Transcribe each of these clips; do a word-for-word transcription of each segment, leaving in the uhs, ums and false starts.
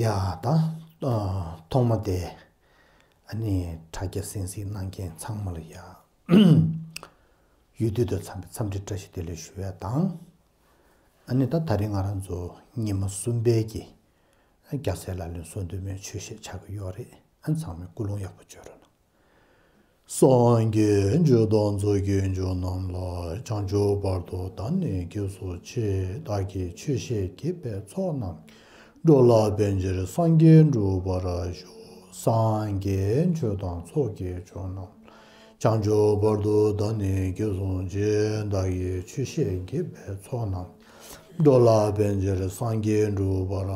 ཡ་ད། ཨ། ཐོག་མ་དེ། ཨ་ནི་དྲ་རྒྱ་གསན་གཟིགས་གནང་མཁན་ཚང་མ་ལ་ཡ། ཡུལ་དུས་དང་འཚམས་པའི་འཚམས་འདྲི་བཀྲ་ཤིས་བདེ་ལེགས་ཞུ་ཡ་དང་། ཨ་ནི་ད་ད་རིང་ང་རང་ཚོ་ཉི་མ་གསུམ་པའི་གི། རྒྱལ་སྲས་ལག་ལེན་སོ་བདུན་མའི་ཆོས་བཤད་ཆགས་ཀྱི་ཡོད་རེད། ཨ་ཚང་མས་ཀུན་སློང་ཡག་པོ་བྱོས་རོགས་གནང་། སངས་རྒྱས་ཆོས་དང་ཚོགས་ཀྱི་མཆོག་རྣམས་ལ། བྱང་ཆུབ་བར་དུ་བདག་ནི་དགེ་བསུ་ཆེ། བདག་གིས་ཆོས་བཤད་དགེ་བའི་ཚོགས་རྣམས། འགྲོ་ལ་ཕན་ཕྱིར་སངས་རྒྱས་འགྲུབ་པར་ཤོག། སངས་རྒྱས་ཆོས་དང་ཚོགས་ཀྱི་མཆོག་རྣམས་ལ། བྱང་ཆུབ་བར་དུ་བདག་ནི་དགེ་བསུ་ཆེ། བདག་གིས་ཆོས་བཤད་དགེ་བའི་ཚོགས་རྣམས། འགྲོ་ལ་ཕན་ཕྱིར་སངས་རྒྱས་འགྲུབ་པར།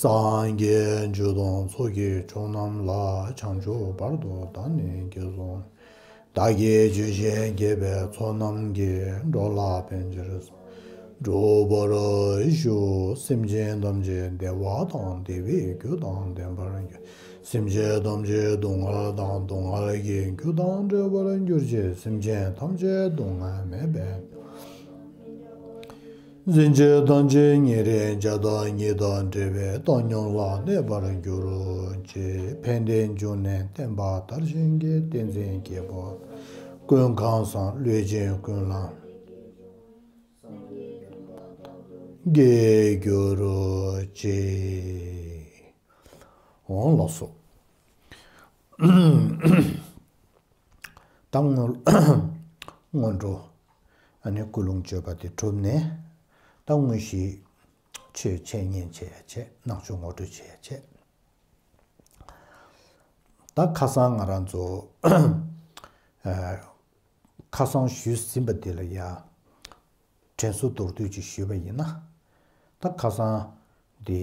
སངས་རྒྱས་ཆོས་དང་ཚོགས་ཀྱི་མཆོག་རྣམས་ལ། བྱང་ཆུབ་བར་དུ་བདག་ནི་དགེ་བསུ། བདག་གིས་ཆོས་བཤད་དགེ་བའི་ཚོགས་རྣམས་ཀྱིས། འགྲོ་ལ་ཕན་ཕྱིར་འགྲུབ་པར་ཤོག། སེམས་ཅན་ཐམས་ཅད་བདེ་བ་དང་བདེ་བའི་རྒྱུ་དང་ལྡན་པར་གྱུར། སེམས་ཅན་ཐམས་ཅད་སྡུག་བསྔལ་དང་སྡུག་བསྔལ་གྱི་རྒྱུ་དང་བྲལ་བར་གྱུར་ཅིག། སེམས་ཅན་ཐམས་ཅད་སྡུག་བསྔལ་མེད་པའི། འཛིན་བྱེད་ཐམས་ཅད་ཉེ་རིང་བརྒྱ་དང་གཉིས་དང་བྲལ་བའི་བཏང་སྙོམས་ལ་གནས་པར་གྱུར་ཅིག། ཕན་བདེའི་འབྱུང་གནས་བསྟན་པ་དར་ཞིང་གི། བསྟན་འཛིན་རྒྱལ་པོ་ཀུན་ཁམས་བཟང་། ལུས་ཅན་ཀུན་ལ་དགེ་གྱུར་ཅིག། འོང་ལགས་སོ། ད་སྔོན་སྔོན་འགྲོ། ཨ་ནི་ཀུན་སློང་བཅོས་པ་དེ་གྲུབ་ནས། ད་དངོས་གཞི་ཆོས་འཆད་ཉན་བྱེད་ཡ་བྱེད། ནང་ཆོས་ངོ་སྤྲོད་བྱེད་ཡ་བྱེད། ད་ཁ་སང་ང་རང་ཚོ། ཨ། ཁ་སང་ཞུས་ཟིན་པ་དེ་ལ་ཡ། དྲན་གསོ་མདོར་བསྡུས་ཅིག་ཞུས་པ་ཡིན་ན། ད་ཁ་སང་དེ།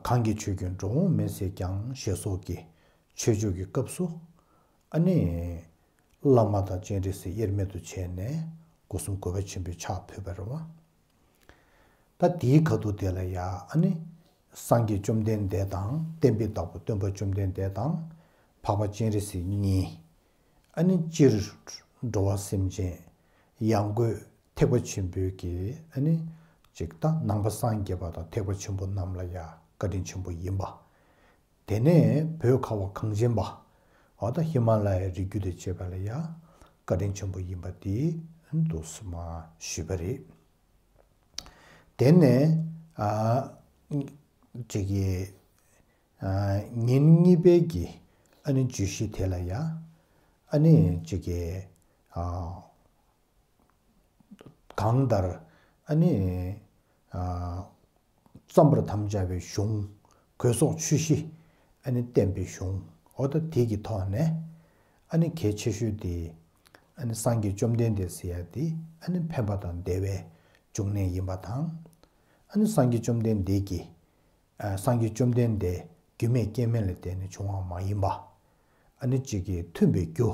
གང་གི་ཆོས་ཀྱིས་འགྲོ་འོང་མེད་ཟེར་ཀྱང་ཞེས་སོགས་ཀྱི་ཆོས་སྤྱོད་ཀྱི་སྐབས་སུ། ཨ་ནི། བླ་མ་དང་སྤྱན་རས་གཟིགས་དབྱེར་མེད་དུ་བྱས་ནས་སྒོ་གསུམ་གུས་པ་ཆེན་པོས་ཕྱག་ཕུལ་བ་རེད་བ། ད་དེའི་ཁ་ཐུག་དེ་ལ་ཡ་ཨ་ནི། སངས་རྒྱས་བཅོམ་ལྡན་འདས་དང་བསྟན་པའི་བདག་པོ་སྟོན་པ་བཅོམ་ལྡན་འདས་དང་། འཕགས་པ་སྤྱན་རས་གཟིགས་གཉིས། ཨ་ནི་སྤྱིར་འགྲོ་བ་སེམས་ཅན་ཡང་སྒོས་ཐེག་པ་ཆེན་པོའི་གི་ཨ་ནི་ཅིག་ད་ནང་པ་སངས་རྒྱས་པ་དང་ཐེག་པ་ཆེན་པོ་རྣམས་ལ་ཡ་བཀའ་དྲིན་ཆེན་པོ་ཡིན་པ། དེ་ནས་བོད་ཁ་བ་གངས་ཅན་པ། འོ་ད་ཧི་མ་ལ་ཡའི་རི་རྒྱུད་དུ་བྱེད་པ་ལ་ཡ་བཀའ་དྲིན་ཆེན་པོ་ཡིན་པ་དེ་འདུག་སེ་མ་ཞུས་པ་རེད། དེ་ནས་ཨ་ཅིག་གི་ཨ་ཉིན་གཉིས་པའི་གི་ཨ་ནི་བརྗོད་གཞི་དེ་ལ་ཡ་ཨ་ནི་ཅིག་གི་ཨ་གང་ལྟར་ཨ་ནི་ཨ་བརྩམ་པར་དམ་བཅའ་བའི་གཞུང་། གོས་སོགས་ཆོས་བཞི་ཨ་ནི་བསྟན་པའི་གཞུང་། འོ་ད་དེ་གི་ཐོག་ནས་ཨ་ནི་གལ་ཆེ་ཤོས་དེ་ཨ་ནི་སངས་རྒྱས་བཅོམ་ལྡན་འདས་ཟེར་ཡ་དེ་ཨ་ནི་ཕན་པ་དང་བདེ་བའི་འབྱུང་གནས་ཡིན་པ་དང་། ཨ་ནི་སངས་རྒྱས་བཅོམ་ལྡན་འདས་ཀྱི་ཨ་སངས་རྒྱས་བཅོམ་ལྡན་འདས་རྒྱུད་མེད་རྐྱེན་མེད་ལ་བརྟེན་ནས་བྱུང་བ་མ་ཡིན་པ། ཨ་ནི་གཅིག་གིས་མཐུན་པའི་རྒྱུ།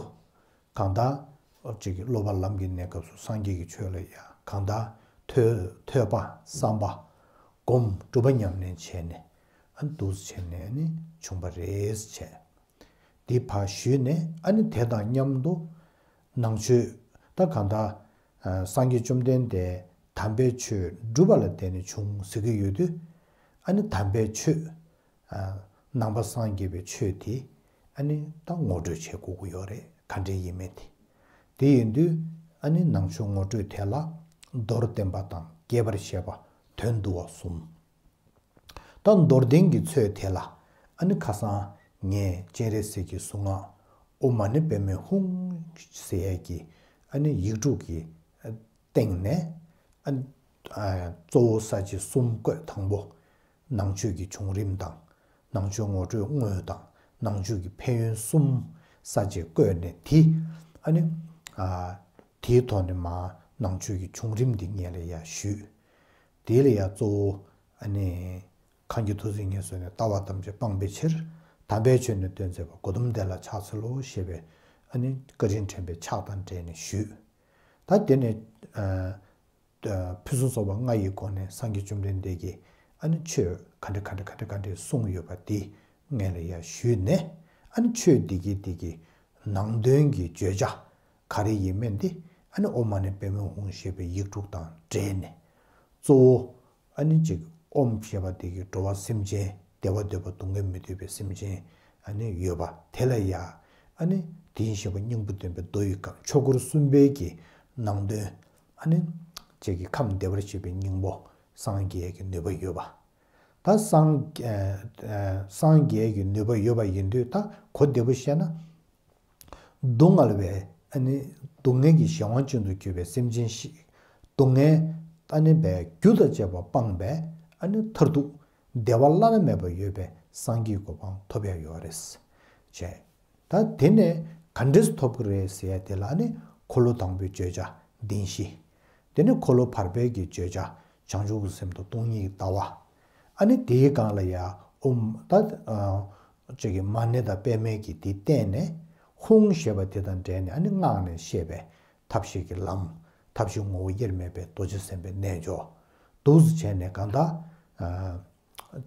གང་ལྟར་གཅིག་གིས་སློབ་པ་ལམ་གྱི་གནས་སྐབས་སུ་སངས་རྒྱས་ཀྱི་ཆོས་ལ་ཡང་གང་ལྟར་ཐོས་ཐོས་པ་བསམ་པ་སྒོམ་སྒྲུབ་པ་ཉམས་ལེན་བྱས་ནས། ཨ་ནི་འདུག་སེ་བྱས་ནས་ཨ་ནི་བྱུང་བ་རེད་བྱས། འདི་ཕར་ཞུས་ནས་ཨ་ནི་དེ་དང་མཉམ་དུ་ནང་ཆོས་ད་གང་ལྟར་ཨ་སངས་རྒྱས་བཅོམ་ལྡན་འདས་དམ་པའི་ཆོས་སྒྲུབ་པ་ལ་བརྟེན་ནས་བྱུང་ཟེར་གྱི་ཡོད་དུས། ཨ་ནི་དམ་པའི་ཆོས་ཨ་ནང་པ་སངས་རྒྱས་པའི་ཆོས་དེ་ཨ་ནི་ད་ངོ་སྤྲོད་བྱེད་དགོས་ཀྱི་ཡོད་རེད། ག་འདྲས་ཡིན་མིན་དེ། དེ་ཡིན་དུས་ཨ་ནི་ནང་ཆོས་ངོ་སྤྲོད་དེ་ལ་མདོར་བསྟན་པ་དང་རྒྱས་པར་བཤད་པ། དོན་བསྡུ་བ་གསུམ། ད་མདོར་བསྟན་གྱི་ཚོད་དེ་ལ་ཨ་ནི་ཁ་སང་ངས་སྤྱན་རས་གཟིགས་ཀྱི་གཟུངས་སྔགས་ཨོཾ་མ་ཎི་པདྨེ་ཧཱུྃ་ཟེར་ཡས་ཀྱི་ཨ་ནི་ཡིག་དྲུག་གི་སྟེང་ནས་ཨ་ནི་ཨ་གཙོ་བོ་ས་བཅད་གསུམ་བཀོད། དང་པོ་ནང་ཆོས་ཀྱི་བྱུང་རིམ་དང་། ནང་ཆོས་ངོ་སྤྲོད་དངོས་དང་། ནང་ཆོས་ཀྱི་ཕན་ཡོན་གསུམ། ས་བཅད་བཀོད་ནས་དེ་ཨ་ནི་ཨ་དེའི་ཐོག་ནས་མར་ནང་ཆོས་ཀྱི་བྱུང་རིམ་འདི་ངས་ལ་ཡ་ཞུས། དེ་ལ་ཡ་གཙོ་བོ་ཨ་ནི་གང་གིས་ཐུགས་བརྩེ་ཉེར་བཟུང་ནས། ལྟ་བ་ཐམས་ཅད་སྤང་བའི་ཕྱིར། དམ་པའི་ཆོས་ནི་སྟོན་མཛད་པ། གོ་ཏམ་དེ་ལ་ཕྱག་འཚལ་ལོ། ཞེས་པའི་ཨ་ནི་བཀའ་དྲིན་དྲན་པའི་ཕྱག་དང་འབྲེལ་ནས་ཞུས། ད་དེ་ནས་ཨ་ཨ་ཕུན་སུམ་ཚོགས་པ་ལྔ་ཡི་སྒོ་ནས་སངས་རྒྱས་བཅོམ་ལྡན་འདས་ཀྱིས་ཨ་ནི་ཆོས་ག་འདྲ་ག་འདྲ་ག་འདྲ་ག་འདྲ་གསུངས་ཡོད་པ་འདི་ངས་ལ་ཡ་ཞུས་ནས། ཨ་ནི་ཆོས་འདི་གི་འདི་གི་ནང་དོན་གྱི་བརྗོད་བྱ་ག་རེ་ཡིན་མིན་འདི་ཨ་ནི་ཨོཾ་མ་ཎི་པདྨེ་ཧཱུྃ་ཞེས་པའི་ཡིག་དྲུག་དང་འབྲེལ་ནས། གཙོ་བོ་ཨ་ནི་ཅིག་ ཨོཾ་ཞེས་པ་དེ་གིས་འགྲོ་བ་སེམས་ཅན་བདེ་བ་འདོད་པ་སྡུག་བསྔལ་མི་འདོད་པའི་སེམས་ཅན་ཨ་ནི་ཡོད་པ་དེ་ལ་ཡ་ཨ་ནི་དེ་བཞིན་གཤེགས་པ་སྙིང་པོ་སྟོན་པའི་མདོ་ཡི་སྐབས་ཆོས་འཁོར་གསུམ་པའི་གི་ནང་དོན་ཨ་ནི་ཅིག་གི་ཁམས་བདེ་བར་གཤེགས་པའི་སྙིང་པོ་སངས་རྒྱས་ཀྱི་ནུས་པ་ཡོད་པ། ད་སངས་ཨ་ཨ་སངས་རྒྱས་ཀྱི་ནུས་པ་ཡོད་པ་ཡིན་དུས་ད་གོ་བདེ་པོ་བཤད་ན། སྡུག་བསྔལ་བའི་ཨ་ནི་སྡུག་བསྔལ་གྱི་གཞན་དབང་ཅན་དུ་གྱུར་པའི་སེམས་ཅན་ཞིག་སྡུག་བསྔལ་ཨ་ནི་བའི་རྒྱུ་དང་བཅས་པ་སྤངས་པས་ཨ་ནི་མཐར་ཐུག་བདེ་བ་བླ་ན་མེད་པ་ཡོད་པའི་སངས་རྒྱས་གོ་འཕང་ཐོབ་ཡ་ཡོད་རེད། བྱས། ད་དེ་ནས་ག་འདྲས་ཐོབ་ཀྱི་རེད་ཟེར་ཡ་དེ་ལ་ཨ་ནི་འཁོར་ལོ་དང་པོའི་བརྗོད་བྱ་བདེན་བཞི། དེ་ནས་འཁོར་ལོ་བར་པའི་གི་བརྗོད་བྱ་བྱང་ཆུབ་ཀྱི་སེམས་དང་སྟོང་ཉིད་ཀྱི་ལྟ་བ། ཨ་ནི་དེའི་སྒང་ལ་ཡ་ཨོཾ་ད་ཨ་ཅིག་གི་མ་ཎི་དང་པདྨའི་གི་དེ་བསྟན་ནས་ཧཱུྃ་ཞེས་པ་དེ་དང་འབྲེལ་ནས་ཨ་ནི་སྔགས་ནས་བཤད་པའི་ཐབས་ཤེས་ཀྱི་ལམ། ཐབས་ཤེས་ངོ་བོ་དབྱེར་མེད་པའི་རྡོ་རྗེ་སེམས་དཔའི་རྣལ་འབྱོར་འདུག་སེ་བྱས་ནས་གང་ལྟར་ཨ་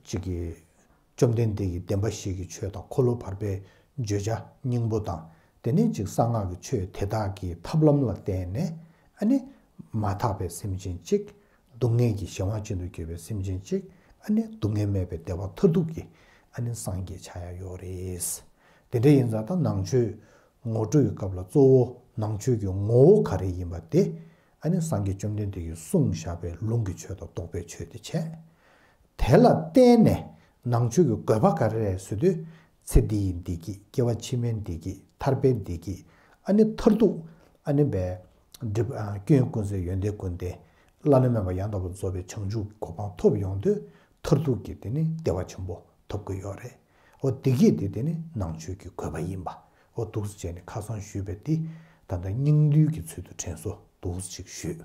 ཅིག་གི་བཅོམ་ལྡན་འདས་ཀྱི་བདེན་པ་བཞི་གི་ཆོས་དང་འཁོར་ལོ་བར་པའི་བརྗོད་བྱ་སྙིང་པོ་དང་དེ་ནས་ཅིག་གསང་སྔགས་ཀྱི་ཆོས་དེ་དག་གི་ཐབས་ལམ་ལ་བརྟེན་ནས་ཨ་ནི་མ་ཐག་པའི་སེམས་ཅན་གཅིག་སྡུག་བསྔལ་གྱི་གཞན་དབང་ཅན་དུ་གྱུར་པའི་སེམས་ཅན་གཅིག་ཨ་ནི་སྡུག་བསྔལ་མེད་པའི་བདེ་བ་མཐར་ཐུག་གི་ཨ་ནི་སངས་རྒྱས་ཆགས་ཡ་ཡོད་རེད། དེ་འདྲ་ཡིན་ཙང་ད་ནང་ཆོས་ངོ་སྤྲོད་ཀྱི་སྐབས་ལ་གཙོ་བོ་ནང་ཆོས་ཀྱི་ངོ་བོ་ག་རེ་ཡིན་པ་དེ་ཨ་ནི་སངས་རྒྱས་བཅོམ་ལྡན་འདས་ཀྱིས་གསུངས་བཞག་པའི་ལུང་གི་ཆོས་དང་རྟོགས་པའི་ཆོས་དེ་བྱས། དེ་ལ་བརྟེན་ནས་ནང་ཆོས་ཀྱི་དགོས་པ་ག་རེ་རེད་ཟེར་དུས་ཚེ་འདི་ཡི་བདེ་སྐྱིད་སྐྱེ་བ་ཕྱི་མའི་བདེ་སྐྱིད་ཐར་པའི་བདེ་སྐྱིད་ཨ་ནི་མཐར་ཐུག་ཨ་ནི་བའི་སྒྲིབ་ཨ་སྐྱོན་ཀུན་ཟད་ཡོན་ཏན་ཀུན་ལྡན་བླ་ན་མེད་པ་ཡང་དག་པར་རྫོགས་པའི་བྱང་ཆུབ་གོ་འཕང་ཐོབ་ཡོང་དུས་མཐར་ཐུག་གི་དེ་ནི་བདེ་བ་ཆེན་པོ་ཐོབ་ཀྱི་ཡོད་རེད། འོ་དེ་གིས་དེ་དེ་ནི་ནང་ཆོས་ཀྱི་དགོས་པ་ཡིན་པ་འོ་འདུག་སེ་བྱས་ནས་ཁ་སང་ཞུས་པའི་དེ་ད་ལྟ་སྙིང་བསྡུས་ཀྱི་ཚུལ་དུ་དྲན་གསོ་འདུག་སེ་ཅིག་ཞུས།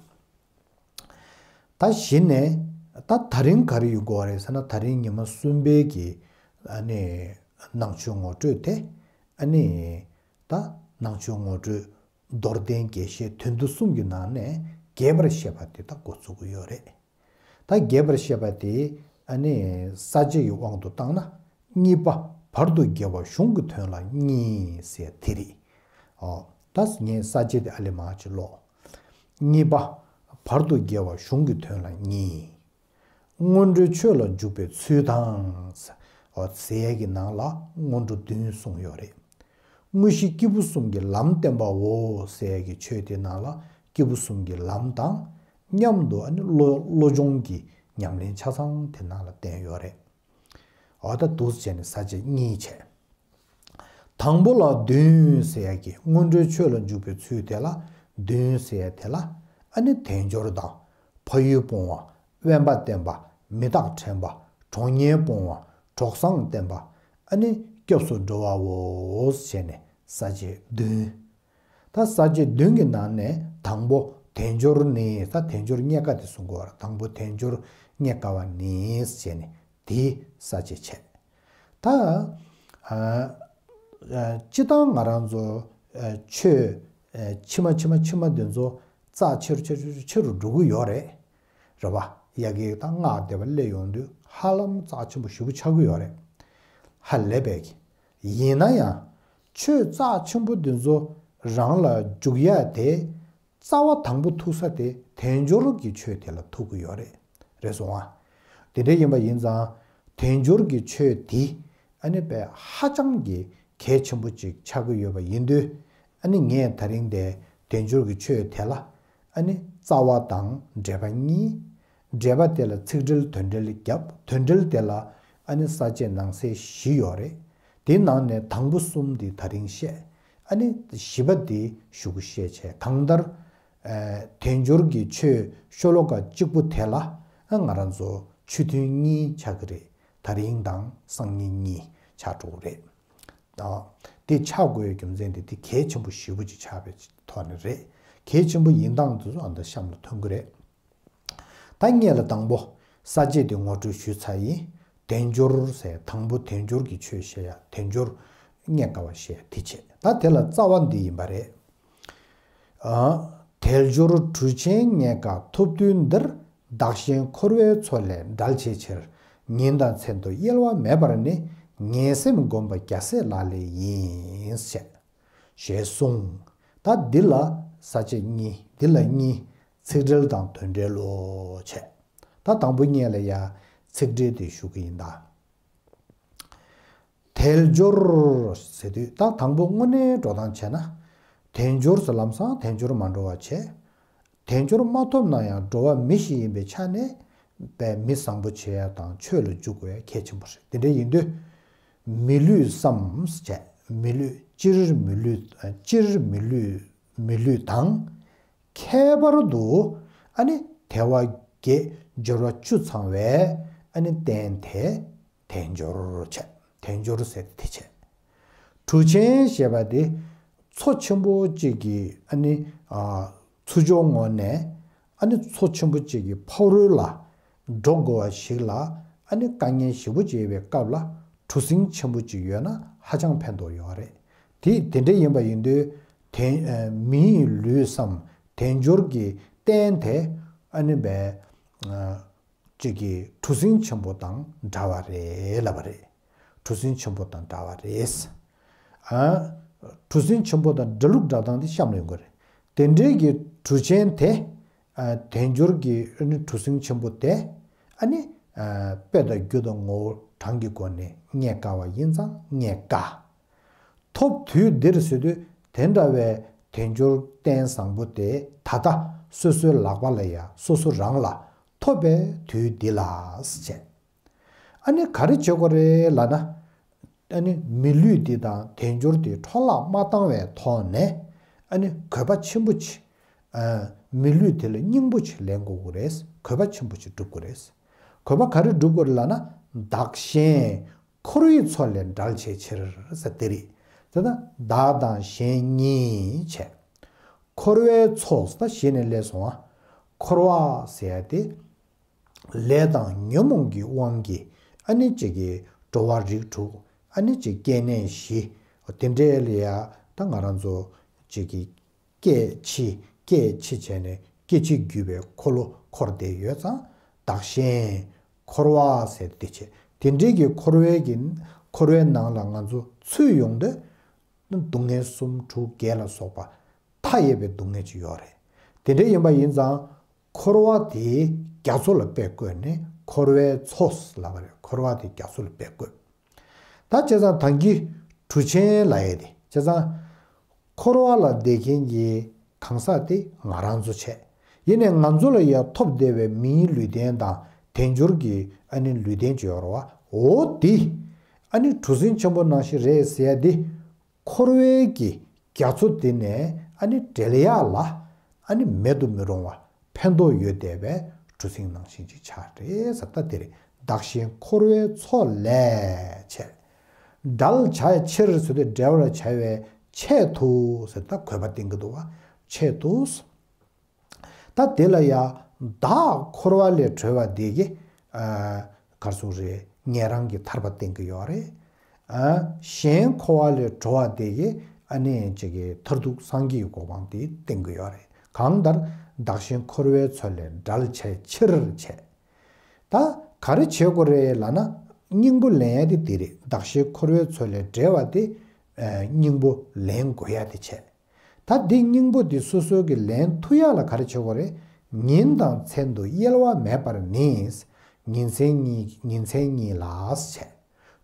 ད་གཞི་ནས་ད་ད་རིང་ག་རེ་ཡོད་དགོས་རེད་ཟེར་ན་ད་རིང་ཉི་མ་གསུམ་པའི་གི་ཨ་ནི་ནང་ཆོས་ངོ་སྤྲོད་དེ་ཨ་ནི་ད་ནང་ཆོས་ངོ་སྤྲོད་མདོར་བསྟན་རྒྱས་བཤད་དོན་བསྡུ་གསུམ་གྱི་ནང་ནས་རྒྱས་པར་བཤད་པ་དེ་ད་འགོ་ཚུགས་ཀྱི་ཡོད་རེད། ད་རྒྱས་པར་བཤད་པ་དེ་ཨ་ནི་ས་བཅད་ཀྱི་དབང་དུ་བཏང་ན་གཉིས་པ་བར་དུ་རྒྱས་པ་གཞུང་གི་དོན་ལ་གཉིས་ཟེར་དེ་རེད། ཨོ། ད་ངས་ས་བཅད་དེ་ཨ་ལས་མར་ཅིག་ཀློག་གཉིས་པ་བར་དུ་རྒྱས་པ་གཞུང་གི་དོན་ལ་གཉིས། སྔོན་འགྲོའི་ཆོས་ལ་འཇུག་པའི་ཚུལ་དང་། ཟེར་ཡས་ཀྱི་ནང་ལ་སྔོན་འགྲོ་བདུན་གསུངས་ཡོད་རེད། དངོས་གཞི་སྐྱེས་བུ་གསུམ་གྱི་ལམ་བསྟན་པའོ་ཟེར་ཡས་ཀྱི་ཆོས་དེ་ནང་ལ་སྐྱེས་བུ་གསུམ་གྱི་ལམ་དང་མཉམ་དུ་ཨ་ནི་བློ་བློ་སྦྱོང་གི་ཉམས་ལེན་ཆ་ཚང་དེ་ནང་ལ་བསྟན་ཡོད་རེད། འོ་ད་འདུག་སེ་བྱས་ནས་ས་བཅད་གཉིས་བྱས། དང་པོ་ལ་བདུན་ཟེར་ཡ་གི་སྔོན་འགྲོའི་ཆོས་ལ་འཇུག་པའི་ཚུལ་དེ་ལ་བདུན་ཟེར་ཡ་དེ་ལ་ཨ་ནི་དལ་འབྱོར་དང་ཕ་ཡུལ་སྤོང་བ་དབེན་པ་བསྟེན་པ་མི་རྟག་དྲན་པ་གྲོགས་ངན་སྤོང་བ་གྲོགས་བཟང་བསྟེན་པ་ཨ་ནི་སྐྱབས་སུ་འགྲོ་བའོ་ཟེར་ནས་ས་བཅད་བདུན། ད་ས་བཅད་བདུན་གྱི་ནང་ནས་དང་པོ་དལ་འབྱོར་ནི་ད་དལ་འབྱོར་རྙེད་དཀའ་དེ་གསུང་གི་ཡོད་རེད། དང་པོ་དལ་འབྱོར་རྙེད་དཀའ་བ་ནི་ཟེར་ནས། དེའི་ས་བཅད་བྱས། ད་ཨ་ཨ་སྤྱིར་བཏང་ང་རང་ཚོ་ཨ་ཆོས་ཨ་ཕྱི་མ་ཕྱི་མ་ཕྱི་མ་འདི་ཚོ་རྩ་ཆེ་རུ་ཆེ་རུ་ཆེ་རུ་འགྲོ་གི་ཡོད་རེད། རེད་པ། ཡ་གི་ད་སྔགས་བཟླས་པ་སླེབས་ཡོང་དུས་ཧ་ལམ་རྩ་ཆེན་པོ་ཞེ་པོ་ཆགས་ཀྱི་ཡོད་རེད། ཧ་ལས་པའི་གི། ཡིན་ན་ཡང་ཆོས་རྩ་ཆེན་པོ་འདི་ཚོ་རང་ལ་འཇུག་ཡ་དེ། རྩ་བ་དང་པོ་ཐུག་ས་དེ་དལ་འབྱོར་གྱི་ཆོས་དེ་ལ་ཐུག་གི་ཡོད་རེད། རེད་སོང་ཨ། དེ་འདྲ་ཡིན་པ་ཡིན་ཙང་དལ་འབྱོར་གྱི་ཆོས་དེ་ཨ་ནི་དཔེ་ཧ་ཅང་གི་གལ་ཆེན་པོ་ཅིག་ཆགས་ཀྱི་ཡོད་པ་ཡིན་དུས་ཨ་ནི་ངས་ད་རིང་དེ་དལ་འབྱོར་གྱི་ཆོས་དེ་ལ་ཨ་ནི་རྩ་བ་དང་འགྲེལ་པ་གཉིས། འགྲེལ་པ་དེ་ལ་ཚིག་འགྲེལ་དོན་འགྲེལ་བརྒྱབ། དོན་འགྲེལ་དེ་ལ་ཨ་ནི་ས་བཅད་ནང་གསེས་བཞི་ཡོད་རེད། དེའི་ནང་ནས་དང་པོ་གསུམ་དེ་ད་རིང་བཤད། ཨ་ནི་བཞི་པ་དེ་གཞུག་གུ་བཤད་བྱས། གང་ལྟར་ཨ་དལ་འབྱོར་གྱི་ཆོས་ཤོ་ལོ་ཀ་གཅིག་པོ་དེ་ལ་ཨ་ང་རང་ཚོ་ཆོས་ཐུན་གཉིས་ཆགས་ཀྱི་རེད། ད་རིང་དང་སང་ཉིན་གཉིས་ཆགས་འགྲོ་གི་རེད། ཨ་དེ་ཆགས་དགོས་ཡའི་རྒྱུ་མཚན་དེ་དེ་གལ་ཆེན་པོ་ཞེ་པོ་ཅིག་ཆགས་པའི་ཐོག་ནས་རེད། གལ་ཆེན་པོ་ཡིན་སྟངས་དེ་ཚོ་ཨ་ད་གཤམ་ལ་ཐོན་གྱི་རེད། ད་སྔོན་ལ་དང་པོ་ས་བཅད་དེ་ངོ་སྤྲོད་ཞུས་ཚར་ཡིན། དལ་འབྱོར་ཟེར་དང་པོ་དལ་འབྱོར་གྱི་ཆོས་བཤད་ཡ། དལ་འབྱོར་རྙེད་དཀའ་བ་བཤད་ཡ་དེ་བྱས། ད་དེ་ལ་རྩ་བ་འདི་ཡིན་པ་རེད། ཨ་དལ་འབྱོར་གྲུ་ཆེན་རྙེད་དཀའ་ཐོབ་དུས་འདིར། བདག་གཞན་འཁོར་བའི་མཚོ་ལས་བསྒྲལ་བྱའི་ཕྱིར། ཉིན་དང་མཚན་དུ་གཡེལ་བ་མེད་པར་ནི། ངན་སེམས་བསྒོམ་པ་རྒྱལ་སྲས་ལག་ལེན་ཡིན། ཞེས་གསུངས། ད་འདི་ལ་ས་བཅད་གཉིས། འདི་ལ་གཉིས། ཚིག་འགྲེལ་དང་དོན་འགྲེལ་ལོ་བྱས། ད་དང་པོ་སྔོན་ལ་ཡ་ ཚིག་འགྲེལ་དེ་ཞུ་གི་ཡིན་ད། དལ་འབྱོར་ཟེར་དུས་ད་དང་པོ་དངོས་གནས་འགྲོ་སྟངས་བྱས་ན། དལ་འབྱོར་ཟེར་ལམ་སང་དལ་འབྱོར་མ་འགྲོ་བ་བྱས། དལ་འབྱོར་མ་ཐོབ་ན་ཡང་འགྲོ་བ་མི་ཞིག་ཡིན་པའི་ཆ་ནས་པའི་མི་བཟང་པོ་བྱེད་ཡ་དང་ཆོས་ལ་འཇུག་དགོས་ཡ་གལ་ཆེན་པོ་རེད། དེ་འདྲ་ཡིན་དུས། མི་ལུས་སམ་བྱས། མི་ལུས་སྤྱིར་མི་ལུས་སྤྱིར་མི་ལུས་མི་ལུས་དང་། ཁྱད་པར་དུ་ཨ་ནི་དལ་བ་བརྒྱད་འབྱོར་བ་བཅུ་ཚང་བའི་ཨ་ནི་རྟེན་དེ་དལ་འབྱོར་བྱས། དལ་འབྱོར་ཟེར་དེ་བྱས། གྲུ་ཆེན་ཞེས་པ་དེ་མཚོ་ཆེན་པོ་གཅིག་གི་ཨ་ནི་ཨ་ཚུར་ཕྱོགས་ངོས་ནས་ཨ་ནི་མཚོ་ཆེན་པོ་གཅིག་གི་ཕ་རོལ་ལ་འགྲོ་དགོས་པ་ཞིག་ལ་ཨ་ནི་དཀའ་ངལ་ཞེ་པོ་ཅིག་ཡོད་པའི་སྐབས་ལ་གྲུ་གཟིངས་ཆེན་པོ་གཅིག་ཡོད་ན་ཧ་ཅང་ཕན་ཐོགས་ཡོད་རེད། དེ་དེ་འདྲ་ཡིན་པ་ཡིན་དུས་དེ་མིའི་ལུས་སམ་དལ་འབྱོར་གྱི་རྟེན་དེ་ཨ་ནི་བས་གཅིག་གི་གྲུ་གཟིངས་ཆེན་པོ་དང་འདྲ་བ་རེད་ལབ་པ་རེད། གྲུ་གཟིངས་ཆེན་པོ་དང་འདྲ་བ་རེད། ཨ། གྲུ་གཟིངས་ཆེན་པོ་དང་འདྲ་ལུགས་འདྲ་སྟངས་དེ་གཤམ་ལ་ཡོང་གི་རེད། དེ་འདྲའི་གི་གྲུ་ཆེན་དེ། ཨ། དལ་འབྱོར་གྱི་ཨ་ནི་གྲུ་གཟིངས་ཆེན་པོ་དེ། ཨ་ནི། ཨ། དཔེ་དང་རྒྱུ་དང་ངོ་བོ་གྲངས་ཀྱི་སྒོ་ནས་རྙེད་དཀའ་བ་ཡིན་ཙང་རྙེད་དཀའ། ཐོབ་དུས་འདིར་ཟེར་དུས་དེ་འདྲ་བའི་དལ་འབྱོར་རྟེན་བཟང་པོ་དེ་ད་ལྟ་སོ་སོའི་ལག་པ་ལ་ཡ་སོ་སོ་རང་ལ་ཐོབ་པའི་དུས་འདི་ལ་ཟེར། ཨ་ནི་ག་རེ་བྱེད་དགོས་རེད་ལབ་ན། ཨ་ནི་མི་ལུས་འདི་དང་དལ་འབྱོར་འདི་འཕྲོ་བརླག་མ་བཏང་བའི་ཐོག་ནས་ཨ་ནི་གུས་པ་ཆེན་པོ་ཅིག་ཨ། མི་ལུས་དེ་ལ་སྙིང་པོ་ཅིག་ལེན་དགོས་ཀྱི་རེད། གུས་པ་ཆེན་པོ་ཅིག་སྒྲུབ་དགོས་རེད། གུས་པ་ག་རེ་སྒྲུབ་དགོས་རེད་ལབ་ན། བདག་གཞན་འཁོར་བའི་མཚོ་ལས་བསྒྲལ་བྱའི་ཕྱིར་ཟེར་དེ་རེད། དེ་ལྟར་བདག་དང་གཞན་གཉིས་བྱས། འཁོར་བའི་མཚོ་ཟེར་ད་གཞི་ནས་སླེབས་སོང་ང་། འཁོར་བ་ཟེར་ཡ་དེ། ལས་དང་ཉོན་མོངས་ཀྱི་དབང་གིས་ཨ་ནི་གཅིག་གི་འགྲོ་བ་རིགས་དྲུག་ཨ་ནི་གཅིག་སྐྱེ་གནས་བཞི། དེ་འདྲའི་ལ་ཡ་ད་ང་རང་ཚོ་གཅིག་གི་སྐྱེ་འཆི་སྐྱེ་འཆི་བྱས་ནས་སྐྱེ་འཆི་རྒྱུ་བའི་འཁོར་ལོ་འཁོར་བསྡད་ཡོད་ཙང་བདག་གཞན་འཁོར་བ་ཟེར་དེ་བྱས། དེ་འདྲའི་གི་འཁོར་བའི་གི་འཁོར་བའི་ནང་ལ་ང་ཚོ་ཚུད་ཡོང་དུས་སྡུག་བསྔལ་གསུམ་དྲུག་བརྒྱད་ལ་སོགས་པ་མཐའ་ཡས་པའི་སྡུག་བསྔལ་ཅིག་ཡོད་རེད། དེ་འདྲ་ཡིན་པ་ཡིན་ཙང་། འཁོར་བ་དེའི་རྒྱ་མཚོ་ལ་དཔེ་བཀོད་ནས་འཁོར་བའི་མཚོ་ལབ་པ་རེད། འཁོར་བ་དེའི་རྒྱ་མཚོ་ལ་དཔེ་བཀོད། ད་བྱས་ཙང་ད་གིན་གྲུ་ཆེན་ལབ་ཡས་དེ་བྱས་ཙང་། འཁོར་བ་ལ་བསྡད་མཁན་གྱི་གང་ཟག་དེ་ང་རང་ཚོ་བྱས། ཡིན་ནའི་ང་ཚོ་ལ་ཡ་ཐོབ་བསྡད་པའི་མིའི་ལུས་རྟེན་དང་དལ་འབྱོར་གྱི་ཨ་ནི་ལུས་རྟེན་ཅིག་ཡོད་རེད་བ། འོ་དེ་ཨ་ནི་གྲུ་གཟིངས་ཆེན་པོ་ནང་བཞིན་རེད་ཟེར་ཡ་དེ། འཁོར་བའི་གི་རྒྱ་མཚོ་དེ་ནས་ཨ་ནི་བསྒྲལ་ཡག་ལ་ཨ་ནི་མེད་དུ་མི་རུང་བ་ཕན་ཐོགས་ཡོད་བསྡད་པའི་གྲུ་གཟིངས་ནང་བཞིན་ཅིག་ཆགས་རེད་ཟེར། ད་དེ་རེད། བདག་གཞན་འཁོར་བའི་མཚོ་ལས་བྱས། བསྒྲལ་བྱའི་ཕྱིར་ཟེར་དུས་བསྒྲལ་བར་བྱ་བའི་ཆེད་དུ་ཟེར། ད་གུས་པ་བསྟན་གྱི་འདུག་བ། ཆེད་དུ། ད་དེ་ལ་ཡ་བདག་འཁོར་བ་ལས་གྲོལ་བ་དེ་གི་ཨ་གར་སོང་རེད། ཉན་རང་གི་ཐར་པ་བསྟན་གི་ཡོད་རེད། ཨ་གཞན་འཁོར་བ་ལས་གྲོལ་བ་དེ་གི་ཨ་ནི་ཅིག་གི་མཐར་ཐུག་སངས་རྒྱས་ཀྱི་གོ་འཕང་དེ་བསྟན་གི་ཡོད་རེད། གང་ལྟར་བདག་གཞན་འཁོར་བའི་མཚོ་ལས་བསྒྲལ་བྱའི་ཕྱིར་བྱས། ད་ག་རེ་བྱེད་དགོས་རེད་ལབ་ན་སྙིང་པོ་ལེན་ཡ་དེ་དེ་རེད། བདག་གཞན་འཁོར་བའི་མཚོ་ལས་བསྒྲལ་བ་དེ་ཨ་སྙིང་པོ་ལེན་དགོས་ཡ་དེ་བྱས། ད་འདི་སྙིང་པོ་འདི་སོ་སོ་གི་ལེན་ཐུབ་ཡག་ལ་ག་རེ་བྱེད་དགོས་རེད། ཉིན་དང་མཚན་དུ་གཡེལ་བ་མེད་པར་ནི། ཉིན་མཚན་གཉིས་ཉིན་མཚན་གཉིས་ལ་བྱས།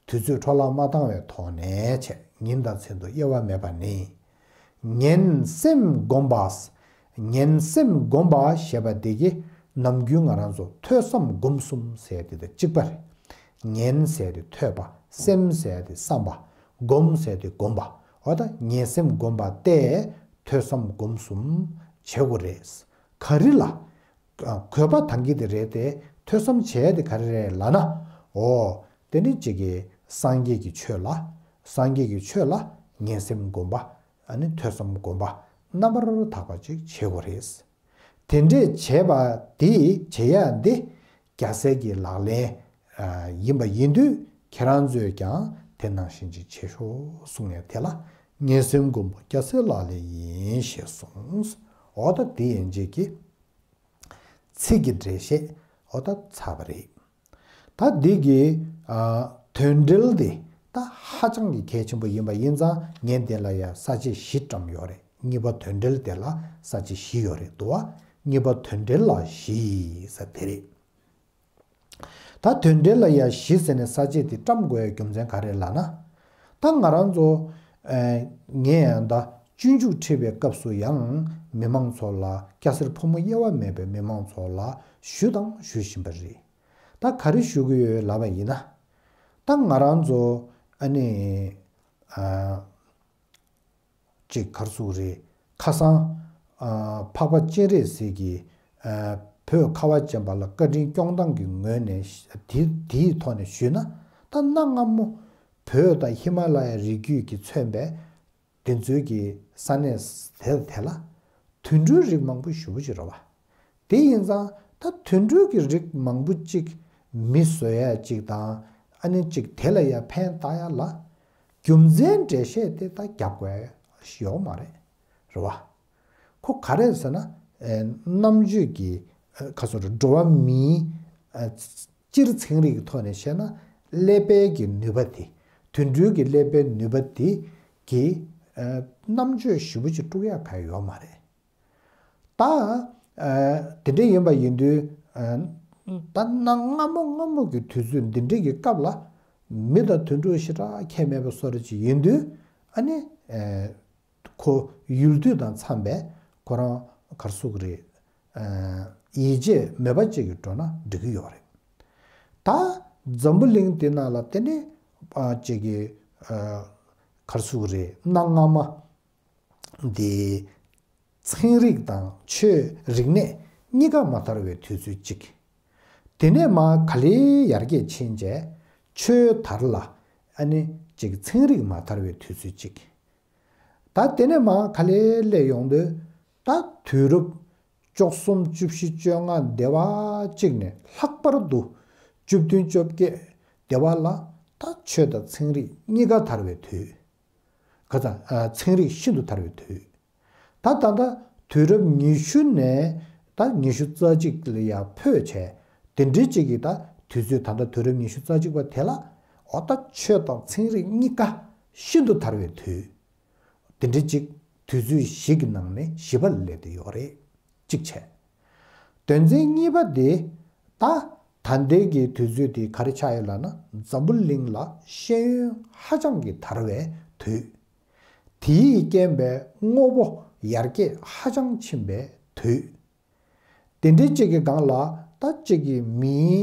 དུས་ཚོད་འཕྲོ་བརླག་མ་བཏང་བའི་ཐོག་ནས་བྱས། ཉིན་དང་མཚན་དུ་གཡེལ་བ་མེད་པར་ནི། ངན་སེམས་བསྒོམ་པ། ངན་སེམས་བསྒོམ་པ་ཞེས་པ་འདི་གི་ནམ་རྒྱུན་ང་རང་ཚོ་ཐོས་བསམ་སྒོམ་གསུམ་ཟེར་དེ་དང་གཅིག་པ་རེད། ངན་ཟེར་དེ་ཐོས་པ། སེམས་ཟེར་དེ་བསམ་པ། སྒོམ་ཟེར་དེ་སྒོམ་པ། འོ་ད་ངན་སེམས་སྒོམ་པ་སྟེ་ཐོས་བསམ་སྒོམ་གསུམ་བྱེད་དགོས་རེད། ག་རེ་ལ། གུས་པ་དང་གི་དེ་རེད་དེ་ཐོས་བསམ་བྱས་དེ་ག་རེ་རེད་ལབ་ན། འོ། དེ་ནི་གཅིག་གི་སངས་རྒྱས་ཀྱི་ཆོས་ལ། སངས་རྒྱས་ཀྱི་ཆོས་ལ་ངན་སེམས་སྒོམ་པ། ཨ་ནི་ཐོས་བསམ་སྒོམ་པ། རྣམ་པར་དག་པ་ཅིག་བྱེད་དགོས་རེད། དེ་འདྲས་བྱས་པ་འདི་བྱེད་ཡ་འདི་རྒྱལ་སྲས་ཀྱི་ལག་ལེན་ཡིན་པ་ཡིན་དུས་ཁྱེད་རང་ཚོས་ཀྱང་དེ་ནང་བཞིན་ཅིག་བྱེད་ཤོག་གསུངས་ནས་དེ་ལ་ངན་སེམས་སྒོམ་པ་རྒྱལ་སྲས་ལག་ལེན་ཡིན་ཞེས་གསུངས། འོ་ད་དེ་ཡན་ཆད་ཀྱི་ཚིག་གི་འགྲེལ་བཤད་འོ་ད་ཚར་བ་རེད། ད་འདི་གི་ཨ་དོན་འགྲེལ་དེ་ད་ཧ་ཅང་གི་གལ་ཆེན་པོ་ཡིན་པ་ཡིན་ཙང་ངས་འདི་ལ་ཡ་ས་བཅད་བཞི་བཀྲམ་ཡོད་རེད། གཉིས་པ་དོན་འགྲེལ་དེ་ལ་ས་བཅད་བཞི་ཡོད་རེད་འདུག་བ། གཉིས་པ་དོན་འགྲེལ་ལ་བཞི་ཟེར་དེ་རེད། ད་དོན་འགྲེལ་ལ་ཡ་གཞི་ཟེར་ནས་ས་བཅད་དེ་བཀྲམ་དགོས་ཡ་རྒྱུ་མཚན་ག་རེ་ལབ་ན། ད་ང་རང་ཚོ་ཨ་ངས་ཡང་ད་སྤྱོད་འཇུག་ཁྲིད་པའི་སྐབས་སུ་ཡང་མི་མང་ཚོ་ལ། སྐྱ་སེར་ཕོ་མོ་དབྱེ་བ་མེད་པའི་མི་མང་ཚོ་ལ་ཞུས་དང་ཞུ་བཞིན་པ་རེད། ད་ག་རེ་ཞུ་གི་ཡོད་ལབ་པ་ཡིན་ན། ད་ང་རང་ཚོ་ཨ་ནི་ཨ་ཅིག་ག་རེ་ཟེར་དགོས་རེད། ཁ་སང་ཨ་འཕགས་པ་སྤྱན་རས་གཟིགས་ཀྱིས་ཨ་བོད་ཁ་བ་ཅན་པ་ལ་བཀའ་དྲིན་སྐྱོང་སྟངས་ཀྱི་ངོས་ནས། དེ་དེའི་ཐོག་ནས་ཞུས་ན། ད་གནའ་སྔ་མོ་བོད་དང་ཧི་མ་ལ་ཡའི་རི་རྒྱུད་ཀྱིས་མཚོན་པའི་དེ་ཚོའི་གི་ས་གནས་དེ་དེ་ལ་དུད་འགྲོའི་རིགས་མང་པོ་ཞེ་པོ་ཅིག་ཡོད་རེད་པ། དེ་ཡིན་ཙང་ད་དུད་འགྲོའི་གི་རིགས་མང་པོ་ཅིག་མི་བཟོ་ཡ་ཅིག་དང་། ཨ་ནི་ཅིག་དེ་ལ་ཡ་ཕན་བཏགས་ཡ་ལ་རྒྱུ་མཚན་འགྲེལ་བཤད་དེ་ད་རྒྱབ་དགོས་ཡ་ཡོད་མ་རེད། རེད་པ། ཁོ་ག་རེ་ཟེར་ན། ཨེ་རྣམ་དཔྱོད་ཀྱི་ཨ་ག་རེ་ཟེར་དགོས་རེད། འགྲོ་བ་མིའི་ཨ་སྤྱིར་ཚན་རིག་གི་ཐོག་ནས་བཤད་ན། ཀླད་པའི་གི་ནུས་པ་དེ། དུད་འགྲོའི་གི་ཀླད་པའི་ནུས་པ་དེ་གིས་ཨ་རྣམ་དཔྱོད་ཞེ་པོ་ཅིག་དཀྲུག་ཡ་གང་ཡང་ཡོད་མ་རེད། ད་ཨ་དེ་འདྲ་ཡིན་པ་ཡིན་དུས། ཨ་ད་གནའ་སྔ་མོ་སྔ་མོ་གི་དུས་ཚོད་འདི་འདྲའི་གི་སྐབས་ལ་མི་དང་དུད་འགྲོ་ཞེ་དྲག་ཁྱད་མེད་པ་བཟོ་འདྲ་ཅིག་ཡིན་དུས། ཨ་ནི་ཨ་ཁོ་ཡུལ་དུས་དང་འཚམས་པའི་ཁོ་རང་ག་རེ་ཟེར་དགོས་རེད། ཨ་ཡིད་ཆེས་མེད་པ་ཅིག་གི་འགྲོ་ན་འགྲིག་གི་ཡོད་རེད། ད་འཛམ་བུ་གླིང་འདི་ནང་ལ་དེ་ནི་ཨ་ཅིག་གི་ཨ་ག་རེ་ཟེར་དགོས་རེད། གནའ་སྔ་མ་འདི་ཚན་རིག་དང་ཆོས་རིག་གནས་གཉིས་ཀ་མ་དར་བའི་དུས་ཚོད་ཅིག་དེ་ནས་མར་ག་ལེར་ཡར་རྒྱས་ཕྱིན་བྱས་ཆོས་དར་ལ། ཨ་ནི་ཅིག་ཚན་རིག་མ་དར་བའི་དུས་ཚོད་ཅིག་ད་དེ་ནས་མར་ག་ལེར་སླེབས་ཡོང་དུས། ད་དུས་རབས་བཅུ་གསུམ་བཅུ་བཞི་བཅོ་ལྔ་སྡེ་བ་གཅིག་ནས་ལྷག་པར་དུ་བཅུ་བདུན་བཅོ་བརྒྱད་སྡེ་བ་ལ་ད་ཆོས་དང་ཚན་རིག་གཉིས་ཀ་དར་བའི་དུས། ག་ཚ། ཨ་ཚན་རིག་ཤིན་ཏུ་དར་བའི་དུས། ད་ད་ལྟ་དུས་རབས་ཉི་ཤུ་ནས་ད་ཉི་ཤུ་རྩ་གཅིག་ལ་ཡར་འཕོས་བྱས། དེ་འདྲའི་ཅིག་གི་ད་དུས་ཚོད། ད་ལྟ་དུས་རབས་ཉི་ཤུ་རྩ་གཅིག་པ་དེ་ལ། འོ་ད་ཆོས་དང་ཚན་རིག་གཉིས་ཀ་ཤིན་ཏུ་དར་བའི་དུས། དེ་འདྲའི་ཅིག་དུས་ཚོད་བཞི་གི་ནང་ནས་བཞི་པ་ལ་སླེབས་བསྡད་ཡོད་རེད། གཅིག་བྱས། དོན་ཚན་གཉིས་པ་དེ། ད་ད་ལྟའི་གི་དུས་ཚོད་དེ་ག་རེ་ཆགས་ཡོད་ལབ་ན། འཛམ་བུ་གླིང་ལ་ཤེས་ཡོན་ཧ་ཅང་གི་དར་བའི་དུས། དེའི་རྐྱེན་པས་དངོས་པོ་ཡར་རྒྱས་ཧ་ཅང་ཕྱིན་པའི་དུས། དེ་འདྲའི་ཅིག་གི་སྒང་ལ་ད་ཅིག་གི་མིའི་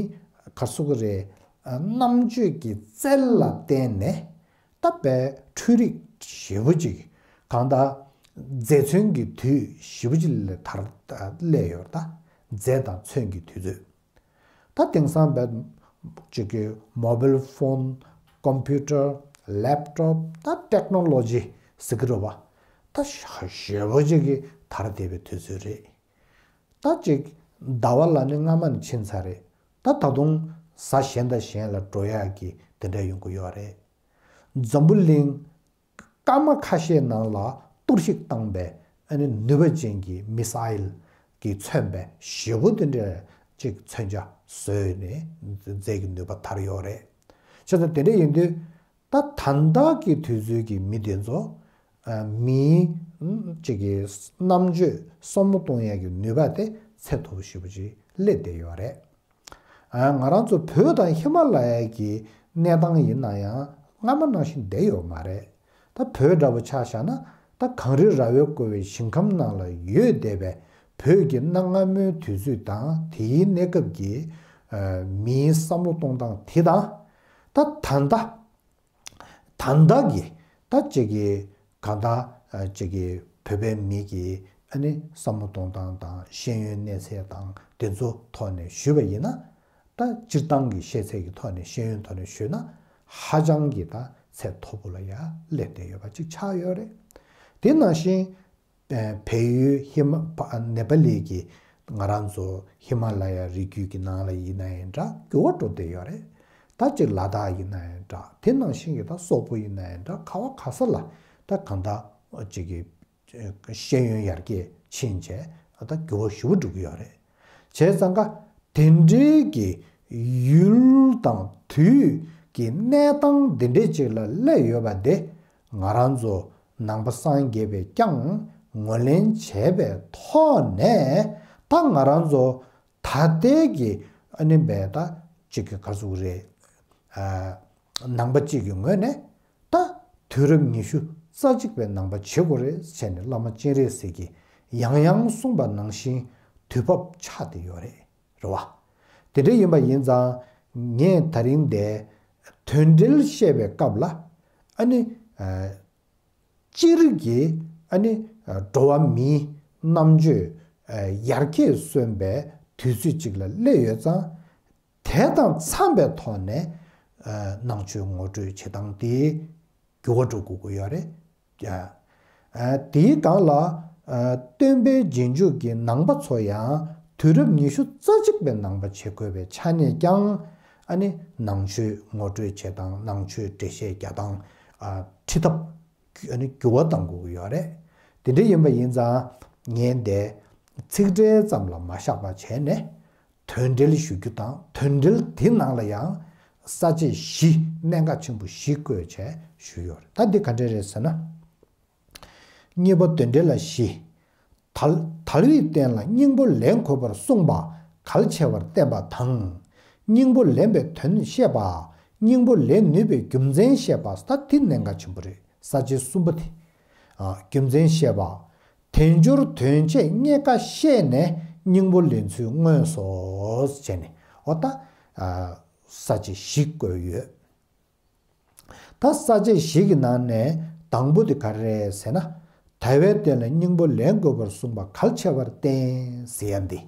ག་རེ་ཟེར་དགོས་རེད། རྣམ་དཔྱོད་ཀྱི་རྩལ་ལ་བརྟེན་ནས་ད་དཔེ་འཕྲུལ་རིག་ཞེ་པོ་ཅིག་གང་ལྟར་མཛེས་ཚོན་གྱི་དུས་ཞེ་པོ་ཅིག་ལ་དར། སླེབས་ཡོད། ད་མཛེས་དང་ཚོན་གྱི་དུས་ཚོད། ད་དེང་སང་བས་ཅིག་གི་མོ་བེལ་ཕོན། ཀོམ་པུ་ཊར། ལེབ་ཊོབ། ད་ཊེག་ནོ་ལོ་ཇི་ཟེར་གི་རེད་པ། ད་ཞེ་པོ་ཅིག་གི་དར་བསྡད་པའི་དུས་ཚོད་རེད། ད་ཅིག་ཟླ་བ་ལ་ནི་སྔ་མ་ནས་ཕྱིན་ཚར་རེད། ད་ད་དུང་གཟའ་གཞན་དང་གཞན་ལ་འགྲོ་ཡག་གི་དེ་འདྲ་ཡོང་གི་ཡོད་རེད། འཛམ་བུ་གླིང་སྐར་མ་ཁ་ཤས་ནང་ལ་གཏོར་བཤིག་བཏང་པའི་ཨ་ནི་ནུས་པ་ཅན་གྱི་མི་སི་ཡལ་གྱིས་མཚོན་པའི་ཞེ་པོ་དེ་འདྲ་ཅིག་མཚོན་ཆ་བཟོས་ནས་མཛད་ཀྱི་ནུས་པ་དར་ཡོད་རེད། བྱས་ཙང་དེ་འདྲ་ཡིན་དུས། ད་ད་ལྟ་གི་དུས་ཚོད་ཀྱི་མི་དེ་ཚོ་ཨ་མིའི་ཨ་ཅིག་གི་རྣམ་དཔྱོད་བསམ་བློ་གཏོང་ཡས་ཀྱི་ནུས་པ་དེ་ཚད་མཐོ་པོ་ཞེ་པོ་ཅིག་སླེབས་བསྡད་ཡོད་རེད། ཨ་ང་རང་ཚོ་བོད་དང་ཧི་མ་ལ་ཡ་གི་གནས་སྟངས་ཡིན་ན་ཡང་སྔ་མ་ནང་བཞིན་བསྡད་ཡོད་མ་རེད། ད་བོད་འདྲ་པོ་ཆ་བཞག་ན། ད་གངས་རི་ར་བས་བསྐོར་བའི་ཞིང་ཁམས་ནང་ལ་ཡོད་བསྡད་པའི་བོད་ཀྱི་གནའ་སྔ་མོའི་དུས་ཚོད་དང་དེའི་གནས་སྐབས་ཀྱི་ཨ་མིའི་བསམ་བློ་གཏོང་སྟངས་དེ་དང་། ད་ད་ལྟ། ད་ལྟ་གི་ད་ཅིག་གི་གང་ལྟར་ཨ་ཅིག་གི་བོད་པའི་མི་གི་ཨ་ནི་བསམ་བློ་གཏོང་སྟངས་དང་ཤེས་ཡོན་གནས་ཚད་དང་དེ་ཚོ་ཐོག་ནས་ཞུས་པ་ཡིན་ན། ད་སྤྱིར་བཏང་གི་ཤེས་ཚད་ཀྱི་ཐོག་ནས། ཤེས་ཡོན་ཐོག་ནས་ཞུས་ན་ཧ་ཅང་གི་ད་ཚད་མཐོ་པོ་ལ་ཡ་སླེབས་བསྡད་ཡོད་པ་ཅིག་ཆགས་ཡོད་རེད། དེ་ནང་བཞིན། བལ་ཡུལ་ཧི་མ། ནེ་པ་ལི་གི་ང་རང་ཚོ་ཧི་མ་ལ་ཡ་རི་རྒྱུད་ཀྱི་ནང་ལ་ཡིན་ན་ཡང་འདྲ། འགྱུར་བ་འགྲོ་བསྡད་ཡོད་རེད། ད་ཅིག་ལ་དྭགས་ཡིན་ན་ཡང་འདྲ། དེ་ནང་བཞིན་གྱི་ད་སོག་པོ་ཡིན་ན་ཡང་འདྲ། ག་བ་ག་ས་ལ་ད་གང་ལྟར་ཅིག་གི་ཤེས་ཡོན་ཡར་རྒྱས་ཕྱིན་བྱས་ད་འགྱུར་བ་ཞེ་པོ་འགྲོ་གི་ཡོད་རེད། བྱས་ཙང་ཀ་དེ་འདྲའི་གི་ཡུལ་དང་དུས་ཀྱི་གནས་སྟངས་འདི་འདྲའི་ཅིག་ལ་སླེབས་ཡོད་པ་དེ་ང་རང་ཚོ་ནང་པ་སངས་རྒྱས་པས་ཀྱང་ངོས་ལེན་བྱས་པའི་ཐོག་ནས། ད་ང་རང་ཚོ་ད་ལྟའི་གི་ཨ་ནི་བས་ད་ གཅིག་གི་ག་ཟུག་རེད། ཨ། ནང་པ་གཅིག་གི་ངོས་ནས་ད་དུས་རབས་ཉི་ཤུ་རྩ་གཅིག་པའི་ནང་པ་བྱེད་དགོས་རེད་ཟེར་ནས་བླ་མ་སྤྱན་རས་གཟིགས་ཀྱིས་ཡང་ཡང་གསུངས་པ་ནང་བཞིན་དུས་བབ་ཆགས་བསྡད་ཡོད་རེད། རེད་བ། དེ་འདྲ་ཡིན་པ་ཡིན་ཙང་ངས་ད་རིང་འདིར་དོན་འགྲེལ་བཤད་པའི་སྐབས་ལ། ཨ་ནི། ཨ། སྤྱིར་གྱི་ཨ་ནི་འགྲོ་བ་མིའི་རྣམ་དཔྱོད་ཡར་རྒྱས་སོན་པའི་དུས་ཚོད་ཅིག་ལ་སླེབས་ཡོད་ཙང་། དེ་དང་འཚམས་པའི་ཐོག་ནས་ནང་ཆོས་ངོ་སྤྲོད་བྱེད་སྟངས་དེ་འགྱུར་བ་འགྲོ་དགོས་ཀྱི་ཡོད་རེད། དེའི་སྒང་ལ་སྟོན་པའི་རྗེས་འཇུག་གི་ནང་པ་ཚོ་ཡང་དུས་རབས་ཉི་ཤུ་རྩ་གཅིག་པའི་ནང་པ་བྱེད་དགོས་པའི་ཆ་ནས་ཀྱང་། ཨ་ནི་ནང་ཆོས་ངོ་སྤྲོད་བྱེད་སྟངས། ནང་ཆོས་འགྲེལ་བཤད་རྒྱག་སྟངས། ཁྲིད་ཐབས། ཨ་ནི་འགྱུར་བ་གཏང་དགོས་ཀྱི་ཡོད་རེད། དེ་འདྲ་ཡིན་པ་ཡིན་ཙང་ངས་འདིར་ཚིག་འགྲེལ་ཙམ་ལ་མ་བཞག་པ་བྱས་ནས་དོན་འགྲེལ་ཞུ་རྒྱུ་དང་། དོན་འགྲེལ་དེ་ནང་ལ་ཡང་ས་བཅད་བཞི། གནད་འགག་ཆེན་པོ་བཞི་བཀོད་བྱས་ཞུས་ཡོད་རེད། ད་འདི་ག་འདྲ་རེད་ཟེར་ན། གཉིས་པ་དོན་འགྲེལ་ལ་བཞི། དལ། དལ་བའི་རྟེན་ལ་སྙིང་པོ་ལེན་དགོས་པར་གསུངས་པ་གལ་ཆེ་བར་བསྟན་པ་དང་། སྙིང་པོ་ལེན་པའི་དོན་བཤད་པ། སྙིང་པོ་ལེན་ནུས་པའི་རྒྱུ་མཚན་བཤད་པ། ད་དེ་གནད་འགག་ཆེན་པོ་རེད། ས་བཅད་གསུམ་པ་དེ། ཨ། རྒྱུ་མཚན་བཤད་པ། དལ་འབྱོར་དོན་བྱེད་རྙེད་དཀའ་ཤེས་ནས། སྙིང་པོ་ལེན་ཚུལ་མངོན་སོ་བྱས་ནས། འོ་ད། ཨ། ས་བཅད་བཞི་བཀོད་ཡོད། ད་ས་བཅད་བཞི་གི་ནང་ནས་དང་པོ་དེ་ག་རེ་རེད་ཟེར་ན། དལ་བའི་རྟེན་ལ་སྙིང་པོ་ལེན་དགོས་པར་གསུངས་པ་གལ་ཆེ་བར་བསྟན་ཟེར་ཡ་འདི།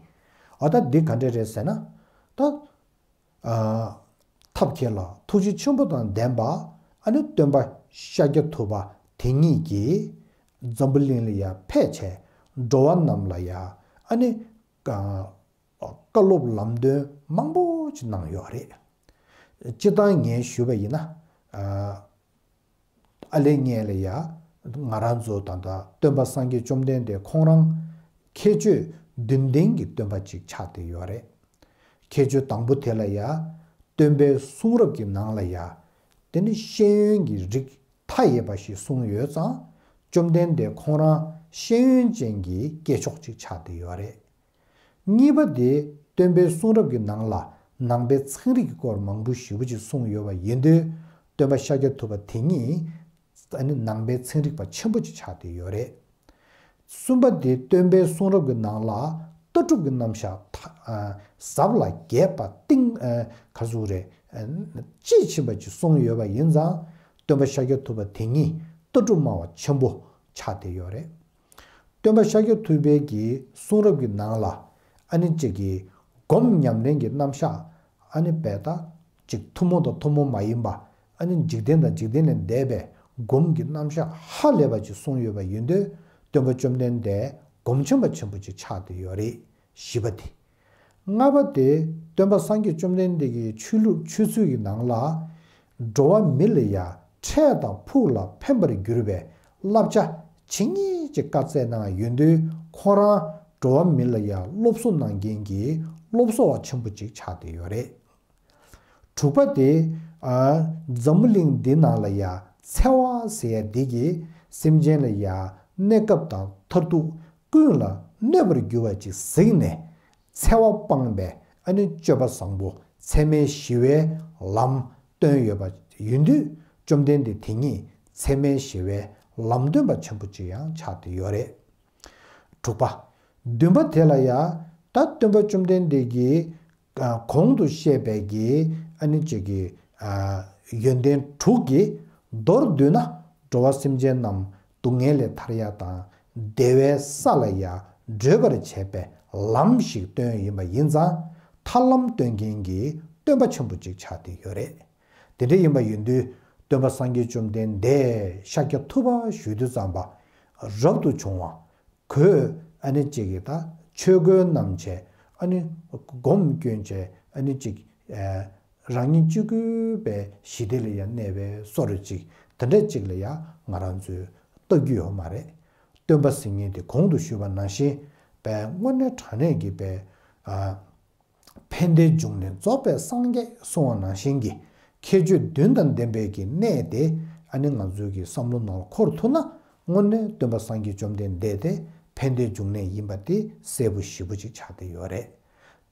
འོ་ད་འདི་ག་འདྲ་རེད་ཟེར་ན། ད། ཨ། ཐབས་མཁས་ལ་ཐུགས་རྗེ་ཆེན་པོ་དང་ལྡན་པ། ཨ་ནི་སྟོན་པ་ཤཱཀྱ་ཐུབ་པ་དེ་ཉིད་ཀྱིས་འཛམ་བུ་གླིང་ལ་ཡ་ཕེབས་བྱས་འགྲོ་བ་རྣམས་ལ་ཡ། ཨ་ནི། ཨ། བཀའ་སློབ་ལམ་སྟོན་མང་པོ་ཅིག་གནང་ཡོད་རེད། སྤྱིར་བཏང་ངས་ཞུས་པ་ཡིན་ན། ཨ། ཨ་ལས་སྔོན་ལ་ཡ་ང་རང་ཚོ་ད་ལྟ་སྟོན་པ་སངས་རྒྱས་བཅོམ་ལྡན་འདས་ཁོང་རང་ཁྱད་ཆོས་བདུན་ལྡན་གྱི་སྟོན་པ་ཅིག་ཆགས་བསྡད་ཡོད་རེད། ཁྱད་ཆོས་དང་པོ་དེ་ལ་ཡ། སྟོན་པའི་གསུང་རབ་ཀྱི་ནང་ལ་ཡ། དེ་ནི་ཤེས་ཡོན་གྱི་རིགས་མཐའ་ཡས་པ་ཞིག་གསུངས་ཡོད་ཙང་། བཅོམ་ལྡན་འདས་ཁོང་རང་ཤེས་ཡོན་ཅན་གྱི་སྐྱེས་མཆོག་ཅིག་ཆགས་བསྡད་ཡོད་རེད། གཉིས་པ་དེ། སྟོན་པའི་གསུང་རབ་ཀྱི་ནང་ལ་ནང་པའི་ཚན་རིག་གི་སྐོར་མང་པོ་ཞེ་པོ་ཅིག་གསུངས་ཡོད་པ་ཡིན་དུས། སྟོན་པ་ཤཱཀྱ་ཐུབ་པ་དེ་ཉིད་ཨ་ནི་ནང་པའི་ཚན་རིག་པ་ཆེན་པོ་ཅིག་ཆགས་བསྡད་ཡོད་རེད། གསུམ་པ་དེ། སྟོན་པའི་གསུང་རབ་ཀྱི་ནང་ལ་ལྟ་གྲུབ་ཀྱི་རྣམ་གཞག་ཐ་ཨ་ཟབ་ལ་རྒྱས་པ། གཏིང་ཨ་ག་ཟུག་རེད། ཨ་དཔྱིས་ཕྱིན་པ་ཅིག་གསུངས་ཡོད་པ་ཡིན་ཙང་། སྟོན་པ་ཤཱཀྱ་ཐུབ་པ་དེ་ཉིད་ལྟ་གྲུབ་སྨྲ་བ་ཆེན་པོ་ཆགས་བསྡད་ཡོད་རེད། སྟོན་པ་ཤཱཀྱ་ཐུབ་པའི་གི་གསུང་རབ་ཀྱི་ནང་ལ། ཨ་ནི་གཅིག་གི་སྒོམ་ཉམས་ལེན་གྱི་རྣམ་གཞག། ཨ་ནི་དཔེར་ན་གཅིག་ཐུན་མོང་དང་ཐུན་མོང་མ་ཡིན་པ། ཨ་ནི་འཇིག་རྟེན་དང་འཇིག་རྟེན་ལས་འདས་པའི་སྒོམ་གྱི་རྣམ་གཞག་ཧ་ལས་པ་ཅིག་གསུངས་ཡོད་པ་ཡིན་དུས། སྟོན་པ་བཅོམ་ལྡན་འདས་སྒོམ་ཆེན་པ་ཆེན་པོ་ཅིག་ཆགས་བསྡད་ཡོད་རེད། བཞི་པ་དེ། ལྔ་པ་དེ། སྟོན་པ་སངས་རྒྱས་བཅོམ་ལྡན་འདས་ཀྱི་ཆོས་ལུགས་ཆོས་ཚུལ་གྱི་ནང་ལ། འགྲོ་བ་མི་ལ་ཡ་འཕྲལ་དང་ཕུགས་ལ་ཕན་པར་འགྱུར་བའི་བསླབ་བྱ་ཇི་སྙེད་ཅིག་བཀའ་སྩལ་གནང་ཡོད་དུས། ཁོང་རང་འགྲོ་བ་མི་ལ་ཡ་སློབ་གསོ་གནང་མཁན་གྱི་སློབ་གསོ་བ་ཆེན་པོ་ཅིག་ཆགས་བསྡད་ཡོད་རེད། དྲུག་པ་དེ། ཨ། འཛམ་བུ་གླིང་འདི་ནང་ལ་ཡ་འཚེ་བ་ཟེར་ཡ་འདི་གིས་སེམས་ཅན་ལ་ཡ་གནས་སྐབས་དང་མཐར་ཐུག་ཀུན་ལ་གནོད་པར་འགྱུར་བ་ཅིག་གཟིགས་ནས། འཚེ་བ་སྤངས་པའི་ཨ་ནི་སྤྱོད་པ་བཟང་པོ། འཚེ་མེད་ཞི་བའི་ལམ་སྟོན་ཡོད་པ་ཡིན་དུས། བཅོམ་ལྡན་འདས་དེ་ཉིད་འཚེ་མེད་ཞི་བའི་ལམ་སྟོན་པ་ཆེན་པོ་ཅིག་ཡང་ཆགས་བསྡད་ཡོད་རེད། དྲུག་པ། བདུན་པ་དེ་ལ་ཡ། ད་སྟོན་པ་བཅོམ་ལྡན་འདས་ཀྱིས་ཨ་གོང་དུ་བཤད་པའི་གི་ཨ་ནི་གཅིག་གི་ཨ་ཡོན་ཏན་དྲུག་གིས། མདོར་བསྡུས་ན་འགྲོ་བ་སེམས་ཅན་རྣམས་སྡུག་བསྔལ་ལས་ཐར་ཡ་དང་བདེ་བའི་ས་ལ་ཡ་བགྲོད་པར་བྱེད་པའི་ལམ་ཞིག་སྟོན་ཡིན་པ་ཡིན་ཙང་། ཐར་ལམ་སྟོན་མཁན་གྱི་སྟོན་པ་ཆེན་པོ་ཅིག་ཆགས་བསྡད་ཡོད་རེད། དེ་འདྲ་ཡིན་པ་ཡིན་དུས། སྟོན་པ་སངས་རྒྱས་བཅོམ་ལྡན་འདས་ཤཱཀྱ་ཐུབ་པ་ཞུ་དུས་ཙམ་པ་རབ་ཏུ་བྱུང་བ། ཁོས་ཨ་ནི་གཅིག་གི་ད་ཆོས་གོས་བསྣམས་བྱས། ཨ་ནི་སྒོམ་བསྐྱོན་བྱས། ཨ་ནི་གཅིག་ཨ་རང་ཉིད་གཅིག་པུའི་ཞི་བདེ་ལ་ཡང་གནས་པའི་བཟོ་འདྲ་ཅིག། དེ་འདྲ་ཅིག་ལ་ཡང་ང་རང་ཚོས་ལྟ་རྒྱུ་ཡོད་མ་རེད། སྟོན་པ་ཟེར་མཁན་དེ་གོང་དུ་ཞུས་པ་ནང་བཞིན་པའི་དངོས་གནས་དྲང་གནས་ཀྱི་པའི་ཨ་ཕན་བདེའི་འབྱུང་གནས་རྫོགས་པའི་སངས་རྒྱས་གསུངས་པ་ནང་བཞིན་གྱི་ཁྱད་ཆོས་བདུན་དང་ལྡན་པའི་གི་གནས་དེ། ཨ་ནི་ང་ཚོའི་གི་བསམ་བློ་ནང་ལ་འཁོར་ཐུབ་ན། དངོས་གནས་སྟོན་པ་སངས་རྒྱས་བཅོམ་ལྡན་འདས་དེ་ཕན་བདེའི་འབྱུང་གནས་ཡིན་པ་དེ་གསལ་པོ་ཞེ་པོ་ཅིག་ཆགས་བསྡད་ཡོད་རེད།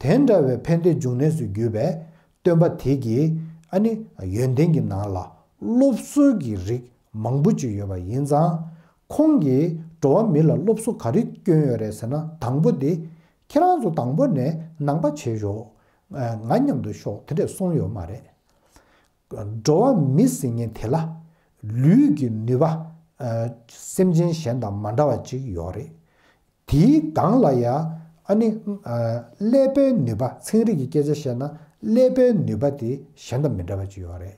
དེ་འདྲ་བའི་ཕན་བདེའི་འབྱུང་གནས་སུ་གྱུར་པའི་ སྟོན་པ་དེ་གིས་ཨ་ནི་ཡོན་ཏན་གྱི་ནང་ལ་སློབ་གསོ་གི་རིགས་མང་པོ་ཅིག་ཡོད་པ་ཡིན་ཙང་། ཁོང་གིས་འགྲོ་བ་མི་ལ་སློབ་གསོ་ག་རེ་བསྐྱོན་ཡོད་རེད་ཟེར་ན། དང་པོ་དེ། ཁྱེད་རང་ཚོ་དང་པོ་ནས་ནང་པ་བྱེད་ཤོག་ང་མཉམ་དུ་ཤོག་དེ་འདྲས་གསུངས་ཡོད་མ་རེད། འགྲོ་བ་མི་ཟེར་མཁན་དེ་ལ་ལུས་ཀྱི་ནུས་པ། ཨ། སེམས་ཅན་གཞན་དང་མ་འདྲ་བ་ཅིག་ཡོད་རེད། དེའི་སྒང་ལ་ཡ། ཨ་ནི། ཨ། ཀླད་པའི་ནུས་པ། ཚན་རིག་གི་སྐད་ཆ་བཤད་ན་ཀླད་པའི་ནུས་པ་དེ་གཞན་དང་མི་འདྲ་བ་ཅིག་ཡོད་རེད།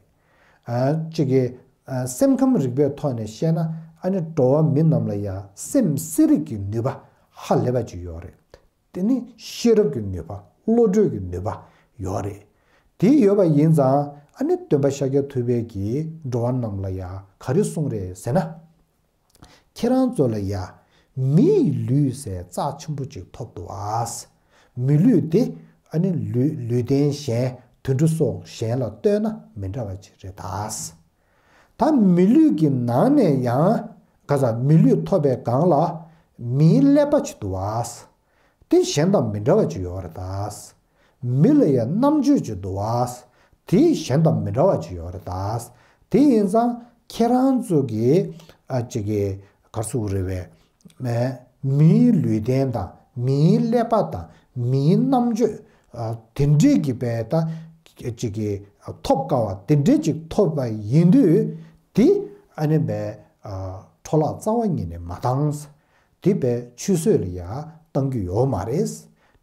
ཨ། གཅིག་གིས། ཨ། སེམས་ཁམས་རིག་པའི་ཐོག་ནས་བཤད་ན། ཨ་ནི་འགྲོ་བ་མི་རྣམས་ལ་ཡ་སེམས་གསལ་རིག་གི་ནུས་པ་ཧ་ལས་པ་ཅིག་ཡོད་རེད། དེ་ནི་ཤེས་རབ་ཀྱི་ནུས་པ། བློ་གྲོས་ཀྱི་ནུས་པ་ཡོད་རེད། དེ་ཡོད་པ་ཡིན་ཙང་། ཨ་ནི་སྟོན་པ་ཤཱཀྱ་ཐུབ་པས་ཀྱིས་འགྲོ་བ་རྣམས་ལ་ཡ་ག་རེ་གསུངས་རེད་ཟེར་ན། ཁྱེད་རང་ཚོ་ལ་ཡ་མིའི་ལུས་ཟེར་རྩ་ཆེན་པོ་ཅིག་ཐོབ་འདུག་ཨ། མི་ལུས་དེ་ཨ་ནི་ལུས་ལུས་རྟེན་གཞན། དུད་འགྲོ་སོགས་གཞན་ལ་ལྟོས་ན་མི་འདྲ་བ་ཅིག་རེད་ད། ད་མི་ལུས་ཀྱི་ནང་ནས་ཡང་། ག་ས། མི་ལུས་ཐོབ་པའི་སྒང་ལ་མིའི་ཀླད་པ་ཅིག་འདུག་ཨ། དེ་གཞན་དང་མི་འདྲ་བ་ཅིག་ཡོད་རེད་ད། མི་ལ་ཡང་རྣམ་དཔྱོད་ཅིག་འདུག་ཨ། དེ་གཞན་དང་མི་འདྲ་བ་ཅིག་ཡོད་རེད་ད། དེ་ཡིན་ཙང་ཁྱེད་རང་ཚོ་གིས། ཨ། ཅིག་གིས་ག་རེ་ཟེར་དགོས་རེད་པས། མིའི་ལུས་རྟེན་དང་། མིའི་ཀླད་པ་དང་། མིའི་རྣམ་དཔྱོད། ཨ། དེ་འདྲས་ཀྱི་པའི་ད། ཅིག་གིས་ཐོབ་དཀའ་བ་དེ་འདྲས་ཅིག་ཐོབ་པ་ཡིན་དུས། དེ་ཨ་ནི་པའི། ཨ། འཕྲོ་བརླག་རྩ་བ་ཉིད་ནས་མ་བཏང་། དེ་པའི་ཆུད་ཟོས་ལ་ཡ་བཏང་རྒྱུ་ཡོད་མ་རེད།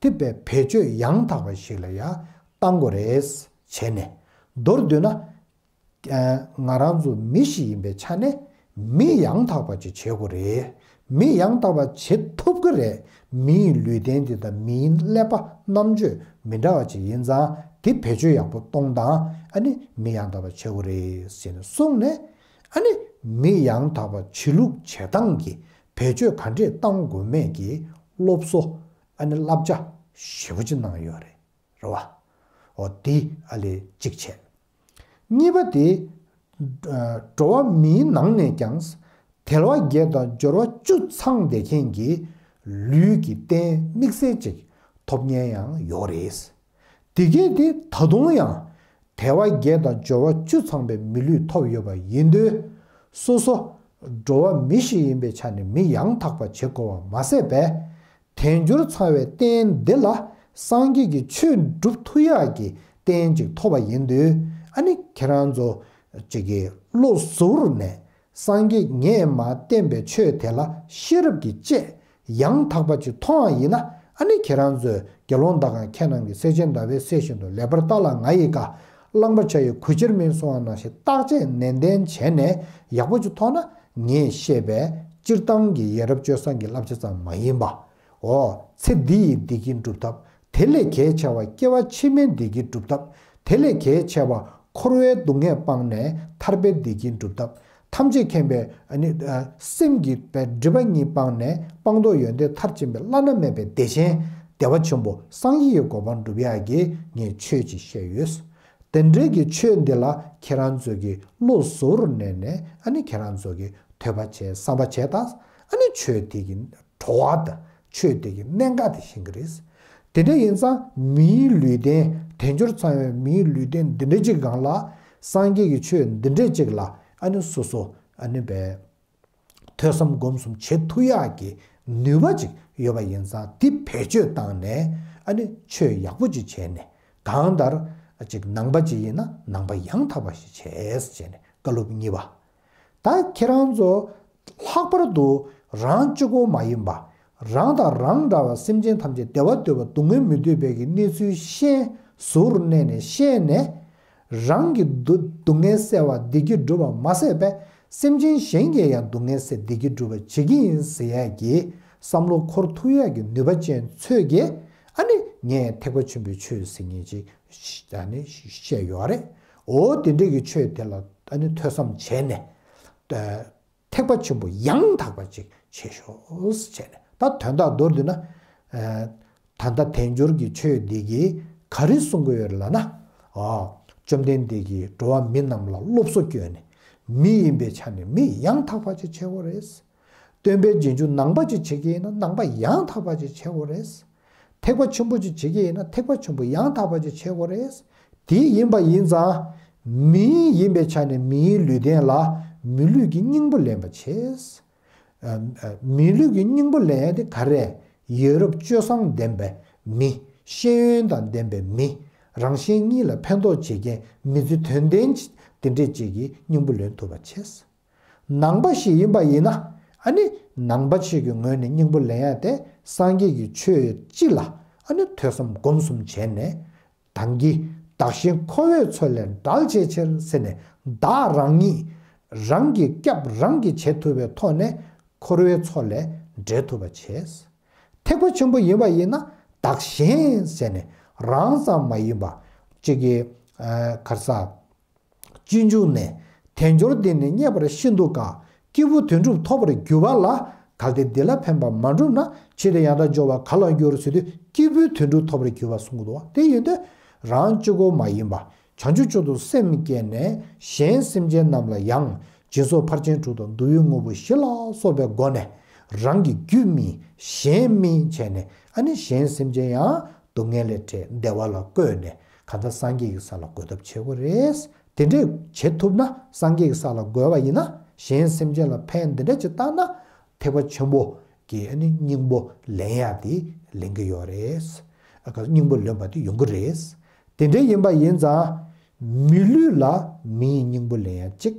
དེ་པའི་བེད་སྤྱོད་ཡང་དག་པ་ཞིག་ལ་ཡ་བཏང་དགོས་རེད། བྱས་ནས་མདོར་བསྡུས་ན། ཨ། ང་རང་ཚོ་མི་ཞིག་ཡིན་པའི་ཆ་ནས་མི་ཡང་དག་པ་ཅིག་བྱེད་དགོས་རེད། མི་ཡང་དག་པ་བྱེད་ཐུབ་ཀྱི་རེད། མིའི་ལུས་རྟེན་འདི་དང་མིའི་ཀླད་པ། རྣམ་དཔྱོད་མི་འདྲ་བ་ཅིག་ཡིན་ཙང་། དེ་བེད་སྤྱོད་ཡག་པོ་གཏོང་སྟངས། ཨ་ནི་མི་ཡང་དག་པ་བྱེད་དགོས་རེད་ཟེར་ནས་གསུངས་ནས། ཨ་ནི་མི་ཡང་དག་པ་བྱེད་ལུགས་བྱེད་སྟངས་ཀྱི་བེད་སྤྱོད་ག་འདྲས་གཏང་དགོས་མེད་ཀྱི་སློབ་གསོ། ཨ་ནི་བསླབ་བྱ་ཞེ་པོ་ཅིག་གནང་ཡོད་རེད། རེད་བ། འོ་དེ་ཨ་ལས་གཅིག་བྱས། གཉིས་པ་དེ། ཨ། འགྲོ་བ་མིའི་ནང་ནས་ཀྱང་དལ་བ་བརྒྱད་དང་འབྱོར་བ་བཅུ་ཚང་བསྡད་མཁན་གྱི་ལུས་ཀྱི་རྟེན་དམིགས་བསལ་ཅིག་ཐོབ་མཁན་ཡང་ཡོད་རེད། དེ་གས་དེ་ད་དུང་ཡང་དལ་བ་བརྒྱད་དང་འབྱོར་བ་བཅུ་ཚང་བའི་མི་ལུས་ཐོབ་ཡོད་པ་ཡིན་དུས། སོ་སོ་འགྲོ་བ་མི་ཞིག་ཡིན་པའི་ཆ་ནས་མི་ཡང་དག་པ་བྱེད་དགོས་པ་མ་ཟད་པས། དལ་འབྱོར་ཚང་བའི་རྟེན་འདི་ལ་སངས་རྒྱས་ཀྱི་ཆོས་སྒྲུབ་ཐུབ་ཡག་གི་རྟེན་ཅིག་ཐོབ་པ་ཡིན་དུས། ཨ་ནི་ཁྱེད་རང་ཚོ་ཅིག་གིས་བློ་གཟུ་བོར་ནས། སངས་རྒྱས་ངས་མར་བསྟན་པའི་ཆོས་དེ་ལ་ཤེས་རབ་ཀྱིས་དཔྱད། ཡང་དག་པ་ཅིག་མཐོང་བ་ཡིན་ན། ཨ་ནི་ཁྱེད་རང་ཚོས། དགེ་སློང་དག་ཀྱང་ཁྱེད་རྣམས་ཀྱིས། སེར་ཆེན་ཟླ་བའི་གསལ་བཞིན་དུ། ལེགས་པར་བལྟ་ལ་ང་ཡི་བཀའ། རླངས་པ་ཆུ་ཡི་གུ་ཕྱིར་མིན་གསུང་བ་ནང་བཞིན། བརྟག་དཔྱད་ནན་ཏན་བྱས་ནས་ཡག་པོ་ཅིག་མཐོང་ན། ངས་བཤད་པའི་སྤྱིར་བཏང་གི་ཡ་རབས་སྤྱོད་བཟང་གི་བསླབ་བྱ་ཙམ་མ་ཡིན་པ། འོ། ཚེ་འདི་ཡི་བདེ་སྐྱིད་སྒྲུབ་ཐབས། དེ་ལས་གལ་ཆེ་བ་སྐྱེ་བ་ཕྱི་མའི་བདེ་སྐྱིད་སྒྲུབ་ཐབས། དེ་ལས་གལ་ཆེ་བ་འཁོར་བའི་སྡུག་བསྔལ་སྤངས་ནས་ཐར་པའི་བདེ་སྐྱིད་སྒྲུབ་ཐབས། ཐམས་ཅད་མཁྱེན་པའི་ཨ་ནི། ཨ། སེམས་ཀྱི་པའི་སྒྲིབ་པ་གཉིས་སྤངས་ནས་སྤངས་རྟོགས་ཡོན་ཏན་མཐར་ཕྱིན་པའི་བླ་ན་མེད་པའི་བདེ་ཆེན་བདེ་བ་ཆེན་པོ་སངས་རྒྱས་ཀྱི་གོ་འཕང་སྒྲུབ་ཡག་གི་ངས་ཆོས་ཅིག་བཤད་ཡོད། དེ་འདྲའི་གི་ཆོས་འདི་ལ་ཁྱེད་རང་ཚོ་གིས་བློ་གཟུ་བོར་གནས་ནས། ཨ་ནི་ཁྱེད་རང་ཚོ་གིས་ཐོས་པ་བྱས། བསམ་པ་བྱས་དང་། ཨ་ནི་ཆོས་དེ་གི་བྲོ་བ་དང་། ཆོས་དེ་གི་གནད་འགག་དེ་ཤེས་ཀྱི་རེད། དེ་འདྲ་ཡིན་ཙང་མིའི་ལུས་རྟེན། དལ་འབྱོར་ཚང་བའི་མིའི་ལུས་རྟེན་འདི་འདྲ་ཅིག་སྒང་ལ། སངས་རྒྱས་ཀྱི་ཆོས་འདི་འདྲ་ཅིག་ལ། ཨ་ནི་སོ་སོ་ཨ་ནི་བས་ཐོས་བསམ་སྒོམ་གསུམ་བྱེད་ཐུབ་ཡག་གི་ནུས་པ་ཅིག་ཡོད་པ་ཡིན་ཙང་། དེ་བེད་སྤྱོད་བཏང་ནས། ཨ་ནི་ཆོས་ཡག་པོ་ཅིག་བྱས་ནས། གང་ལྟར་ཅིག་ནང་པ་ཅིག་ཡིན་ན་ནང་པ་ཡང་དག་པ་ཞིག་བྱས་བྱས་ནས། བཀའ་སློབ་གཉིས་པ། ད་ཁྱེད་རང་ཚོ་ལྷག་པར་དུ་རང་གཅིག་པོ་མ་ཡིན་པ། རང་དང་རང་འདྲ་བ་སེམས་ཅན་ཐམས་ཅད་བདེ་བ་འདོད་པ། སྡུག་བསྔལ་མི་འདོད་པའི་གི་གནས་ཚུལ་ཤེས། གཟུར་གནས་ནས་ཤེས་ནས། རང་གི་སྡུག་སྡུག་བསྔལ་སེལ་བ། བདེ་སྐྱིད་སྒྲུབ་པ་མ་ཟད་པས། སེམས་ཅན་གཞན་གྱི་ཡང་སྡུག་བསྔལ་སེལ། བདེ་སྐྱིད་སྒྲུབ་པ་བྱེད་ཀྱི་ཡིན་ཟེར་ཡག་གི་བསམ་བློ་འཁོར་ཐུབ་ཡག་གི་ནུས་པ་ཅན་ཚོས་ཀྱིས། ཨ་ནི་ངས་ཐེག་པ་ཆེན་པོའི་ཆོས་ཟེར་མཁན་ཅིག་ཨ་ནི་བཤད་ཡོད་རེད། འོ་དེ་འདྲའི་གི་ཆོས་དེ་ལ་ཨ་ནི་ཐོས་བསམ་བྱས་ནས། ཐེག་པ་ཆེན་པོ་ཡང་དག་པ་ཅིག་བྱེད་ཤོག་ཟེར་བྱས་ནས། ད་དོན་དག་མདོར་བསྡུས་ན། ཨ། ད་ལྟ་དལ་འབྱོར་གྱི་ཆོས་འདི་གིས་ག་རེ་གསུང་གི་ཡོད་རེད་ལབ་ན། ཨ། བཅོམ་ལྡན་འདས་ཀྱིས་འགྲོ་བ་མི་རྣམས་ལ་སློབ་གསོ་བསྐྱོན་ནས། མི་ཡིན་པའི་ཆ་ནས་མི་ཡང་དག་པ་ཅིག་བྱེད་དགོས་རེད། སྟོན་པའི་རྗེས་འཇུག་ནང་པ་ཅིག་བྱེད་ཀྱི་ཡིན་ན་ནང་པ་ཡང་དག་པ་ཅིག་བྱེད་དགོས་རེད། ཐེག་པ་ཆེན་པོ་ཅིག་བྱེད་ཀྱི་ཡིན་ན་ཐེག་པ་ཆེན་པོ་ཡང་དག་པ་ཅིག་བྱེད་དགོས་རེད། དེ་ཡིན་པ་ཡིན་ཙང་། མི་ཡིན་པའི་ཆ་ནས་མིའི་ལུས་རྟེན་ལ་མི་ལུས་ཀྱི་སྙིང་པོ་ལེན་པ་བྱས། མི་ལུས་ཀྱི་སྙིང་པོ་ལེན་ཡ་དེ་ག་རེ། ཡ་རབས་སྤྱོད་བཟང་ལྡན་པའི་མི། ཤེས་ཡོན་དང་ལྡན་པའི་མི། རང་གཞན་གཉིས་ལ་ཕན་ཐོགས་བྱེད་མཁན་མི་ཚེ་དོན་ལྡན་དེ་འདྲས་ཅིག་གི་སྙིང་པོ་ལེན་ཐུབ་པ་བྱས། ནང་པ་ཞིག་ཡིན་པ་ཡིན་ན། ཨ་ནི་ནང་པ་ཞིག་གི་ངོས་ནས་སྙིང་པོ་ལེན་ཡ་དེ་སངས་རྒྱས་ཀྱི་ཆོས་སྤྱི་ལ་ཨ་ནི་ཐོས་བསམ་སྒོམ་གསུམ་བྱས་ནས། དང་གི་བདག་གཞན་འཁོར་བའི་མཚོ་ལས་བསྒྲལ་བྱའི་ཕྱིར་ཟེར་ནས། བདག་རང་ཉིད་རང་གི་སྐྱབས་རང་གིས་བྱེད་ཐུབ་པའི་ཐོག་ནས་འཁོར་བའི་མཚོ་ལས་བསྒྲལ་ཐུབ་པ་བྱས། ཐེག་པ་ཆེན་པོ་ཡིན་པ་ཡིན་ན་བདག་གཞན་ཟེར་ནས་རང་ཙམ་མ་ཡིན་པ། གཅིག་གི་གར་ས། སྤྱོད་འཇུག་ནས། དལ་འབྱོར་འདི་ནི་རྙེད་པར་ཤིན་ཏུ་དཀའ། སྐྱེས་བུ་དོན་གྲུབ་ཐོབ་པར་གྱུར་པ་ལ། གལ་ཏེ་འདི་ལ་ཕན་པ་མ་བསྒྲུབས་ན། ཕྱིས་ཏེ་ཡང་དག་འབྱོར་བ་ག་ལ་འགྱུར་ཟེར་དུས། སྐྱེས་བུ་དོན་གྲུབ་ཐོབ་པར་གྱུར་པ་གསུང་གི་འདུག་བ། དེ་ཡིན་དུས་རང་གཅིག་པོ་མ་ཡིན་པ། བྱང་ཆུབ་མཆོག་ཏུ་སེམས་བསྐྱེད་ནས། གཞན་སེམས་ཅན་རྣམས་ལ་ཡང་། སྦྱིན་སོགས་ཕར་ཕྱིན་དྲུག་དང་། བསྡུ་བའི་དངོས་པོ་བཞི་ལ་སོགས་པའི་སྒོ་ནས། རང་གི་རྒྱུད་སྨིན། གཞན་སྨིན་བྱས་ནས། ཨ་ནི་གཞན་སེམས་ཅན་ཡང་སྡུག་བསྔལ་ལས་བྲལ། བདེ་བ་ལ་བཀོད་ནས། གང་ལྟར་སངས་རྒྱས་ཀྱི་ས་ལ་འགོད་ཐབས་བྱེད་དགོས་རེད། དེ་འདྲས་བྱེད་ཐུབ་ན། སངས་རྒྱས་ཀྱི་ས་ལ་འགོད་པ་ཡིན་ན། གཞན་སེམས་ཅན་ལ་ཕན་འདི་འདྲ་ཅིག་བཏང་ན། ཐེག་པ་ཆེན་པོ་གི་ཨ་ནི་སྙིང་པོ་ལེན་ཡག་དེ་ལེན་གྱི་ཡོད་རེད། ཨ་ཁ་སྙིང་པོ་ལེན་པ་དེ་ཡོང་གི་རེད། དེ་འདྲ་ཡིན་པ་ཡིན་ཙང་། མི་ལུས་ལ་མིའི་སྙིང་པོ་ལེན་ཡག་གཅིག།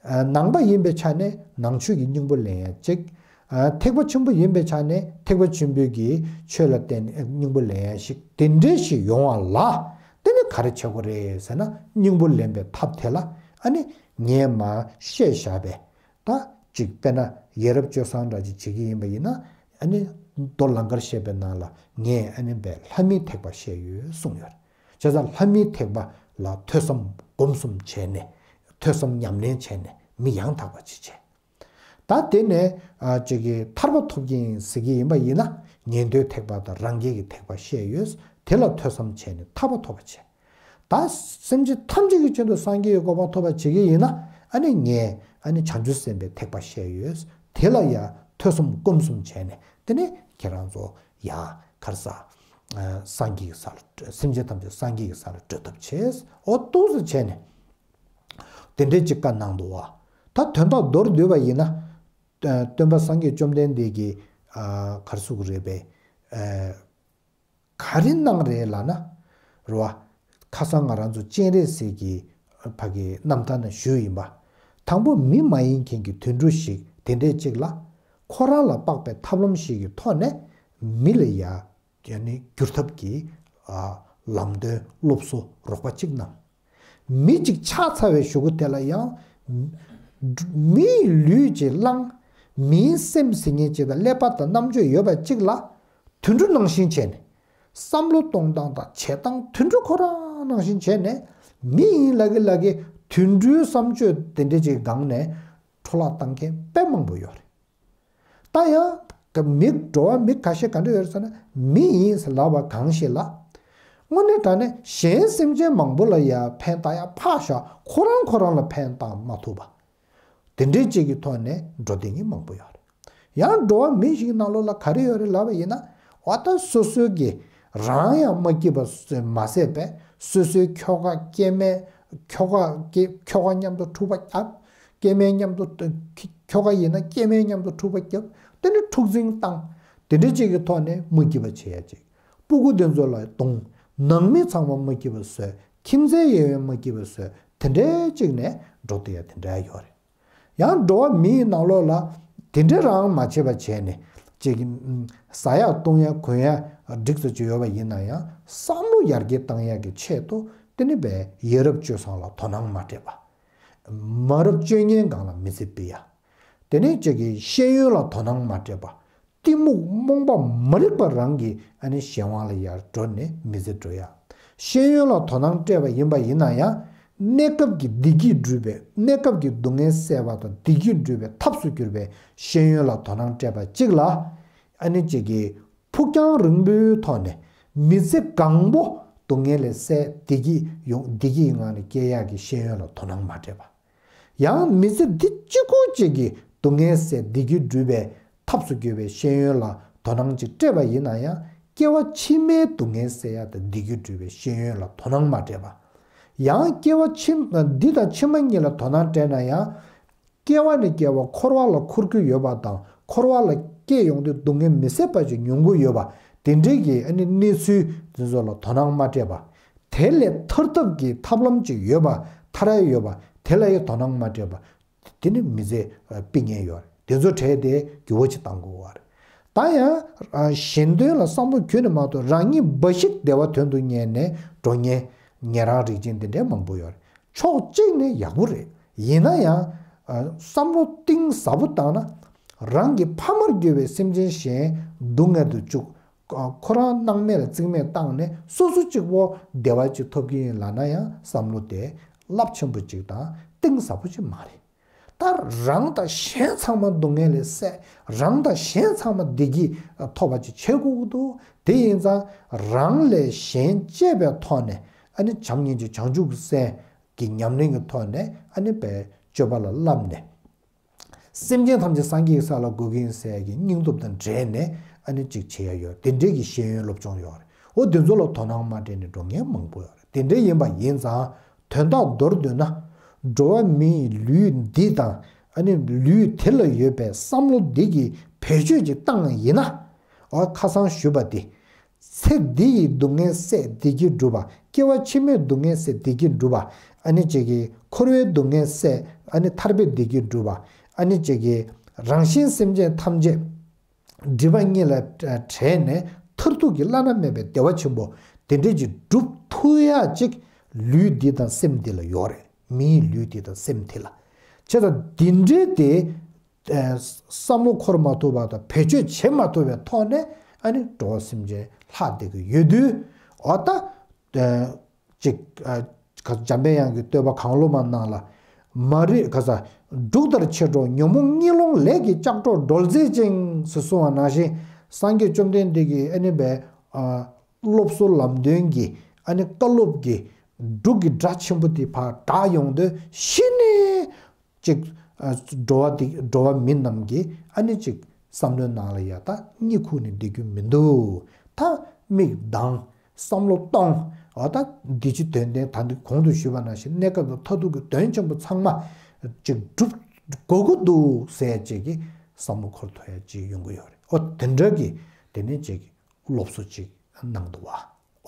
ཨ་ནང་པ་ཡིན་པའི་ཆ་ནས་ནང་ཆོས་ཀྱི་སྙིང་པོ་ལེན་ཡག་གཅིག། ཨ་ཐེག་པ་ཆེན་པོ་ཡིན་པའི་ཆ་ནས་ཐེག་པ་ཆེན་པོའི་གི་ཆོས་ལ་བརྟེན་ནས་སྙིང་པོ་ལེན་ཡག་ཞིག་དེ་འདྲ་ཞིག་ཡོང་བ་ལ། དེ་ནི་ག་རེ་བྱེད་དགོས་རེད་ཟེར་ན། སྙིང་པོ་ལེན་པའི་ཐབས་དེ་ལ་ཨ་ནི་ངས་མར་བཤད་བཞག་པའི། ད་ཅིག་དཔེར་ན་ཡ་རབས་སྤྱོད་བཟང་འདྲ་ཅིག་བྱེད་ཀྱི་ཡིན་པ་ཡིན་ན། ཨ་ནི་མདོ་ལང་ཀར་བཤད་པའི་ནང་ལ་ངས་ཨ་ནི་པའི་ལྷ་མིའི་ཐེག་པ་བཤད་ཡོད་གསུངས་ཡོད་རེད། བྱས་ཙང་ལྷ་མིའི་ཐེག་པ་ལ་ཐོས་བསམ་སྒོམ་གསུམ་བྱས་ནས། ཐོས་བསམ་ཉམས་ལེན་བྱས་ནས་མི་ཡང་དག་པ་ཅིག་བྱས། ད་དེ་ནས་ཨ་ཅིག་གི་ཐར་པ་ཐོབ་ཀྱི་ཡིན་ཟེར་གྱི་ཡིན་པ་ཡིན་ན། ཉན་ཐོས་ཐེག་པ་དང་རང་རྒྱལ་གྱི་ཐེག་པ་བཤད་ཡོད། དེ་ལ་ཐོས་བསམ་བྱས་ནས་ཐར་པ་ཐོབ་པ་བྱས། ད་སེམས་ཅན་ཐམས་ཅད་ཀྱི་ཆེད་དུ་སངས་རྒྱས་ཀྱི་གོ་འཕང་ཐོབ་པ་བྱེད་ཀྱི་ཡིན་ན། ཨ་ནི་ངས་ཨ་ནི་བྱང་ཆུབ་སེམས་དཔའི་ཐེག་པ་བཤད་ཡོད། དེ་ལ་ཡང་ཐོས་བསམ་སྒོམ་གསུམ་བྱས་ནས། དེ་ནས་ཁྱེད་རང་ཚོ་ཡང་གར་ས། ཨ་སངས་རྒྱས་ཀྱི་ས་ལ། སེམས་ཅན་ཐམས་ཅད་སངས་རྒྱས་ཀྱི་ས་ལ་སྒྲོལ་ཐབས་བྱས། འོ་ཏོག་ཙམ་བྱས་ནས། དེ་འདྲའི་ཅིག་བཀའ་གནང་འདུག་བ། ད་དོན་དག་མདོར་བསྡུས་པ་ཡིན་ན། སྟོན་པ་སངས་རྒྱས་བཅོམ་ལྡན་འདས་ཀྱིས་ཨ་ག་རེ་ཟེར་དགོས་རེད་པས། ཨ་ག་རེ་གནང་རེད་ལབ་ན། རེད་བ། ཁ་སང་ང་རང་ཚོ་སྤྱན་རས་གཟིགས་ཀྱི་ཕ་གི་རྣམ་ཐར་ནང་ཞུས་ཡིན་པ། དང་པོ་མི་མ་ཡིན་མཁན་གྱི་དུད་འགྲོ་ཞིག་དེ་འདྲས་ཅིག་ལ། ཁོ་རང་ལ་དཔག་པའི་ཐབས་ལམ་ཞིག་གི་ཐོག་ནས་མི་ལ་ཡ། ཡང་ནི་བསྒྱུར་ཐབས་ཀྱི་ཨ་ལམ་སྟོན་སློབ་གསོ་རོགས་པ་གཅིག་གནང་། མི་གཅིག་ཆགས་ཚར་བའི་གཞུག་གུ་དེ་ལ་ཡང་། མིའི་ལུས་ཅིག་བླངས། མིའི་སེམས་ཟེར་མཁན་ཅིག་དང་ཀླད་པ་དང་རྣམ་དཔྱོད་ཡོད་པ་གཅིག་ལ། དུད་འགྲོ་ནང་བཞིན་བྱས་ནས། བསམ་བློ་གཏོང་སྟངས་དང་བྱེད་སྟངས་དུད་འགྲོ་ཁོ་རང་ནང་བཞིན་བྱས་ནས། མི་ཡིན་ལབ་ཀྱི་ལབ་ཀྱི་དུད་འགྲོའི་བསམ་སྤྱོད་དེ་འདྲ་ཅིག་སྒང་ནས་འཕྲོ་བརླག་བཏང་མཁན་དཔེ་མང་པོ་ཡོད་རེད། ད་ཡང་། མི་འགྲོ་བ་མི་ཁ་ཤས་ག་འདྲ་ཡོད་རེད་ཟེར་ན། མི་ཡིན་ཟེར་ལབ་པ་གང་ཞིག་ལ། དངོས་གནས་དྲང་གནས་གཞན་སེམས་ཅན་མང་པོ་ལ་ཡང་ཕན་བཏགས་ཡ་ཕར་བཞག་ཁོ་རང་ཁོ་རང་ལ་ཕན་བཏགས་མ་ཐུབ་པ། དེ་འདྲའི་ཅིག་གི་ཐོག་ནས་འགྲོ་བསྡད་མཁན་མང་པོ་ཡོད་རེད། ཡང་འགྲོ་བ་མི་ཞིག་ནང་ལོགས་ལ་ག་རེ་ཡོད་རེད་ལབ་པ་ཡིན་ན། འོ་ད་སོ་སོའི་གི་རང་ཡང་མ་སྐྱིད་པ་མ་ཟད་པས། སོ་སོའི་ཁྱོ་ག་སྐྱེ་དམན། ཁྱོ་ག་སྐྱེ་ཁྱོ་ག་མཉམ་དུ་འཁྲུག་པ་བརྒྱབ། སྐྱེ་དམན་མཉམ་དུ། ཁྱོ་ག་ཡིན་ན་སྐྱེ་དམན་མཉམ་དུ་འཁྲུག་པ་བརྒྱབ། དེ་ནི་འཁྲུག་འཛིང་བཏང་། དེ་འདྲ་ཅིག་གི་ཐོག་ནས་མ་སྐྱིད་པ་བྱེད་ཡ་ཅིག། སྤུ་གུ་དེ་ཚོ་ལ་གདུང་། ནང་མི་ཚང་མ་མ་སྐྱིད་པ་བཟོས། ཁྱིམ་མཚེས་ཡོད་པའི་མ་སྐྱིད་པ་བཟོས། དེ་འདྲའི་ཅིག་ནས་འགྲོ་བསྡད་ཡ་དེ་འདྲ་ཡོད་རེད། ཡང་འགྲོ་བ་མིའི་ནང་ལོགས་ལ་དེ་འདྲ་རང་མ་བྱེད་པ་བྱས་ནས། ཅིག་ཟ་ཡག་བཏུང་ཡག་གོན་ཡག་འགྲིག་ཙམ་ཅིག་ཡོད་པ་ཡིན་ན་ཡང་། བསམ་བློ་ཡར་རྒྱས་བཏང་ཡག་གི་ཆེད་དུ། དེ་ནི་བས་ཡ་རབས་སྤྱོད་བཟང་ལ་དོ་སྣང་མ་སྤྲད་པ། མ་རབས་སྤྱོད་ངན་སྒང་ལ་མི་ཚེ་སྤེལ་ཡ། དེ་ནས་ཅིག་གི་ཤེས་ཡོན་ལ་དོ་སྣང་མ་སྤྲད་པ། གཏི་མུག་རྨོངས་པ་མ་རིག་པ་རང་གི་ཨ་ནི་གཞན་དབང་ལ་ཡར་འགྲོ་ནས་མི་ཚེ་འགྲོ་ཡ། ཤེས་ཡོན་ལ་དོ་སྣང་སྤྲད་པ་ཡིན་པ་ཡིན་ན་ཡང་། གནས་སྐབས་ཀྱི་བདེ་སྐྱིད་སྒྲུབ་པའི། གནས་སྐབས་ཀྱི་སྡུག་བསྔལ་སེལ་བ་དང་བདེ་སྐྱིད་སྒྲུབ་པའི་ཐབས་སུ་གྱུར་པའི་ཤེས་ཡོན་ལ་དོ་སྣང་སྤྲད་པ་གཅིག་ལ། ཨ་ནི་ཅིག་གི་ཕུགས་རྒྱང་རིང་པོའི་ཐོག་ནས་མི་ཚེ་གང་པོ་སྡུག་བསྔལ་ལས་སེལ། བདེ་སྐྱིད་ཡོང་། བདེ་སྐྱིད་ངང་ནས་སྐྱེལ་ཡག་གི་ཤེས་ཡོན་ལ་དོ་སྣང་མ་སྤྲད་པ། ཡང་མི་ཚེ་འདི་གཅིག་པུ་གཅིག་གི་སྡུག་བསྔལ་སེལ། བདེ་སྐྱིད་སྒྲུབ་པའི་ཐབས་སུ་གྱུར་པའི་ཤེས་ཡོན་ལ་དོ་སྣང་ཅིག་སྤྲད་པ་ཡིན་ན་ཡང་། སྐྱེ་བ་ཕྱི་མའི་སྡུག་བསྔལ་སེལ་ཡ་དང་བདེ་སྐྱིད་སྒྲུབ་པའི་ཤེས་ཡོན་ལ་དོ་སྣང་མ་སྤྲད་པ། ཡང་སྐྱེ་བ་ཕྱི་འདི་དང་ཕྱི་མ་གཉིས་ལ་དོ་སྣང་སྤྲད་ན་ཡང་། སྐྱེ་བ་ནས་སྐྱེ་བ་འཁོར་བ་ལ་འཁོར་གྱི་ཡོད་པ་དང་། འཁོར་བ་ལ་སྐྱེ་ཡོང་དུས་སྡུག་བསྔལ་མི་བཟད་པ་ཞིག་མྱོང་གི་ཡོད་པ། དེ་འདྲའི་གི་ཨ་ནི་གནས་ཚུལ་དེ་ཚོ་ལ་དོ་སྣང་མ་སྤྲད་པ། དེ་ལས་ཐར་ཐབས་ཀྱི་ཐབས་ལམ་ཅིག་ཡོད་པ། ཐར་ཡ་ཡོད་པ། དེ་ལ་ཡང་དོ་སྣང་མ་སྤྲད་པ། དེ་ནི་མི་ཚེ་སྤེལ་མཁན་ཡོད་རེད། དེ་ཚོ་བྲལ་ཏེ་འགྱུར་བ་ཅིག་བཏང་དགོས་པ་རེད། ད་ཡང་གཞན་དོན་ལ་བསམ་བློ་གྱོན་ནས་མ་གཏོགས། རང་ཉིད་འབའ་ཞིག་བདེ་བ་དོན་དུ་གཉེར་ནས་འགྲོ་མཁན་ཉན་རང་རིགས་ཅན་དེ་འདྲའི་མང་པོ་ཡོད་རེད། ཕྱོགས་གཅིག་ནས་ཡག་པོ་རེད། ཡིན་ན་ཡང་བསམ་བློ་གཏིང་ཟབ་པོ་བཏང་ན། རང་གི་ཕ་མར་གྱུར་པའི་སེམས་ཅན་གཞན་སྡུག་བསྔལ་དུ་བཅུག་ཁོ་རང་སྣང་མེད་ལ་རྩིས་མེད་བཏང་ནས་སོ་སོ་གཅིག་པོ་བདེ་བ་ཅིག་ཐོབ་ཀྱི་ཡིན་ལབ་ན་ཡང་བསམ་བློ་དེ་རླབས་ཆེན་པོ་ཅིག་དང་གཏིང་ཟབ་པོ་ཅིག་མ་རེད། ད་རང་དང་གཞན་ཚང་མ་སྡུག་བསྔལ་ལས་སད། རང་དང་གཞན་ཚང་མ་བདེ་སྐྱིད་ཐོབ་པ་ཅིག་བྱེད་དགོས་ཀྱི་འདུག་དེ་ཡིན་ཙང་རང་ལས་གཞན་གཅེས་པའི་ཐོག་ནས། ཨ་ནི་བྱམས་སྙིང་རྗེ་བྱང་ཆུབ་ཀྱི་སེམས་ཀྱི་ཉམས་ལེན་གྱི་ཐོག་ནས། ཨ་ནི་པའི་སྤྱོད་པ་ལ་བསླབས་ནས། སེམས་ཅན་ཐམས་ཅད་སངས་རྒྱས་ཀྱི་ས་ལ་འགོད་ཀྱི་ཡིན་ཟེར་ཡ་གི་སྙིང་སྟོབས་དང་འབྲེལ་ནས། ཨ་ནི་ཅིག་བྱེད་ཡ་ཡོད། དེ་འདྲའི་གི་ཤེས་ཡོན་སློབ་སྦྱོང་ཡོད་རེད། འོ་དེ་ཚོ་ལ་དོ་སྣང་མ་སྤྲད་ནས་འགྲོ་མཁན་མང་པོ་ཡོད་རེད། དེ་འདྲ་ཡིན་པ་ཡིན་ཙང་། དོན་དག་མདོར་བསྡུས་ན། འགྲོ་བ་མིའི་ལུས་འདི་དང་། ཨ་ནི་ལུས་དེ་ལ་ཡོད་པའི་བསམ་བློ་འདི་གི་བེད་སྤྱོད་ཅིག་བཏང་ཡིན་ན། འོ་ཁ་སང་ཞུས་པ་འདི། ཚེ་འདི་ཡི་སྡུག་བསྔལ་བསལ་བདེ་སྐྱིད་སྒྲུབ་པ། སྐྱེ་བ་ཕྱི་མའི་སྡུག་བསྔལ་བསལ་བདེ་སྐྱིད་སྒྲུབ་པ། ཨ་ནི་ཅིག་གིས་འཁོར་བའི་སྡུག་བསྔལ་བསལ། ཨ་ནི་ཐར་པའི་བདེ་སྐྱིད་སྒྲུབ་པ། ཨ་ནི་ཅིག་གིས་རང་གཞན་སེམས་ཅན་ཐམས་ཅད་སྒྲིབ་པ་གཉིས་ལས་བྲལ་ནས་མཐར་ཐུག་གི་བླ་ན་མེད་པའི་བདེ་བ་ཆེན་པོ་དེ་འདྲ་ཅིག་སྒྲུབ་ཐུབ་ཡ་ཅིག་ལུས་འདི་དང་སེམས་འདི་ལ་ཡོད་རེད། མིའི་ལུས་འདི་དང་སེམས་འདི་ལ། བྱས་ཙང་འདི་འདྲའི་དེ། ཨ་བསམ་བློ་འཁོར་མ་ཐུབ་པ་དང་། བེད་སྤྱོད་བྱེད་མ་ཐུབ་པའི་ཐོག་ནས། ཨ་ནི་འགྲོ་བ་སེམས་ཅན་ལྷག་བསྡད་ཀྱི་ཡོད་དུས། འོ་ད། ཨ་ཅིག་ཨ་ག་འཇམ་པའི་དབྱངས་ཀྱི་བསྟོད་པ་གང་བློ་མ་ནང་ལ། མ་རིག་ག་ས། འབྲུག་ལྟར་ཆེར་སྒྲོག་ཉོན་མོངས་གཉིད་སློང་ལས་ཀྱི་ལྕགས་སྒྲོག་སྒྲོལ་མཛད་ཅིང་ཟེར་གསུངས་པ་ནང་བཞིན། སངས་རྒྱས་བཅོམ་ལྡན་འདས་ཀྱི་ཨ་ནི་པའི་ཨ་སློབ་གསོ་ལམ་སྟོན་གྱི་ཨ་ནི་བཀའ་སློབ་ཀྱི་འབྲུག་གི་སྒྲ་ཆེན་པོ་དེ་ཕར་བསྒྲགས་ཡོང་དུས། གཞི་ནས་ཅིག་ཨ་འགྲོ་བ་འདི་འགྲོ་བ་མི་རྣམས་ཀྱི་ཨ་ནི་ཅིག་བསམ་བློའི་ནང་ལ་ཡ་ད་གཉིད་ཁུག་ནས་བསྡད་རྒྱུ་མི་འདུག་ད་མིག་གདངས། བསམ་བློ་གཏོང་། འོ་ད་འདི་ཕྱི་དོན་ལྡན། ད་འདི་གོང་དུ་ཞུས་པ་ནང་བཞིན་གནས་སྐབས་དང་མཐར་ཐུག་གི་དོན་ཆེན་པོ་ཚང་མ་ཅིག་སྒྲུབ་དགོས་ཀྱི་འདུག་ཟེར་ཅིག་གི་བསམ་བློ་འཁོར་ཐུབ་ཡ་ཅིག་ཡོང་གི་ཡོད་རེད། འོ་དེ་འདྲ་གི་དེ་ནས་ཅིག་སློབ་གསོ་ཅིག་གནང་འདུག་བ།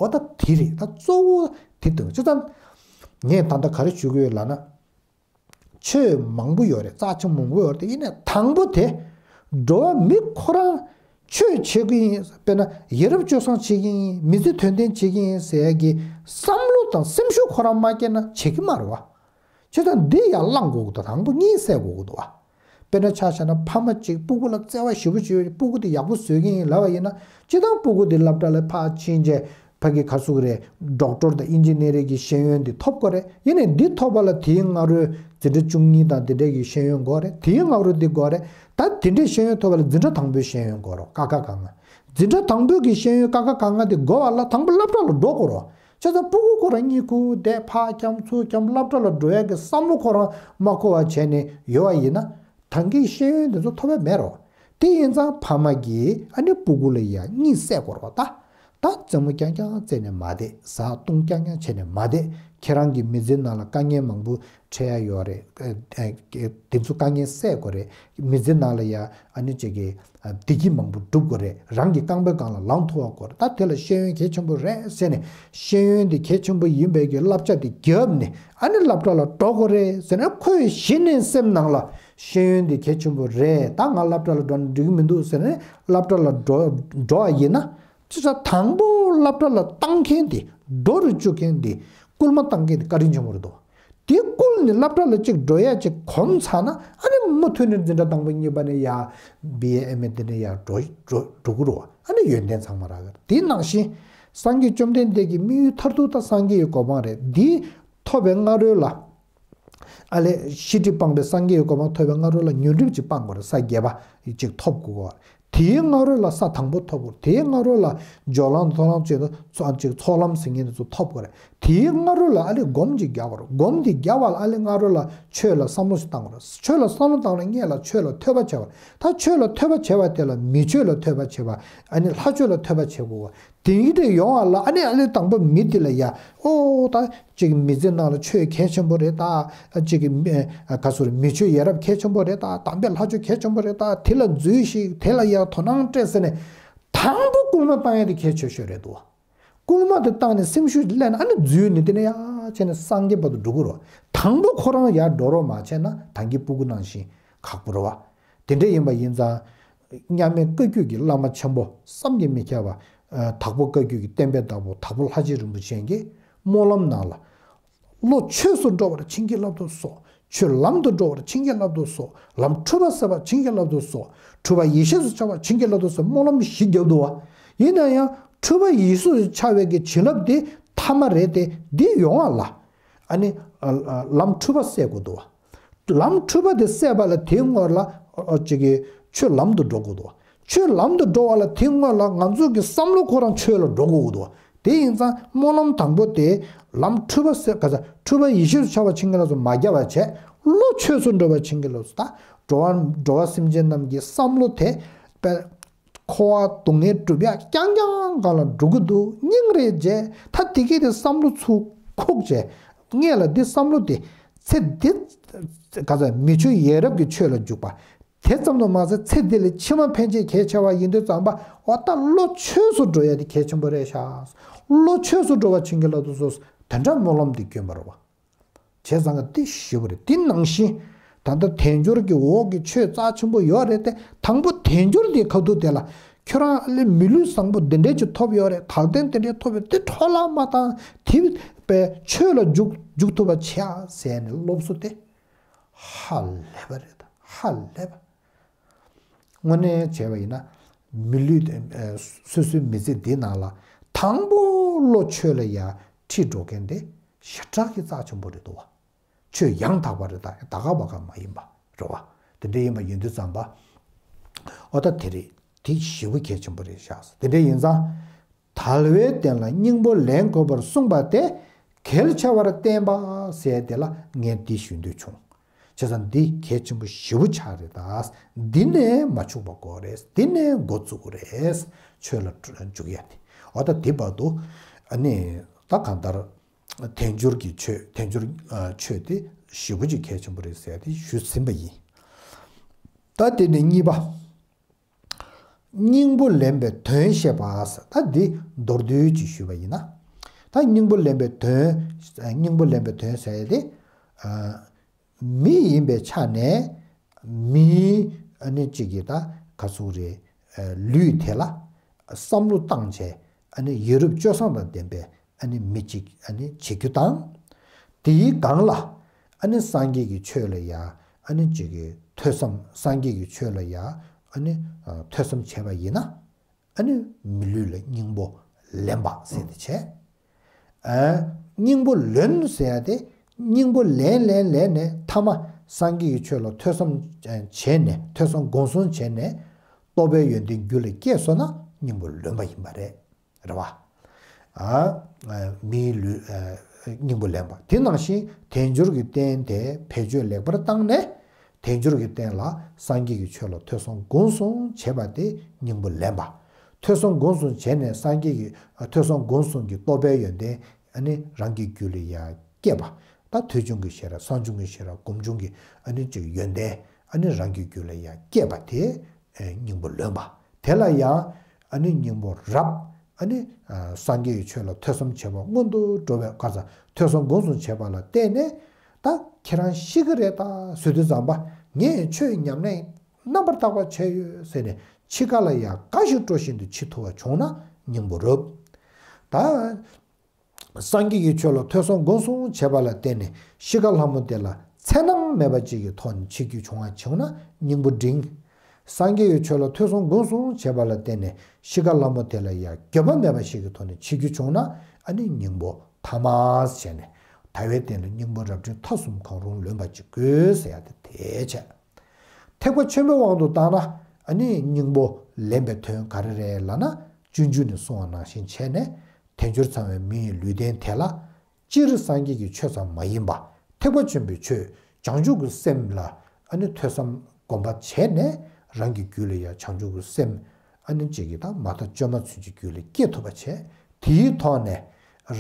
འོ་ད་དེ་རེད། ད་གཙོ་བོ་དེ་འདུག་བྱས་ཙང་ངས་ད་ལྟ་ག་རེ་ཞུ་གི་ཡོད་ལབ་ན། ཆོས་མང་པོ་ཡོད་རེད། རྩ་ཆེན་མང་པོ་ཡོད་རེད་དེ། ཡིན་ནའི་དང་པོ་དེ། འགྲོ་བ་མི་ཁོ་རང་ཆོས་བྱེད་ཀྱི་ཡིན། དཔེར་ན་ཡ་རབས་སྤྱོད་བཟང་བྱེད་ཀྱི་ཡིན། མི་ཚེ་དོན་ལྡན་བྱེད་ཀྱི་ཡིན་ཟེར་ཡ་གི་བསམ་བློ་དང་སེམས་ཤུགས་ཁོ་རང་མ་སྐྱེས་ན་བྱེད་ཀྱི་མ་རེད་བ། བྱས་ཙང་འདི་ཡར་བསླང་དགོས་ཀྱི་འདུག་དང་པོ་གཉིད་སད་དགོས་ཀྱི་འདུག་བ། དཔེར་ན་ཆ་བཞག་ན་ཕ་མ་གཅིག་སྤུ་གུ་ལ་བརྩེ་བ་ཞེ་པོ་ཅིག་ཡོད། སྤུ་གུ་དེ་ཡག་པོ་བཟོ་གི་ཡིན་ལབ་པ་ཡིན་ན། སྤྱིར་བཏང་སྤུ་གུ་དེ་སློབ་གྲྭ་ལ་ཕར་ཕྱིན་རྗེས་ཕ་གི་ག་ཟེར་གི་རེད། ཌོག་ཊར་དང་ཨིན་ཇི་ནི་ཡར་གྱི་ཤེས་ཡོན་དེ་ཐོབ་དགོས་རེད། ཡིན་ནའི་འདི་ཐོབ་པ་ལ་དེའི་སྔ་རོལ་འཛིན་གྲྭ་བཅུ་གཉིས་དང་དེ་འདྲ་གི་ཤེས་ཡོན་དགོས་རེད། དེའི་སྔ་རོལ་འདི་དགོས་རེད། ད་དེ་འདྲའི་ཤེས་ཡོན་ཐོབ་པ་ལ་འཛིན་གྲྭ་དང་པོའི་ཤེས་ཡོན་དགོས་རེད། ཀ་ཁ་ག་ང་། འཛིན་གྲྭ་དང་པོའི་གི་ཤེས་ཡོན་ཀ་ཁ་ག་ང་དེ་དགོས་པ་ལ་དང་པོ་སློབ་གྲྭ་ལ་འགྲོ་དགོས་རེད། བྱས་ཙང་སྤུ་གུ་ཁོ་རང་གཉིད་ཁུག་བསྡད། ཕར་འཁྱམ་ཚུར་འཁྱམ། སློབ་གྲྭ་ལ་འགྲོ་ཡག་གི་བསམ་བློ་ཁོ་རང་མ་འཁོར་བ་བྱས་ནས་ཡོད་པ་ཡིན་ན། ད་གིན་ཤེས་ཡོན་དེ་ཚོ་ཐོབ་པ་མེད་རོ། དེ་ཡིན་ཙང་ཕ་མ་གིས་ཨ་ནི་སྤུ་གུ་ལ་ཡ་གཉིད་སད་དགོས་རོ། ད་ད་རྩེད་མོ་རྐྱང་རྐྱང་རྩེ་ནས་མ་བསྡད། བཟའ་བཏུང་རྐྱང་རྐྱང་བྱས་ནས་མ་བསྡད། ཁྱེད་རང་གི་མི་ཚེའི་ནང་ལ་དཀའ་ངལ་མང་པོ་འཕྲད་ཡ་ཡོད་རེད། ཨ་ཨ་དེ་ཚོ་དཀའ་ངལ་སེལ་དགོས་རེད། མི་ཚེའི་ནང་ལ་ཡ་ཨ་ནི་ཅིག་གི་བདེ་སྐྱིད་མང་པོ་སྒྲུབ་དགོས་རེད། རང་གི་རྐང་པའི་སྒང་ལ་ལངས་ཐུབ་པ་དགོས་རེད། ད་དེ་ལ་ཤེས་ཡོན་གལ་ཆེན་པོ་རེད་ཟེར་ནས། ཤེས་ཡོན་དེ་གལ་ཆེན་པོ་ཡིན་པའི་གི་བསླབ་བྱ་དེ་བརྒྱབ་ནས། ཨ་ནི་སློབ་གྲྭ་ལ་འགྲོ་དགོས་རེད་ཟེར་ནས། ཁོས་གཞི་ནས་སེམས་ནང་ལ་ཤེས་ཡོན་དེ་གལ་ཆེན་པོ་རེད། ད་ང་སློབ་གྲྭ་ལ་འགྲོ་ན་འགྲིག་གི་མི་འདུག་ཟེར་ནས་སློབ་གྲྭ་ལ་འགྲོ་འགྲོ་བ་ཡིན་ན། ཅི་ཟེར། དང་པོ་སློབ་གྲྭ་ལ་བཏང་མཁན་དེ། འགྲོ་རུ་བཅུག་མཁན་དེ། སྐུལ་མ་བཏང་མཁན་དེ་བཀའ་དྲིན་ཆེན་པོ་རེད་དོ། དེ་བསྐུལ་ནས་སློབ་གྲྭ་ལ་གཅིག་འགྲོ་ཡ་གཅིག་གོམས་ཚར་ན། ཨ་ནི་མུ་མཐུད་ནས་འཛིན་གྲྭ་དང་པོ་གཉིས་པ་ནས་ཡར་བི་ཨེ་ཨེམ་ཨེ་དེ་ནས་ཡར་འགྲོ་འགྲོ་འགྲོ་གི་རེད་བ། ཨ་ནི་ཡོན་ཏན་ཚང་མ་རག་གི་རེད། དེ་ནང་བཞིན་སངས་རྒྱས་བཅོམ་ལྡན་འདས་ཀྱི་དམིགས་ཡུལ་མཐར་ཐུག་ད་སངས་རྒྱས་ཀྱི་གོ་འཕང་རེད། འདི་ཐོབ་པའི་སྔ་རོལ་ལ། ཨ་ལས་ཤེས་སྒྲིབ་སྤངས་པའི་སངས་རྒྱས་ཀྱི་གོ་འཕང་ཐོབ་པའི་སྔ་རོལ་ལ་ཉོན་སྒྲིབ་ཅིག་སྤང་དགོས་རེད། ས་བརྒྱད་པ་ཅིག་ཐོབ་དགོས་རེད། དེའི་སྔ་རོལ་ལ་ས་དང་པོ་ཐོབ་དགོས་རེད། དེའི་སྔ་རོལ་ལ་སྦྱོར་ལམ་ཚོགས་ལམ་བྱེད་དུ་ཚོགས་ཅིག་ཚོགས་ལམ་ཟེར་མཁན་དེ་ཚོ་ཐོབ་དགོས་རེད། དེའི་སྔ་རོལ་ལ་ཨ་ལེ་སྒོམ་ཅིག་རྒྱག་དགོས་རེད། སྒོམ་དེ་རྒྱག་པ་ལ་ཨ་ལེ་སྔ་རོལ་ལ་ཆོས་ལ་བསམ་བློ་ཞིག་བཏང་དགོས་རེད། ཆོས་ལ་བསམ་བློ་བཏང་ན་སྔོན་ལ་ཆོས་ལ་ཐོས་པ་བྱས་པ། ད་ཆོས་ལ་ཐོས་པ་བྱས་པ་དེ་ལ་མི་ཆོས་ལ་ཐོས་པ་བྱས་པ། ཨ་ནི་ལྷ་ཆོས་ལ་ཐོས་པ་བྱེད་དགོས་པ། དེང་གི་དེ་ཡོང་བ་ལ་ཨ་ནི་ཨ་ནི་དང་པོ་མི་དེ་ལ་ཡ། ཨོ་ད་ཅིག་མི་ཚེ་ནང་ལ་ཆོས་གལ་ཆེན་པོ་རེད་ད། ཅིག་གི་མི་ག་ཟེར་མི་ཆོས་ཡ་རབས་གལ་ཆེན་པོ་རེད་ད། དམ་པའི་ལྷ་ཆོས་གལ་ཆེན་པོ་རེད་ད། དེ་ལ་འཛུལ་ཞིག་དེ་ལ་ཡ་དོ་སྣང་སྤྲད་ཟེར་ནས། དང་པོ་སྐུལ་མ་བཏང་ཡ་དེ་གལ་ཆེ་ཤོས་རེད་འདུག་སྐུལ་མ་དེ་བཏང་ནས་སེམས་ཤུགས་སླེབས་ན་ཨ་ནི་འཛུལ་ནས་དེ་ནས་ཡ་བྱས་ནས་སངས་རྒྱས་བར་དུ་འགྲོ་གི་རེད། དང་པོ་ཁོ་རང་ཡར་འགྲོ་རོགས་མ་བྱས་ན་ཐང་གི་སྤུ་གུ་ནང་བཞིན་ཁག་པོ་རེད་བ། དེ་འདྲ་ཡིན་པ་ཡིན་ཙང་། མཉམ་མེད་བཀའ་བརྒྱུད་ཀྱི་བླ་མ་ཆེན་པོ་བསམ་གྱིས་མི་ཁྱབ་པ། དྭགས་པོ་བཀའ་བརྒྱུད་ཀྱི་བསྟན་པའི་བདག་པོ་དྭགས་པོ་ལྷ་རྗེ་རིན་པོ་ཆེ་གིས་སྨོན་ལམ་ནང་ལ། བློ་ཆོས་སུ་འགྲོ་བར་བྱིན་གྱིས་བརླབ་ཏུ་གསོལ། ཆོས་ལམ་དུ་འགྲོ་བར་བྱིན་གྱིས་བརླབ་ཏུ་གསོལ། ལམ་འཁྲུལ་པ་སེལ་བར་བྱིན་གྱིས་བརླབ་ཏུ་གསོལ། འཁྲུལ་པ་ཡེ་ཤེས་སུ་འཆར་བར་བྱིན་གྱིས་བརླབ་ཏུ་གསོལ། སྨོན་ལམ་བཞི་བརྒྱབ་འདུག་བ། ཡིན་ན་ཡང་འཁྲུལ་པ་ཡེ་ཤེས་སུ་འཆར་བའི་གི་བྱིན་རླབས་དེ་ཐ་མ་རེད་དེ། འདི་ཡོང་བ་ལ། ཨ་ནི། ལམ་འཁྲུལ་པ་སེལ་དགོས་འདུག་བ། ལམ་འཁྲུལ་པ་དེ་སེལ་བ་ལ་དེའི་སྔོན་ལ་ཨ་ཅིག་གི་ཆོས་ལམ་དུ་འགྲོ་དགོས་འདུག་ཆོས་ལམ་དུ་འགྲོ་བ་ལ་དེའི་སྔོན་ལ་ང་ཚོ་གི་བསམ་བློ་ཁོ་རང་ཆོས་ལ་འགྲོ་དགོས་འདུག་དེ་ཡིན་ཙང་སྨོན་ལམ་དང་པོ་དེ་ལམ་འཁྲུལ་པ་སེལ་ག་ས་འཁྲུལ་པ་ཡེ་ཤེས་སུ་འཆར་བ་བྱིན་གྱིས་བརླབ་སུ་མ་རྒྱབ་པ་བྱས། བློ་ཆོས་སུ་འགྲོ་བ་བྱིན་གྱིས་བརླབ་སུ། ད་འགྲོ་བ་འགྲོ་བ་སེམས་ཅན་རྣམས་ཀྱི་བསམ་བློ་དེ་དཔེ། འཁོར་བ་སྡུག་བསྔལ་སྒྲུབ་ཡག་རྐྱང་རྐྱང་སྒང་ལ་འགྲོ་གི་འདུག་སྙིང་རེ་རྗེ། ད་དེ་གས་དེ་བསམ་བློ་ཚུར་ཁུག་བྱས། སྔོན་ལ་འདི་བསམ་བློ་དེ་ཚེ་འདི་ག་ཚ་མི་ཆོས་ཡ་རབས་ཀྱི་ཆོས་ལ་འཇུག་པ། དེ་ཙམ་དུ་མ་ཟད་ཚེ་འདི་ལས་ཕྱི་མ་ཕན་ཆད་གལ་ཆེ་བ་ཡིན་དུས་ཙམ་པ། འོ་ད་བློ་ཆོས་སུ་འགྲོ་ཡ་དེ་གལ་ཆེན་པོ་རེད་ཤག་བློ་ཆོས་སུ་འགྲོ་བ་བྱིན་གྱིས་བརླབ་ཏུ་གསོལ། དེ་འདྲ་སྨོན་ལམ་འདི་བསྐྱོན་པ་རེད་བ། བྱས་ཙང་ག་འདི་ཞེ་པོ་རེད། འདི་ནང་བཞིན་ད་ལྟ་དལ་འབྱོར་གྱི་འོག་གི་ཆོས་རྩ་ཆེན་པོ་ཡོད་རེད་དེ། དང་པོ་དལ་འབྱོར་འདི་ཁ་ཐུག་དེ་ལ་ཁྱོད་རང་ཨ་ལེ་མི་ལུས་བཟང་པོ་འདི་འདྲས་ཅིག་ཐོབ་ཡོད་རེད། དག་ལྡན་འདི་འདྲས་ཐོབ་ཡོད། འདི་འཕྲོ་བརླག་མ་བཏང་། དེ་པའི་ཆོས་ལ་འཇུག་འཇུག་ཐུབ་པ་བྱེད་ཨ་ཟེར་ནས་སློབ་གསོ་དེ་ཧ་ལས་པ་རེད། ཧ་ལས་པ། དངོས་གནས་བྱས་པ་ཡིན་ན་མི་ལུས་ཨ་སོ་སོའི་མི་ཚེ་འདི་ནང་ལ་དང་པོ་བློ་ཆོས་ལ་ཡ་ཁྲིད་འགྲོ་མཁན་དེ་ཞེ་དྲག་གི་རྩ་ཆེན་པོ་རེད་འདུག་བ། ཆོས་ཡང་དག་པ་རེད་ད། ད་ག་བ་ག་མ་ཡིན་པ་རེད་བ། དེ་འདྲ་ཡིན་པ་ཡིན་དུས་ཙམ་པ། ཨོ་ད་དེ་རེད། དེ་ཞེ་པོ་གལ་ཆེན་པོ་རེད་ཤག་དེ་འདྲ་ཡིན་ཙང་། དལ་བའི་རྟེན་ལ་སྙིང་པོ་ལེན་དགོས་པར་གསུངས་པ་དེ་གལ་ཆེ་བར་བསྟན་པ་ཟེར་དེ་ལ་ངས་འདི་ཞུ་འདོད་བྱུང་། བྱས་ཙང་འདི་གལ་ཆེན་པོ་ཞེ་པོ་ཆགས་རེད་ད། འདི་ནས་མ་འཆུག་པ་དགོས་རེད། འདི་ནས་འགོ་བཙུགས་དགོས་རེད། ཆོས་ལ་འཇུག་ཡ་དེ། ཨོ་ད་དེ་བར་དུ་ཨ་ནི་ད་གང་ལྟར། དལ་འབྱོར་གྱི་ཆོས། དལ་འབྱོར་ཨ་ཆོས་དེ་ཞེ་པོ་ཅིག་གལ་ཆེན་པོ་རེད་ཟེར་ཏེ་ཞུས་ཟིན་པ་ཡིན། ད་དེ་ནས་གཉིས་པ། སྙིང་པོ་ལེན་པའི་དོན་བཤད་པ་ཟེར། ད་འདི་མདོར་བསྡུས་ཅིག་ཞུས་པ་ཡིན་ན། ད་སྙིང་པོ་ལེན་པའི་དོན། སྙིང་པོ་ལེན་པའི་དོན་ཟེར་ཡ་དེ། ཨ་མི་ཡིན་པའི་ཆ་ནས་མིའི་ཨ་ནི་གཅིག་གི་ད་ག་ཚོད་རེད། ཨ་ལུས་དེ་ལ་བསམ་བློ་བཏང་བྱས། ཨ་ནི་ཡ་རབས་སྤྱོད་བཟང་དང་ལྡན་པའི་ཨ་ནི་མི་གཅིག་ཨ་ནི་བྱེད་རྒྱུ་དང་། དེའི་སྒང་ལ་ཨ་ནི་སངས་རྒྱས་ཀྱི་ཆོས་ལ་ཡ་ཨ་ནི་གཅིག་གི་ཐོས་བསམ། སངས་རྒྱས་ཀྱི་ཆོས་ལ་ཡ་ཨ་ནི་ཐོས་བསམ་བྱས་པ་ཡིན་ན། ཨ་ནི་མི་ལུས་ལ་སྙིང་པོ་ལེན་པ་ཟེར་ཏེ་བྱས། ཨ་སྙིང་པོ་ལོན་ཟེར་ཡ་དེ་སྙིང་པོ་ལེན་ལེན་ལེན་ནས་མཐའ་མ་སངས་རྒྱས་ཀྱི་ཆོས་ལ་ཐོས་བསམ་བྱས་ནས། ཐོས་བསམ་སྒོམ་གསུམ་བྱས་ནས་རྟོགས་པའི་ཡོན་ཏན་རྒྱུད་ལ་སྐྱེས་སོང་ན་སྙིང་པོ་ལོན་པ་ཡིན་པ་རེད། རེད་བ། ཨ་མིའི་ལུས་ཨ་སྙིང་པོ་ལེན་པ། དེ་ནང་བཞིན་དལ་འབྱོར་གྱི་རྟེན་དེ་བེད་སྤྱོད་ལེགས་པར་བཏང་ནས། དལ་འབྱོར་གྱི་རྟེན་ལ་སངས་རྒྱས་ཀྱི་ཆོས་ལ་ཐོས་བསམ་སྒོམ་གསུམ་བྱས་པ་དེ་སྙིང་པོ་ལེན་པ། ཐོས་བསམ་སྒོམ་གསུམ་བྱས་ནས་སངས་རྒྱས་ཀྱི་ཨ་ཐོས་བསམ་སྒོམ་གསུམ་གྱི་རྟོགས་པའི་ཡོན་ཏན་ཨ་ནི་རང་གི་རྒྱུད་ལ་ཡར་སྐྱེས་པ། ད་ཐོས་བྱུང་གི་ཤེས་རབ། བསམ་བྱུང་གི་ཤེས་རབ། སྒོམ་བྱུང་གི་ཨ་ནི་ཅིག་ཡོན་ཏན་ཨ་ནི་རང་གི་རྒྱུད་ལ་ཡར་སྐྱེས་པ་དེ་ཨེ་སྙིང་པོ་ལོན་པ། དེ་ལ་ཡང་ཨ་ནི་སྙིང་པོ་རབ། ཨ་ནི་ཨ་སངས་རྒྱས་ཀྱི་ཆོས་ལ་ཐོས་བསམ་བྱེད་པ་སྔོན་དུ་འགྲོ་བའི་ག་ས་ཐོས་བསམ་སྒོམ་གསུམ་བྱེད་པ་ལ་བརྟེན་ནས། ད་ཁྱེད་རང་ཤི་གི་རེད་ད་ཟེར་དུས་ཙམ་པ། ངས་ཆོས་ཉམས་ལེན་རྣམ་པར་དག་པ་བྱས་ཡོད་ཟེར་ནས་འཆི་ཁ་ལ་ཡང་དགའ་ཞིང་སྤྲོ་བཞིན་དུ་འཆི་ཐུབ་པ་བྱུང་ན་སྙིང་པོ་རབ། ད་སངས་རྒྱས་ཀྱི་ཆོས་ལ་ཐོས་བསམ་སྒོམ་གསུམ་བྱས་པ་ལ་བརྟེན་ནས་ཤི་ཁ་ལྷ་མོ་དེ་ལ་འཚེ་སྣང་མེད་པ་ཅིག་གི་ཐོག་ནས་འཆི་རྒྱུ་བྱུང་བ་བྱུང་ན་སྙིང་པོ་འབྲིང་། སངས་རྒྱས་ཀྱི་ཆོས་ལ་ཐོས་བསམ་སྒོམ་གསུམ་བྱས་པ་ལ་བརྟེན་ནས་ཤི་ཁ་ལྷ་མོ་དེ་ལ་ཡང་འགྱོད་པ་མེད་པ་ཞིག་གི་ཐོག་ནས་འཆི་རྒྱུ་བྱུང་ན་ཨ་ནི་སྙིང་པོ་ཐ་མ་བྱས་ནས་དལ་བའི་རྟེན་ལ་སྙིང་པོ་རབ་འབྲིང་ཐ་གསུམ་གང་རུང་ལོན་པ་ཅིག་དགོས་ཟེར་ཡ་དེ་དེ་བྱས། ཐེག་པ་ཆེན་པོའི་དབང་དུ་བཏང་ན་ ཨ་ནི་སྙིང་པོ་ལེན་པའི་དོན་ག་རེ་རེད་ལབ་ན། སྤྱོད་འཇུག་ནས་གསུངས་པ་ནང་བཞིན་བྱས་ནས། དལ་འབྱོར་ཚང་བའི་མི་ཡི་ལུས་རྟེན་དེ་ལ། སྤྱིར་སངས་རྒྱས་ཀྱི་ཆོས་ཙམ་མ་ཡིན་པ། ཐེག་པ་ཆེན་པོའི་ཆོས་བྱང་ཆུབ་ཀྱི་སེམས་ལ་ཨ་ནི་ཐོས་བསམ་སྒོམ་པ་བྱས་ནས། རང་གི་རྒྱུད་ལ་ཡང་བྱང་ཆུབ་ཀྱི་སེམས་ཨ་ནི་གཅིག་གིས་ད་མ་དག་བཅོས་མ་ཚུན་ཆད་རྒྱུད་ལ་སྐྱེ་ཐུབ་པ་བྱས། དེའི་ཐོག་ནས་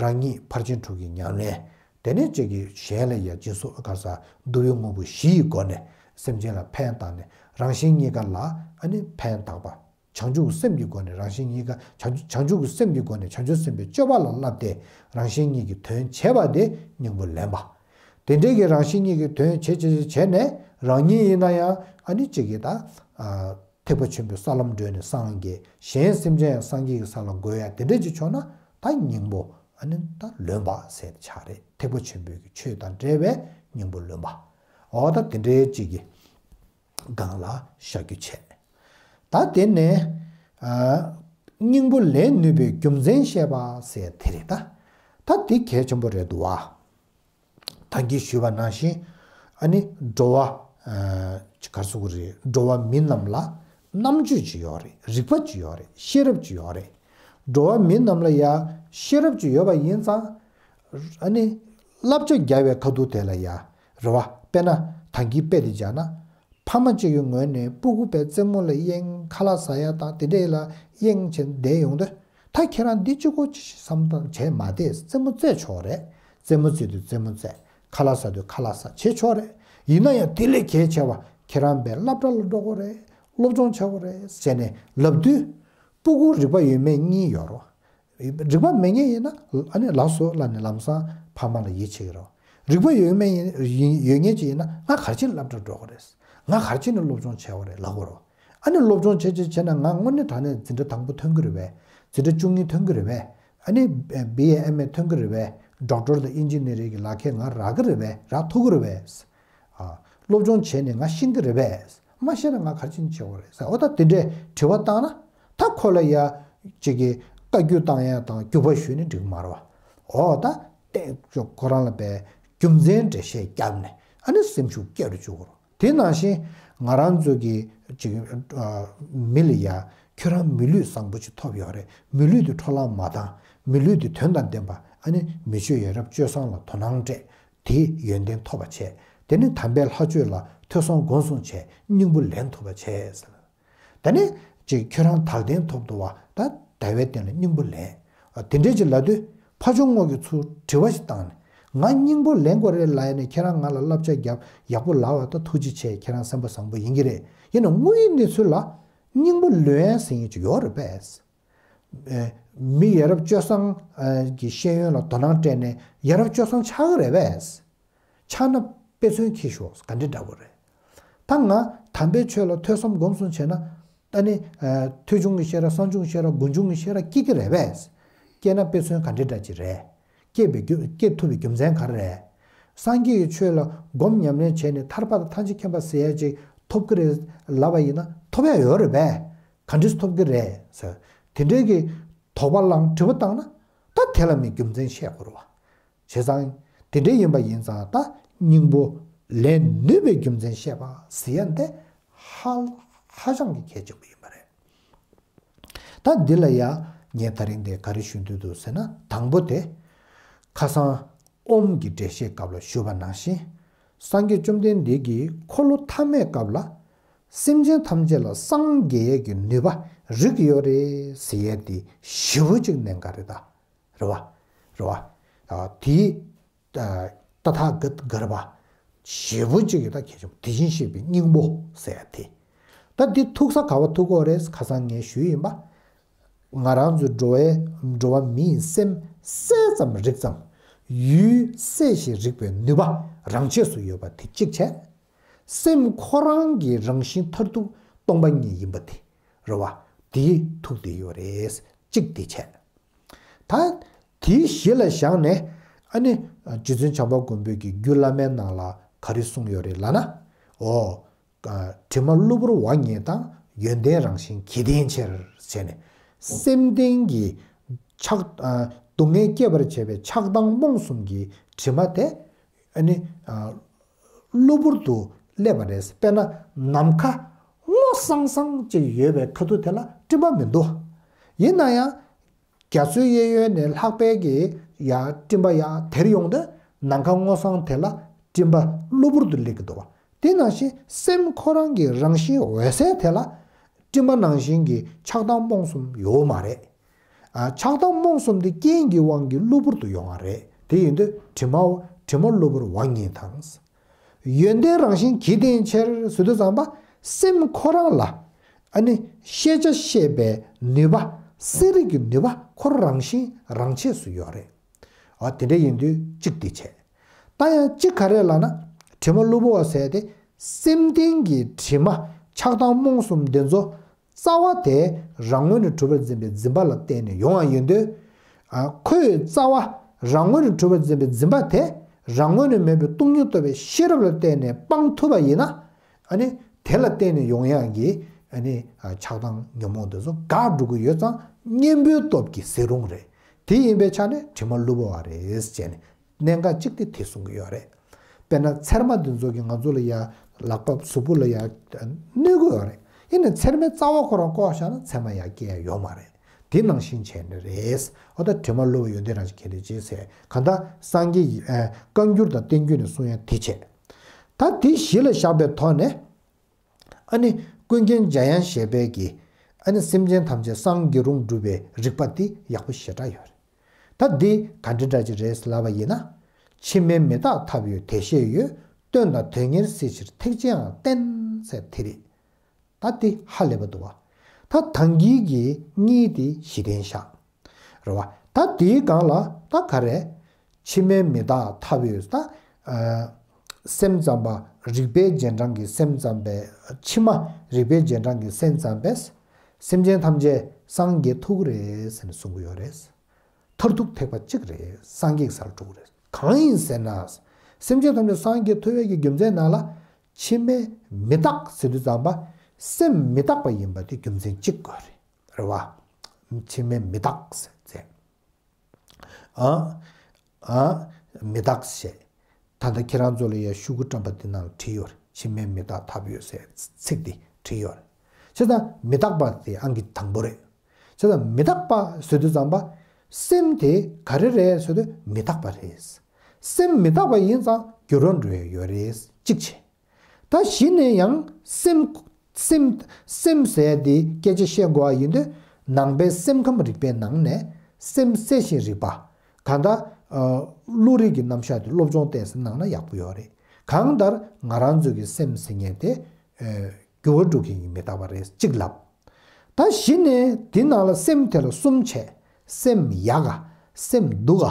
རང་ཉིད་ཕར་ཕྱིན་དྲུག་གི་ཉམས་ལེན། དེ་ནས་གཅིག་གིས་གཞན་ལ་ཡང་སྦྱིན་སོགས་ག་ས་བསྡུ་བའི་དངོས་པོ་བཞི་ཡི་སྒོ་ནས་སེམས་ཅན་ལ་ཕན་བཏགས་ནས། རང་གཞན་གཉིས་ཀ་ལ་ཨ་ནི་ཕན་བཏགས་པ། བྱང་ཆུབ་ཀྱི་སེམས་ཀྱི་སྒོ་ནས་རང་གཞན་གཉིས་ཀ། བྱང་བྱང་ཆུབ་ཀྱི་སེམས་ཀྱི་སྒོ་ནས་བྱང་ཆུབ་སེམས་དཔའི་སྤྱོད་པ་ལ་བསླབས་ཏེ། རང་གཞན་གཉིས་ཀྱི་དོན་བྱས་པ་དེ་སྙིང་པོ་ལེན་པ། དེ་འདྲའི་གི་རང་གཞན་གཉིས་ཀྱི་དོན་བྱེད་བྱེད་བྱེད་བྱས་ནས། རང་ཉིད་ཡིན་ན་ཡང་ཨ་ནི་གཅིག་གིས་ད་ཨ་ཐེག་པ་ཆེན་པོའི་ས་ལམ་བགྲོད་ནས་སངས་རྒྱས། གཞན་སེམས་ཅན་ཡང་སངས་རྒྱས་ཀྱི་ས་ལ་འགོད་ཡ་དེ་འདྲ་ཅིག་བྱུང་ན། ད་སྙིང་པོ་ཨ་ནི་ད་ལོན་པ་ཟེར་ཆགས་རེད། ཐེག་པ་ཆེན་པོའི་གི་ཆོས་དང་འབྲེལ་བའི་སྙིང་པོ་ལོན་པ། འོ་ད་དེ་འདྲའི་ཅིག་གི་སྒང་ལ་བཞག་རྒྱུ་བྱས། ད་དེ་ནས་ཨ་སྙིང་པོ་ལེན་ནུས་པའི་རྒྱུ་མཚན་བཤད་པ་ཟེར་དེ་རེད་ད། ད་འདི་གལ་ཆེན་པོ་རེད་འདུག་བ། ད་གིན་ཞུས་པ་ནང་བཞིན། ཨ་ནི་འགྲོ་བ་ཨ་ག་རེ་ཟེར་དགོས་རེད། འགྲོ་བ་མི་རྣམས་ལ་རྣམ་དཔྱོད་ཅིག་ཡོད་རེད། རིག་པ་ཅིག་ཡོད་རེད། ཤེས་རབ་ཅིག་ཡོད་རེད། འགྲོ་བ་མི་རྣམས་ལ་ཡ་ཤེས་རབ་ཅིག་ཡོད་པ་ཡིན་ཙང་། ཨ་ནི་བསླབ་བྱ་རྒྱག་པའི་ཁ་ཐུག་དེ་ལ་ཡ་རེད་བ། དཔེར་ན་ད་གིན་དཔེ་དེ་བཞག་ན། ཕ་མ་གཅིག་གི་ངོས་ནས་སྤུ་གུ་དཔེ་རྩེད་མོ་ལ་གཡེང་། ཁ་ལག་ཟ་ཡ་དང་དེ་འདྲས་ལ་གཡེང་བྱས་བསྡད་ཡོང་དུས། ད་ཁྱེད་རང་འདི་གཅིག་པོ་བསམ་བཏང་བྱས་མ་བསྡད། རྩེད་མོ་རྩེ་ཆོག་རེད། རྩེད་མོ་རྩེ་དུས་རྩེད་མོ་རྩེ། ཁ་ལག་ཟ་དུས་ཁ་ལག་ཟ་བྱེད་ཆོག་རེད། ཡིན་ན་ཡང་དེ་ལས་གལ་ཆེ་བ་ཁྱེད་རང་དཔེ་སློབ་གྲྭ་ལ་འགྲོ་དགོས་རེད། སློབ་སྦྱོང་བྱེད་དགོས་རེད་ཟེར་ནས་ལབ་དུས། སྤུ་གུ་རིག་པ་ཡོད་མེད་གཉིས་ཡོད་རེད། རིག་པ་མེད་མཁན་ཡིན་ན་ཨ་ནི་ལགས་སོ་ལབ་ནས་ལམ་སང་ཕ་མ་ལ་ཡིད་ཆེས་ཀྱི་རེད། རིག་པ་ཡོད་མེད་ཡིན་ཡིན་ཡོད་མཁན་ཅིག་ཡིན་ན། ང་ག་རེ་བྱས་ནས་སློབ་གྲྭར་འགྲོ་དགོས་རེད། ང་ག་རེ་བྱས་ནས་སློབ་སྦྱོང་བྱེད་དགོས་རེད་ལབ་དགོས་རེད། ཨ་ནི་སློབ་སྦྱོང་བྱེད་བྱེད་བྱས་ན་ང་དངོས་གནས་དྲང་གནས་འཛིན་གྲྭ་དང་པོ་ཐོན་གྱི་རེད་པས། འཛིན་གྲྭ་བཅུ་གཉིས་ཐོན་གྱི་རེད་པས། ཨ་ནི་བི་ཨེ་ཨེམ་ཨེ་ཐོན་གྱི་རེད་པས། ཌོག་ཊར་དང་ཨིན་ཇི་ནི་ཡར་གྱི་ལག་ཁྱེར་ང་རག་གི་རེད་པས། རག་ཐུབ་ཀྱི་རེད་པས། ཨ། སློབ་སྦྱོང་བྱས་ནས་ང་ཤེས་ཀྱི་རེད་པས། མ་ཤེས་ན་ང་ག་རེ་བྱས་ནས་བྱེད་དགོས་རེད་ཟེར། འོ་ད་དེ་འདྲའི་དྲི་བ་བཏང་ན། ད་ཁོ་ལ་ཡ་ཅིག་གི་བཀའ་བཀྱོན་བཏང་ཡ་དང་རྒྱུག་པ་གཞུས་ནས་འགྲིག་གི་མ་རེད་བ། འོ་ད་ཏན་ཏན་ཁོ་རང་ལ་དཔེ་རྒྱུ་མཚན་འགྲེལ་བཤད་བརྒྱབ་ནས་ཨ་ནི་སེམས་ཤུགས་སྐྱེ་རུ་བཅུག་དགོས་རེད། དེ་ནང་བཞིན་ང་རང་ཚོ་གི་ཅིག་ཨ་མི་ལ་ཡ། ཁྱོད་རང་མི་ལུས་བཟང་པོ་ཅིག་ཐོབ་ཡོད་རེད། མི་ལུས་དེ་འཕྲོ་བརླག་མ་བཏང་། མི་ལུས་དེ་དོན་དང་ལྡན་པ། ཨ་ནི་མི་ཆོས་ཡ་རབས་སྤྱོད་བཟང་ལ་དོ་སྣང་སྤྲད། དེ་ཡོན་ཏན་ཐོབ་པ་བྱས། དེ་ནི་དམ་པའི་ལྷ་ཆོས་ལ་ཐོས་བསམ་སྒོམ་གསུམ་བྱས། སྙིང་པོ་ལེན་ཐུབ་པ་བྱས་ཟེར། དེ་ནི་ཅིག་ཁྱོད་རང་དལ་རྟེན་ཐོབ་འདུག་བ། ད་དལ་བའི་རྟེན་ལ་སྙིང་པོ་ལེན། དེ་འདྲས་ཅིག་ལབ་དུས། ཕ་ཆུང་ངོ་གིས་ཚུར་དྲི་བ་ཞིག་བཏང་ནས། ང་སྙིང་པོ་ལེན་དགོས་རེད་ལབ་ཡ་ནས་ཁྱེད་རང་ང་ལ་བསླབ་བྱ་རྒྱབ་ཡག་པོ་ལབ་པ་ད་ཐུགས་རྗེ་ཆེ། ཁྱེད་རང་སེམས་པ་བཟང་པོ་ཡིན་གྱི་རེད། ཡིན་ན་དངོས་ཡོད་གནས་ཚུལ་ལ་སྙིང་པོ་ལོན་ཡ་ཟེར་མཁན་ཅིག་ཡོད་རེད་པས། ཨེ། མི་ཡ་རབས་སྤྱོད་བཟང་ཨ་གི་ཤེས་ཡོན་ལ་དོ་སྣང་སྤྲད་ནས་ཡ་རབས་སྤྱོད་བཟང་ཆགས་ཀྱི་རེད་པས། ཆགས་ན་དཔེ་མཚོན་འཁྱེར་ཤོག། ག་འདྲ་འདྲ་པོ་རེད། ད་ང་དམ་པའི་ཆོས་ལ་ཐོས་བསམ་སྒོམ་གསུམ་བྱས་ན། ད་ནི་ཨ་ཐོས་བྱུང་གི་ཤེས་རབ། གསན་བྱུང་གི་ཤེས་རབ། གོ་བྱུང་གི་ཤེས་རབ་སྐྱེ་གི་རེད་པས། སྐྱེས་ན་དཔེ་མཚོན་ག་འདྲ་འདྲ་ཅིག་རེད། སྐྱེས་པའི་རྒྱུ། སྐྱེ་ཐུབ་པའི་རྒྱུ་མཚན་ག་རེ་རེད། སངས་རྒྱས་ཀྱི་ཆོས་ལ་སྒོམ་ཉམས་ལེན་བྱས་ནས་ཐར་པ་དང་ཐམས་ཅད་མཁྱེན་པ་ཟེར་ཡ་ཅིག་ཐོབ་ཀྱི་རེད་ལབ་པ་ཡིན་ན་ཐོབ་ཡ་ཡོད་རེད་པས། ག་འདྲས་ཐོབ་ཀྱི་རེད་ཟེར། དེ་འདྲའི་གི་དོགས་པ་བསླངས་དྲི་བ་བཏང་ན། ད་དེ་ལ་མི་རྒྱུ་མཚན་བཤད་དགོས་རེད་བ། བྱས་ཙང་དེ་འདྲ་ཡིན་པ་ཡིན་ཙང་ད་སྙིང་པོ་ལེན་ནུས་པའི་རྒྱུ་མཚན་བཤད་པ་ཟེར་ཡ་འདི་ཧ་ཧ་ཅང་གི་གལ་ཆེན་པོ་ཡིན་པ་རེད། ད་འདི་ལ་ཡ་ངས་ད་རིང་འདི་ག་རེ་ཞུ་འདོད་འདུག་ཟེར་ན། དང་པོ་དེ། ཁ་སང་ཨོམ་གྱི་འགྲེལ་བཤད་སྐབས་ལ་ཞུས་པ་ནང་བཞིན། སངས་རྒྱས་བཅོམ་ལྡན་འདས་ཀྱིས་འཁོར་ལོ་ཐ་མའི་སྐབས་ལ། སེམས་ཅན་ཐམས་ཅད་ལ་སངས་རྒྱས་ཡས་ཀྱི་ནུས་པ་རིགས་ཡོད་རེད་ཟེར་ཡས་དེ་ཞེ་པོ་ཅིག་གནད་འགག་རེད་ད། རེད་བ། རེད་བ། ཨ། དེའི་ཨ་ཏ་ཐཱ་ག་ཏ་གརྦྷ། ཞེ་པོ་ཅིག་གི་ད་གལ་ཆེན་པོ། དེ་བཞིན་གཤེགས་པའི་སྙིང་པོ་ཟེར་ཡ་དེ། ད་འདི་ཐུག་ས་ག་བ་ཐུག་གི་རེད། ཁ་སང་ངས་ཞུས་ཡིན་པ། ང་རང་ཚོ་འགྲོ་བའི་འགྲོ་བ་མིའི་སེམས་གསལ་ཙམ་རིག་ཙམ། ཡུལ་གསལ་ཞིང་རིག་པའི་ནུས་པ་རང་ཆས་སུ་ཡོད་པ་དེ་གཅིག་བྱས། སེམས་ཁོ་རང་གི་རང་བཞིན་མཐར་ཐུག་སྟོང་པ་ཉིད་ཡིན་པ་དེ། རེད་བ། དེ་ཐུག་བསྡད་ཡོད་རེད། གཅིག་དེ་བྱས། ད་དེའི་གཞི་ལ་བཞག་ནས། ཨ་ནི་རྗེ་བཙུན་བྱམས་པ་མགོན་པོ་གི་རྒྱུད་བླ་མའི་ནང་ལ་ག་རེ་གསུངས་ཡོད་རེད་ལབ་ན། འོ། དྲི་མ་གློ་བུར་བ་ཉིད་དང་། ཡོན་ཏན་རང་བཞིན་གྱི་རྟེན་ཕྱིར་ཟེར་ནས། སེམས་རྟེན་གྱི་ཆགས། སྡུག་བསྔལ་སྐྱེད་པར་བྱེད་པའི་ཆགས་སྡང་རྨོངས་གསུམ་གྱི་དྲི་མ་དེ། ཨ་ནི། གློ་བུར་དུ་སླེབས་པ་རེད། དཔེར་ན་ནམ་མཁའ་སྔོ་ སང་སང་ཅིག་ཡོད་པའི་ཁ་ཐུག་དེ་ལ་སྤྲིན་པ་མི་འདུག་ཡིན་ན་ཡང་། རྒྱ་མཚོའི་གཡས་གཡོན་ནས་ལྷགས་པའི་གི་ཡ་སྤྲིན་པ་ཡ་དེར་ཡོང་དུས། ནམ་མཁའ་སྔོ་སངས་དེ་ལ་སྤྲིན་པ་གློ་བུར་དུ་སླེབས་ཀྱི་འདུག་བ། དེ་ནང་བཞིན་སེམས་ཁོ་རང་གི་རང་བཞིན་འོད་གསལ་དེ་ལ་སྤྲིན་པ་ནང་བཞིན་གྱི་ཆགས་སྡང་རྨོངས་གསུམ་ཡོད་མ་རེད། ཨ། ཆགས་སྡང་རྨོངས་གསུམ་དེ་རྐྱེན་གྱི་དབང་གིས་གློ་བུར་དུ་ཡོང་བ་རེད། དེ་ཡིན་དུས་དྲི་མ། དྲི་མ་གློ་བུར་འོང་ཉིད་དང་། ཡོན་ཏན་རང་བཞིན་གྱིས་བརྟེན་ཕྱིར་ཟེར་དུས་ཙམ་པ། སེམས་ཁོ་རང་ལ། ཨ་ནི་ཤེས་བྱ་ཤེས་པའི་ནུས་པ། གསལ་རིག་གི་ནུས་པ་ཁོ་རང་བཞིན་རང་ཆས་སུ་ཡོད་རེད། འོ་དེ་འདྲ་ཡིན་དུས་གཅིག་དེ་བྱས། ད་ཡང་གཅིག་ག་རེ་ལབ་ན། དྲི་མ་གློ་བུར་བ་ཟེར་དེ། སེམས་རྟེན་གྱི་དྲི་མ་ཆགས་སྡང་རྨོངས་གསུམ་འདི་ཚོ། རྩ་བ་དེ་རང་ངོས་ནས་གྲུབ་པར་འཛིན་པའི་འཛིན་པ་ལ་བརྟེན་ནས་ཡོང་བ་ཡིན་དུས། ཨ། ཁོའི་རྩ་བ་རང་ངོས་ནས་གྲུབ་པར་འཛིན་པའི་འཛིན་པ་དེ། རང་ངོས་ནས་མེད་པའི་སྟོང་ཉིད་རྟོགས་པའི་ཤེས་རབ་ལ་བརྟེན་ནས་སྤང་ཐུབ་པ་ཡིན་ན། ཨ་ནི་དེ་ལ་བརྟེན་ནས་ཡོང་ཡག་གི། ཨ་ནི་ཆགས་སྡང་ཉོན་མོངས་དེ་ཚོ་འགག་འགྲོ་གི་ཡོད་ཙང་གཉེན་པོའི་སྟོབས་ཀྱིས་སེལ་རུང་རེད། དེ་ཡིན་པའི་ཆ་ནས་དྲི་མ་གློ་བུར་བ་རེད་ཅེས་ནས། གནད་འགག་གཅིག་དེ་དེ་གསུང་གི་ཡོད་རེད། དཔེར་ན་ཚེར་མ་འདི་ཚོ་གིས་ང་ཚོ་ལ་ཡ་ལག་པ་གཟུགས་པོ་ལ་ཡ་གནོད་ཀྱི་ཡོད་རེད། ཡིན་ནའི་ཚེར་མའི་རྩ་བ་ཁོ་རང་བཀོག་བཞག་ན་ཚེར་མ་ཡ་སྐྱེ་ཡ་ཡོད་མ་རེད། དེ་ནང་བཞིན་བྱས་ནས་རེད། འོ་ད་དྲི་མ་གློ་བུར་ཡོན་ཏན་རང་བཞིན་གྱིས་བརྟེན་ཕྱིར་ཟེར། གང་ལྟར་སངས་རྒྱས་ཀྱི་ཨ་བཀའ་འགྱུར་དང་བསྟན་འགྱུར་ནས་གསུང་ཡ་དེ་བྱས། ད་དེ་གཞི་ལ་བཞག་པའི་ཐོག་ནས། ཨ་ནི་ཀུན་མཁྱེན་འཇམ་དབྱངས་བཞད་པའི་གི། ཨ་ནི་སེམས་ཅན་ཐམས་ཅད་སངས་རྒྱས་རུང་སྒྲུབ་པའི་རིགས་པ་འདི་ཡག་པོ་ཞེ་དྲག་ཡོད་རེད། ད་འདི་ག་འདྲ་འདྲ་ཅིག་རེད་ལབ་པ་ཡིན་ན། འཆི་མེད་མི་རྟག་ཐབས་ཡོད་དེ་ཤེས་ཡོད། སྟོན་དང་དོན་གཉེར་སྲིད་ཕྱིར་ཐེག་ཆེའང་བསྟེན་ཟེར་དེ་རེད། ད་འདི་ཧ་ལས་པ་འདུག་བ། ད་ད་གིན་གྱི་གཉིས་དེ་གཞི་རྟེན་བཞག་རེད་བ། ད་དེའི་སྒང་ལ་ད་ག་རེ། འཆི་མེད་མི་རྟག་ཐབས་ཡོད་ད། ཨ། སེམས་ཙམ་པ་རིག་པའི་རྗེས་འབྲང་གི་སེམས་ཙམ་པའི་ཕྱི་མ། རིག་པའི་རྗེས་འབྲང་གི་སེམས་ཙམ་པས། སེམས་ཅན་ཐམས་ཅད་སངས་རྒྱས་ཐུབ་ཀྱི་རེད་ཟེར་ནས་གསུང་གི་ཡོད་རེད། མཐར་ཐུག་ཐེག་པ་གཅིག་རེད། སངས་རྒྱས་ཀྱི་སར་འགྲོ་གི་རེད། གང་ཡིན་ཟེར་ན། སེམས་ཅན་ཐམས་ཅད་སངས་རྒྱས་ཐུབ་ཡས་ཀྱི་རྒྱུ་མཚན་ནང་ལ། འཆི་མེད་མི་རྟག་ཟེར་དུས་ཙམ་པ། སེམས་མི་རྟག་པ་ཡིན་པ་དེ་རྒྱུ་མཚན་གཅིག་དགོས་རེད། རེད་བ། འཆི་མེད་མི་རྟག་ཟེར་ཚེ། ཨ། ཨ། མི་རྟག་ཞེས། ད་ལྟ་ཁྱེད་རང་ཚོ་ལ་ཡ་ཤོག་གུ་བཀྲམ་པ་འདི་ནང་ལ་བྲིས་ཡོད་རེད། འཆི་མེད་མི་རྟག་ཐབས་ཡོད་ཟེར་ཚིག་འདི་བྲིས་ཡོད་རེད། བྱས་ཙང་མི་རྟག་པ་དེ་ཨང་ཀི་དང་པོ་རེད། བྱས་ཙང་མི་རྟག་པ་ཟེར་དུས་ཙམ་པ། སེམས་དེ་ག་རེ་རེད་ཟེར་དུས་མི་རྟག་པ་རེད། སེམས་མི་རྟག་པ་ཡིན་ཙང་འགྱུར་བ་འགྲོ་ཡ་ཡོད་རེད། གཅིག་བྱས། ད་གཞི་ནས་ཡང་སེམས། སེམས། སེམས་ཟེར་དེ་སྐད་ཆ་བཤད་དགོས་པ་ཡིན་དུས། ནང་པའི་སེམས་ཁམས་རིག་པའི་ནང་ནས་སེམས་གསལ་ཞིང་རིག་པ། གང་ལྟར། ཨ། བློ་རིག་གི་རྣམ་གཞག་དེ་སློབ་སྦྱོང་ཏོག་ཙམ་གནང་ན་ཡག་པོ་ཡོད་རེད། གང་ལྟར་ང་རང་ཚོ་གི་སེམས་ཟེར་མཁན་དེ། ཨ། འགྱུར་བ་འགྲོ་མཁན་གྱི་མི་རྟག་པ་རེད་གཅིག་ལབ། ད་གཞི་ནས་དེ་ནང་ལ་སེམས་དེ་ལ་གསུམ་བྱས། སེམས་ཡག་ག་སེམས་སྡུག་ག་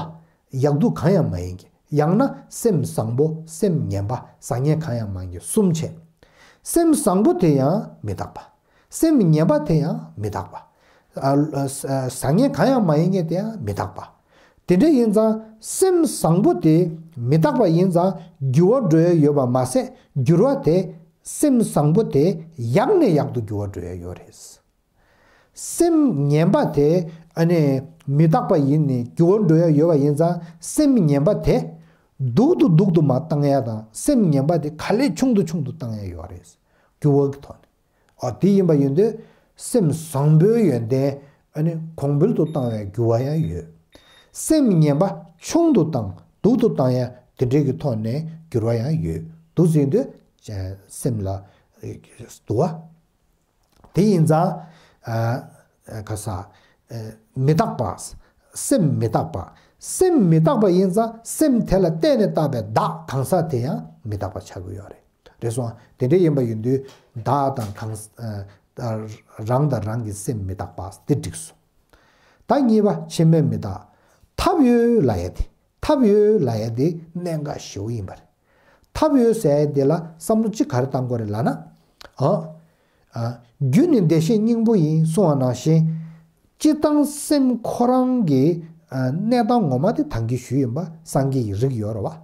ཡག་སྡུག་གང་ཡང་མ་ཡིན་གྱི། ཡང་ན་སེམས་བཟང་པོ་སེམས་ངན་པ་བཟང་ངན་གང་ཡང་མ་ཡིན་གྱི་གསུམ་བྱས། སེམས་བཟང་པོ་དེ་ཡང་མི་རྟག་པ། སེམས་ངན་པ་དེ་ཡང་མི་རྟག་པ། ཨ། ཨ། བཟང་ངན་གང་ཡང་མ་ཡིན་མཁན་དེ་ཡང་མི་རྟག་པ། དེ་འདྲ་ཡིན་ཙང་སེམས་བཟང་པོ་དེ་མི་རྟག་པ་ཡིན་ཙང་འགྱུར་བ་འགྲོ་ཡ་ཡོད་པ་མ་ཟད། འགྱུར་བ་དེ་སེམས་བཟང་པོ་དེ་ཡག་ནས་ཡག་ཏུ་འགྱུར་བ་འགྲོ་ཡ་ཡོད་རེད། སེམས་ངན་པ་དེ་ཨ་ནི་མི་རྟག་པ་ཡིན་ནས་འགྱུར་བ་འགྲོ་ཡ་ཡོད་པ་ཡིན་ཙང་། སེམས་ངན་པ་དེ་སྡུག་ཏུ་སྡུག་ཏུ་མ་བཏང་ཡ་དང་། སེམས་ངན་པ་དེ་ག་ལེ་ཆུང་དུ་ཆུང་དུ་བཏང་ཡ་ཡོད་རེད། འགྱུར་བ་གི་ཐོག་ནས། ཨ། དེ་ཡིན་པ་ཡིན་དུས་སེམས་བཟང་པོའི་ཡོན་ཏན་ཨ་ནི་གོང་འཕེལ་དུ་བཏང་བའི་འགྱུར་བ་ཡང་ཡོད། སེམས་ངན་པ་ཆུང་དུ་བཏང་སྡུག་ཏུ་བཏང་ཡ་དེ་འདྲའི་གི་ཐོག་ནས་འགྱུར་བ་ཡང་ཡོད་འདུག་ཟེར་དུས། སེམས་ལ་སྡུག་པ། དེ་ཡིན་ཙང་། ཨ། ག་ས། ཨ། མི་རྟག་པ། སེམས་མི་རྟག་པ། སེམས་མི་རྟག་པ་ཡིན་ཙང་སེམས་དེ་ལ་བརྟེན་ནས་བཏགས་པའི་བདག་གང་ཟག་དེ་ཡང་མི་རྟག་པ་ཆགས་ཀྱི་ཡོད་རེད། རེད་སོང་། དེ་འདྲ་ཡིན་པ་ཡིན་དུས་བདག་དང་གང་། ཨ། རང་དང་རང་གི་སེམས་མི་རྟག་པ་དེ་འགྲིག་སོང་། ད་གཉིས་པ་འཆི་མེད་མི་རྟག་ཐབས་ཡོད་ལབ་ཡ་དེ། ཐབས་ཡོད་ལབ་ཡ་དེ་གནད་འགག་ཞེ་པོ་ཡིན་པ་རེད། ཐབས་ཡོད་ཟེར་ཡ་དེ་ལ་བསམ་བློ་གཅིག་ག་རེ་བཏང་དགོས་རེད་ལབ་ན། ཨ། ཨ། རྒྱུ་ནི་བདེ་གཤེགས་སྙིང་པོ་ཡིན་གསུངས་པ་ནང་བཞིན། སྤྱིར་བཏང་སེམས་ཁོ་རང་གི། ཨ། གནས་སྟངས་ངོ་མ་དེ་ད་གིན་ཞུས་ཡིན་པ། སངས་རྒྱས་ཀྱི་རིགས་ཡོད་རེད་བ།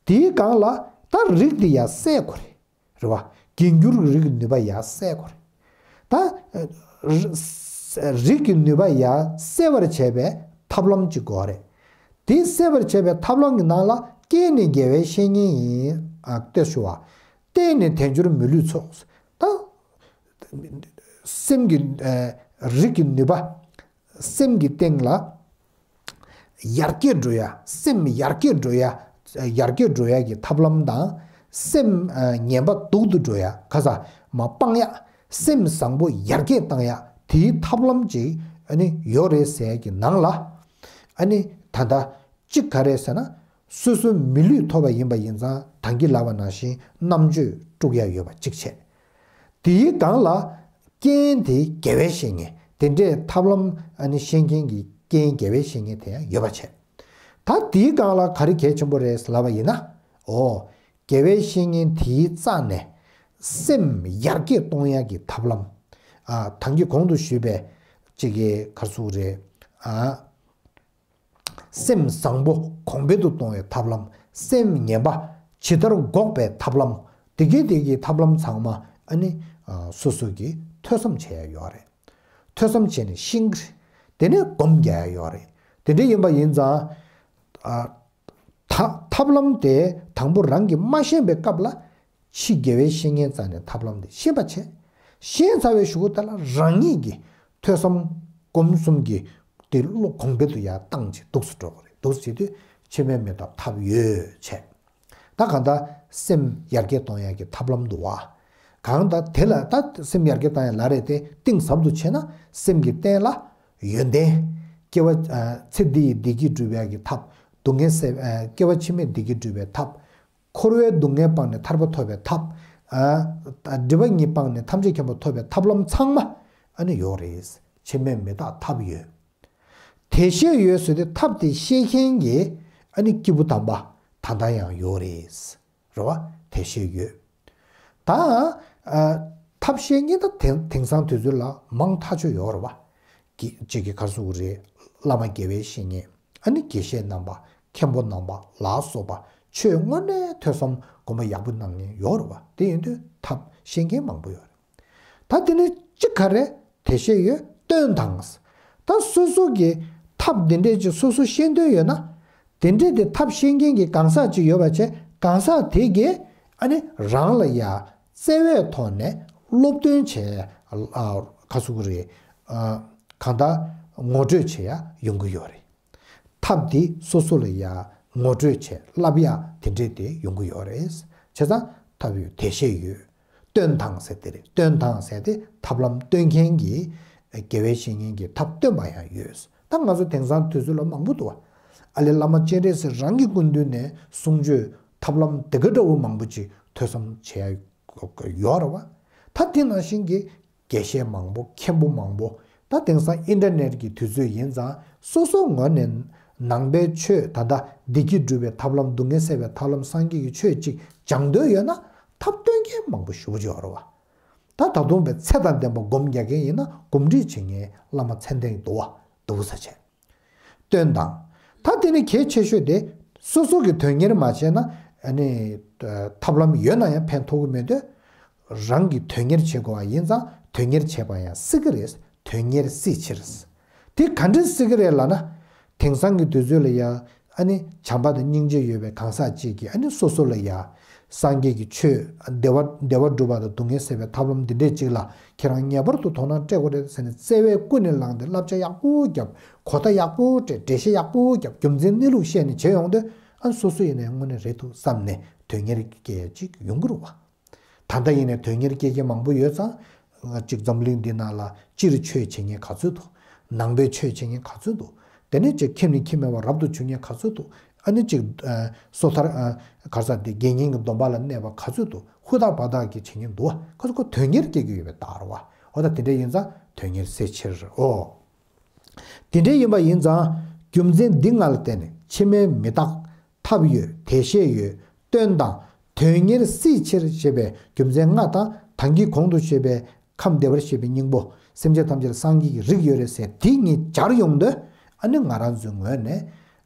དེའི་སྒང་ལ་ད་རིགས་དེ་ཡར་གསལ་དགོས་རེད། རེད་བ། རྒྱས་འགྱུར་གྱི་རིགས་ཀྱི་ནུས་པ་ཡར་གསལ་དགོས་རེད། ད། རིགས་ཀྱི་ནུས་པ་ཡར་གསལ་བར་བྱེད་པའི་ཐབས་ལམ་གཅིག་དགོས་རེད། དེ་གསལ་བར་བྱེད་པའི་ཐབས་ལམ་གྱི་ནང་ལ། སྐྱེས་ནས་དགེ་བའི་བཤེས་གཉེན་ཡིན། ཨ། ལྟོས་ཤོག་བ། བརྟེན་ནས་དལ་འབྱོར་མི་ལུས་ཚོགས། ད། སེམས་ཀྱི་རིགས་ཀྱི་ནུས་པ། སེམས་ཀྱི་སྟེང་ལ་ཡར་རྒྱས་འགྲོ་ཡ། སེམས་ཡར་རྒྱས་འགྲོ་ཡ། ཡར་རྒྱས་འགྲོ་ཡ་གི་ཐབས་ལམ་དང་། སེམས་ངན་པ་སྡུག་ཏུ་འགྲོ་ཡ། ག་ས་མ་སྤང་ཡ། སེམས་བཟང་པོ་ཡར་རྒྱས་བཏང་ཡ། དེའི་ཐབས་ལམ་ཅིག་ཨ་ནི་ཡོད་རེད་ཟེར་གྱི་ནང་ལ། ཨ་ནི་ད་ལྟ་གཅིག་ག་རེ་ཟེར་ན། སོ་སོའི་མི་ལུས་ཐོབ་པ་ཡིན་པ་ཡིན་ཙང་། ད་གིན་ལབ་པ་ནང་བཞིན་རྣམ་དཔྱོད་དཀྲུག་ཡ་ཡོད་པ་གཅིག་བྱས། དེའི་སྒང་ལ་རྐྱེན་དེ་དགེ་བའི་བཤེས་གཉེན། དེ་འདྲའི་ཐབས་ལམ་ཨ་ནི་ཤེས་མཁན་གྱི་རྐྱེན་དགེ་བའི་བཤེས་གཉེན་དེ་ཡང་ཡོད་པ་བྱས། ད་དེའི་སྒང་ལ་ག་རེ་གལ་ཆེན་པོ་རེད་ལབ་པ་ཡིན་ན། འོ། དགེ་བའི་བཤེས་གཉེན་དེའི་རྩ་ནས་སེམས་ཡར་རྒྱས་གཏོང་ཡ་གི་ཐབས་ལམ། ཨ། ད་གིན་གོང་དུ་ཞུས་པའི་ཅིག་གི་ག་རེ་ཟེར་དགོས་རེད། ཨ། སེམས་བཟང་པོ་གོང་འཕེལ་དུ་གཏོང་བའི་ཐབས་ལམ། སེམས་ངན་པ་ཇི་ལྟར་འགོག་པའི་ཐབས་ལམ། དེ་གའི་དེ་གའི་ཐབས་ལམ་ཚང་མ་ཨ་ནི་ཨ། སོ་སོ་གིས་ཐོས་བསམ་བྱེད་ཡ་ཡོད་རེད། ཐོས་བསམ་བྱས་ནས་ཤེས་ཀྱི་རེད། དེ་ནས་སྒོམ་རྒྱག་ཡ་ཡོད་རེད། དེ་འདྲ་ཡིན་པ་ཡིན་ཙང་། ཨ། ཐ་ཐབས་ལམ་དེ་དང་པོ་རང་གིས་མ་ཤེས་པའི་སྐབས་ལ། ཕྱི་དགེ་བའི་བཤེས་གཉེན་རྩ་ནས་ཐབས་ལམ་དེ་ཤེས་པ་བྱས། ཤེས་ཚར་བའི་གཞུག་གུ་དེ་ལ་རང་ཉིད་ཀྱིས་ཐོས་བསམ་སྒོམ་གསུམ་གྱི་དེ་བློ་གོང་འཕེལ་དུ་ཡར་བཏང་བྱས་འདུག་སེ་འགྲོ་དགོས་རེད། འདུག་སེ་བྱེད་དུས་འཆི་མེད་མི་རྟག་ཐབས་ཡོད་བྱས། ད་གང་ལྟར་སེམས་ཡར་རྒྱས་གཏོང་ཡག་གི་ཐབས་ལམ་འདུག་བ། གང་ལྟར་དེ་ལ་ད་སེམས་ཡར་རྒྱས་བཏང་ཡག་ལ་རེད་དེ། གཏིང་ཟབ་ཏུ་ཕྱིན་ན་སེམས་ཀྱི་སྟེང་ལ་ཡོན་ཏན། སྐྱེ་བ་ཚེ་འདི་ཡི་བདེ་སྐྱིད་སྒྲུབ་ཡག་གི་ཐབས། སྡུག་བསྔལ་སེལ། སྐྱེ་བ་ཕྱི་མའི་བདེ་སྐྱིད་སྒྲུབ་པའི་ཐབས། འཁོར་བའི་སྡུག་བསྔལ་སྤངས་ནས་ཐར་པ་ཐོབ་པའི་ཐབས། ཨ། སྒྲིབ་པ་གཉིས་སྤངས་ནས་ཐམས་ཅད་མཁྱེན་པ་ཐོབ་པའི་ཐབས་ལམ་ཚང་མ་ཨ་ནི་ཡོད་རེད། འཆི་མེད་མི་རྟག་ཐབས་ཡོད། དེ་ཤེས་ཡོད་ཟེར་དུས་ཐབས་དེ་ཤེས་མཁན་གྱི་ཨ་ནི་སྐྱེས་བུ་དམ་པ་ད་ལྟ་ཡང་ཡོད་རེད། རེད་བ། དེ་ཤེས་ཡོད། ད། ཨ། ཐབས་ཤེས་མཁན་ད་དེང་དེང་སང་དུས་ཚོད་ལ་མང་ཐག་ཆོད་ཡོད་རེད་བ། གི་ཅིག་གི་ག་རེ་ཟེར་དགོས་རེད། བླ་མ་དགེ་བའི་བཤེས་གཉེན། ཨ་ནི་དགེ་བཤེས་རྣམ་པ། མཁན་པོ་རྣམ་པ་ལ་སོགས་པ། ཆོས་དངོས་གནས་ཐོས་བསམ་སྒོམ་པ་ཡག་པོ་གནང་མཁན་ཡོད་རེད་བ། དེ་ཡིན་དུས་ཐབས་ཤེས་མཁན་མང་པོ་ཡོད་རེད། ད་དེ་ནི་གཅིག་ག་རེ། དེ་ཤེས་ཡོད། སྟོན་དང་། ད་སོ་སོ་གི་ཐབས་འདི་འདྲས་ཅིག་སོ་སོ་ཤེས་འདོད་ཡོད་ན། དེ་འདྲས་དེ་ཐབས་ཤེས་མཁན་གྱི་གང་ཟག་ཅིག་ཡོད་པ་བྱས། གང་ཟག་དེ་གིས་ཨ་ནི་རང་ལ་ཡ་བརྩེ་བའི་ཐོག་ནས་སློབ་སྟོན་བྱས། ཨ། ག་རེ་ཟེར་དགོས་རེད། ཨ། གང་ལྟར་ངོ་སྤྲོད་བྱེད་ཡ་ཡོང་གི་ཡོད་རེད། ཐབས་འདི་སོ་སོ་ལ་ཡ་ངོ་སྤྲོད་བྱས་བསླབ་ཡ་དེ་འདྲས་དེ་ཡོང་གི་ཡོད་རེད། བྱས་ཙང་ཐབས་ཡོད། དེ་ཤེས་ཡོད། སྟོན་དང་ཟེར་དེ་རེད། སྟོན་དང་ཟེར་དེ་ཐབས་ལམ་སྟོན་མཁན་གྱི་དགེ་བའི་བཤེས་གཉེན་གྱི་ཐབས་སྟོན་པ་ཡང་ཡོད། ད་ང་ཚོ་དེང་སང་དུས་ཚོད་ལ་མང་པོ་འདུག་བ། ཨ་ལས་བླ་མ་སྤྱན་རས་གཟིགས་རང་གི་སྐུ་མདུན་ནས་གསུང་ཆོས་ཐབས་ལམ་དེ་ག་འདྲ་བོ་མང་པོ་ཅིག་ཐོས་བསམ་བྱས་ཡོད་རེད་བ། ད་དེ་ནང་བཞིན་གྱི་དགེ་བཤེས་མང་པོ། མཁན་པོ་མང་པོ། ད་དེང་སང་ཨིན་ཊར་ནེཊ་གི་དུས་ཚོད་ཡིན་ཙང་། སོ་སོ་ངོས་ནས་ནང་པའི་ཆོས། ད་ལྟ་བདེ་སྐྱིད་སྒྲུབ་པའི་ཐབས་ལམ། སྡུག་བསྔལ་སེལ་བའི་ཐབས་ལམ། སངས་རྒྱས་ཀྱི་ཆོས་ཅིག་སྦྱང་འདོད་ཡོད་ན། ཐབས་སྟོན་མཁན་མང་པོ་ཞེ་པོ་ཅིག་ཡོད་རེད་བ། ད་ད་དུང་བའི་ཚད་དང་ལྡན་པ་སྒོམ་རྒྱག་མཁན་ཡིན་ན། གོམས་འདྲིས་བྱེད་མཁན་བླ་མ་མཚན་ལྡན་འདུག་བ། འདུག་ས་བྱས། སྟོན་དང་། ད་དེ་ནི་གལ་ཆེ་ཤོས་དེ། སོ་སོ་གི་དོན་གཉེར་མ་བྱས་ན། ཨ་ནི་ཐབས་ལམ་ཡོད་ན་ཡང་ཕན་ཐོགས་ཀྱི་མེད་དུས། རང་གི་དོན་གཉེར་བྱེད་དགོས་པ་ཡིན་ཙང་། དོན་གཉེར་བྱེད་པ་ཡང་སྲིད་ཀྱི་རེད། དོན་གཉེར་སྲིད་ཕྱིར། དེ་ག་འདྲ་སྲིད་ཀྱི་རེད་ལབ་ན། དེང་སང་གི་དུས་ཚོད་ལ་ཡ། ཨ་ནི་བྱམས་པ་དང་སྙིང་རྗེ་ཡོད་པའི་གང་ཟག་ཅིག་གིས། ཨ་ནི་སོ་སོ་ལ་ཡ། སངས་རྒྱས་ཀྱི་ཆོས། བདེ་བ་བདེ་བ་སྒྲུབ་པ་དང་སྡུག་བསྔལ་སེལ་བའི་ཐབས་ལམ་འདི་འདྲས་ཅིག་ལ་ཁྱེད་རང་ངེས་པར་དུ་དོ་སྣང་སྤྲད་དགོས་རེད་ཟེར་ནས། བརྩེ་བས་ཀུན་ནས་བསླངས་ཏེ་བསླབ་བྱ་ཡག་པོ་བརྒྱབ། གོ་བརྡ་ཡག་པོ་སྤྲད། འགྲེལ་བཤད་ཡག་པོ་བརྒྱབ། རྒྱུ་མཚན་གནས་ལུགས་བཤད་ནས་བྱས་ཡོང་དུས། ཨ། སོ་སོ་ཡིན་ནའི་དངོས་གནས་རེད་འདུག་བསམ་ནས་དོན་གཉེར་སྐྱེ་ཡ་ཅིག་ཡོང་གི་རེད་བ། ད་ལྟ་ཡིན་ནའི་དོན་གཉེར་སྐྱེ་མཁན་མང་པོ་ཡོད་ཙང་། ཅིག་འཛམ་གླིང་འདི་ནང་ལ་སྤྱིར་ཆོས་བྱེད་མཁན་ག་ཚོད་འདུག། ནང་པའི་ཆོས་བྱེད་མཁན་ག་ཚོད་འདུག། དེ་ནས་ཅིག་ཁྱིམ་ནས་ཁྱིམ་མེད་པར་རབ་ཏུ་བྱུང་མཁན་ག་ཚོད་འདུག། ཨ་ནི་ཅིག། ཨ། སོ་ཐར། ཨ། ག་རེ་ཟེར་དེ། དགེ་བསྙེན་གྱི་སྡོམ་པ་ལ་གནས་པ་ག་ཚོད་འདུག། ཧུར་ཐག་འབད་ཐག་གིས་བྱེད་མཁན་འདུག་བ། ཁོ་ཚོ་ཁོ་དོན་གཉེར་སྐྱེ་གི་ཡོད་པའི་རྟགས་རེད་བ། འོ། ད་དེ་འདྲ་ཡིན་ཙང་དོན་གཉེར་སྲིད་ཕྱིར། འོ། དེ་འདྲ་ཡིན་པ་ཡིན་ཙང་། རྒྱུ་མཚན་འདི་ལྔ་ལ་བརྟེན་ནས་འཆི་མེད་མི་རྟག། ཐབས་ཡོད། དེ་ཤེས་ཡོད། སྟོན་དང་། དོན་གཉེར་སྲིད་ཕྱིར་ཞེས་པའི་རྒྱུ་མཚན་ལྔ་དང་། ད་གིན་གོང་དུ་བཤད་པའི་ཁམས་བདེ་བར་གཤེགས་པའི་སྙིང་པོ། སེམས་ཅན་ཐམས་ཅད་ལ་སངས་རྒྱས་ཀྱི་རིགས་ཡོད་རེད་ཟེར། དེ་གཉིས་སྦྱར་ཡོང་དུས། ཨ་ནི་ང་རང་ཚོའི་ངོས་ནས།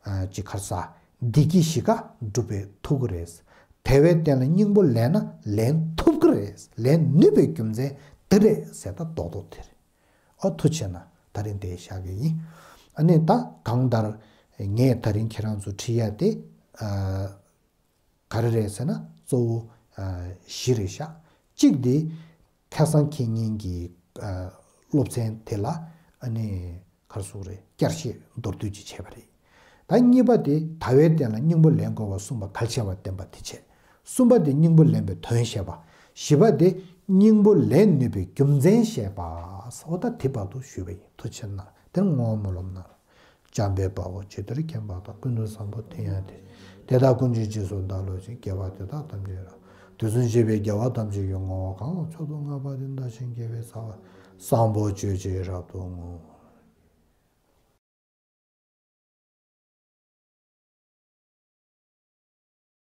ཨ། ཅིག་ག་རེ་ཟེར། བདེ་སྐྱིད་བཞི་ཀ་འགྲུབ་པའི་ཐུགས་ཀྱི་རེད། དེ་བས་བརྟེན་ལ་སྙིང་པོ་ལེན་ན་ལེན་ཐུབ་ཀྱི་རེད། ལེན་ནུས་པའི་རྒྱུ་མཚན་འདི་རེད་ཟེར། ད་རྡོག་རྡོག་དེ་རེད། ཨོ། ཐུགས་རྗེ་ཆེ་གནང་། ད་རིང་འདིར་བཞག་གི་ཡིན། ཨ་ནི་ད་གང་ལྟར་ངས་ད་རིང་ཁྱེད་རང་ཚོ་ཁྲིད་ཡ་དེ། ཨ། ག་རེ་རེད་ཟེར་ན། གཙོ་བོ། ཨ། བཞི་རེད་ཤག། གཅིག་དེ། ཁ་སང་ཁེ་ཉིན་གྱི་ཨ་སློབ་ཚན་དེ་ལ་ཨ་ནི་ག་རེ་ཟེར་དགོས་རེད། བསྐྱར་བཤད་མདོར་བསྡུས་ཅིག་བྱས་པ་རེད། ད་གཉིས་པ་དེ་ཟླ་བའི་སྟེང་ལ་སྙིང་པོ་ལེན་དགོས་པ་གསུངས་པ་གལ་ཆེ་བ་བསྟན་པ་དེ་བྱས། གསུམ་པ་དེ་སྙིང་པོ་ལེན་པའི་དོན་བཤད་པ། བཞི་པ་དེ་སྙིང་པོ་ལེན་ནུས་པའི་རྒྱུ་མཚན་བཤད་པ། འོ་ད་དེ་བར་དུ་ཞུས་པ་ཡིན། ཐུགས་ཆེ་གནང་། དེར་བསྔོ་བ་སྨོན་ལམ་གནང་། འཇམ་དཔལ་དཔའ་བོས་ཇི་ལྟར་མཁྱེན་པ་དང་། ཀུན་ཏུ་བཟང་པོ་དེ་ཡང་དེ། དེ་དག་ཀུན་གྱི་རྗེས་སུ་བདག་སློབ་ཅིང་། དགེ་བ་དེ་དག་ཐམས་ཅད་རབ། དུས་གསུམ་གཤེགས་པའི་རྒྱལ་བ་ཐམས་ཅད་ཀྱི། ངོ་བོ་གང་ལ་མཆོག་ཏུ་བསྔགས་པ་དེས། བདག་གཞན་དགེ་བའི་རྩ་བ། བཟང་པོ་སྤྱོད་ཕྱིར་རབ་ཏུ་བསྔོ།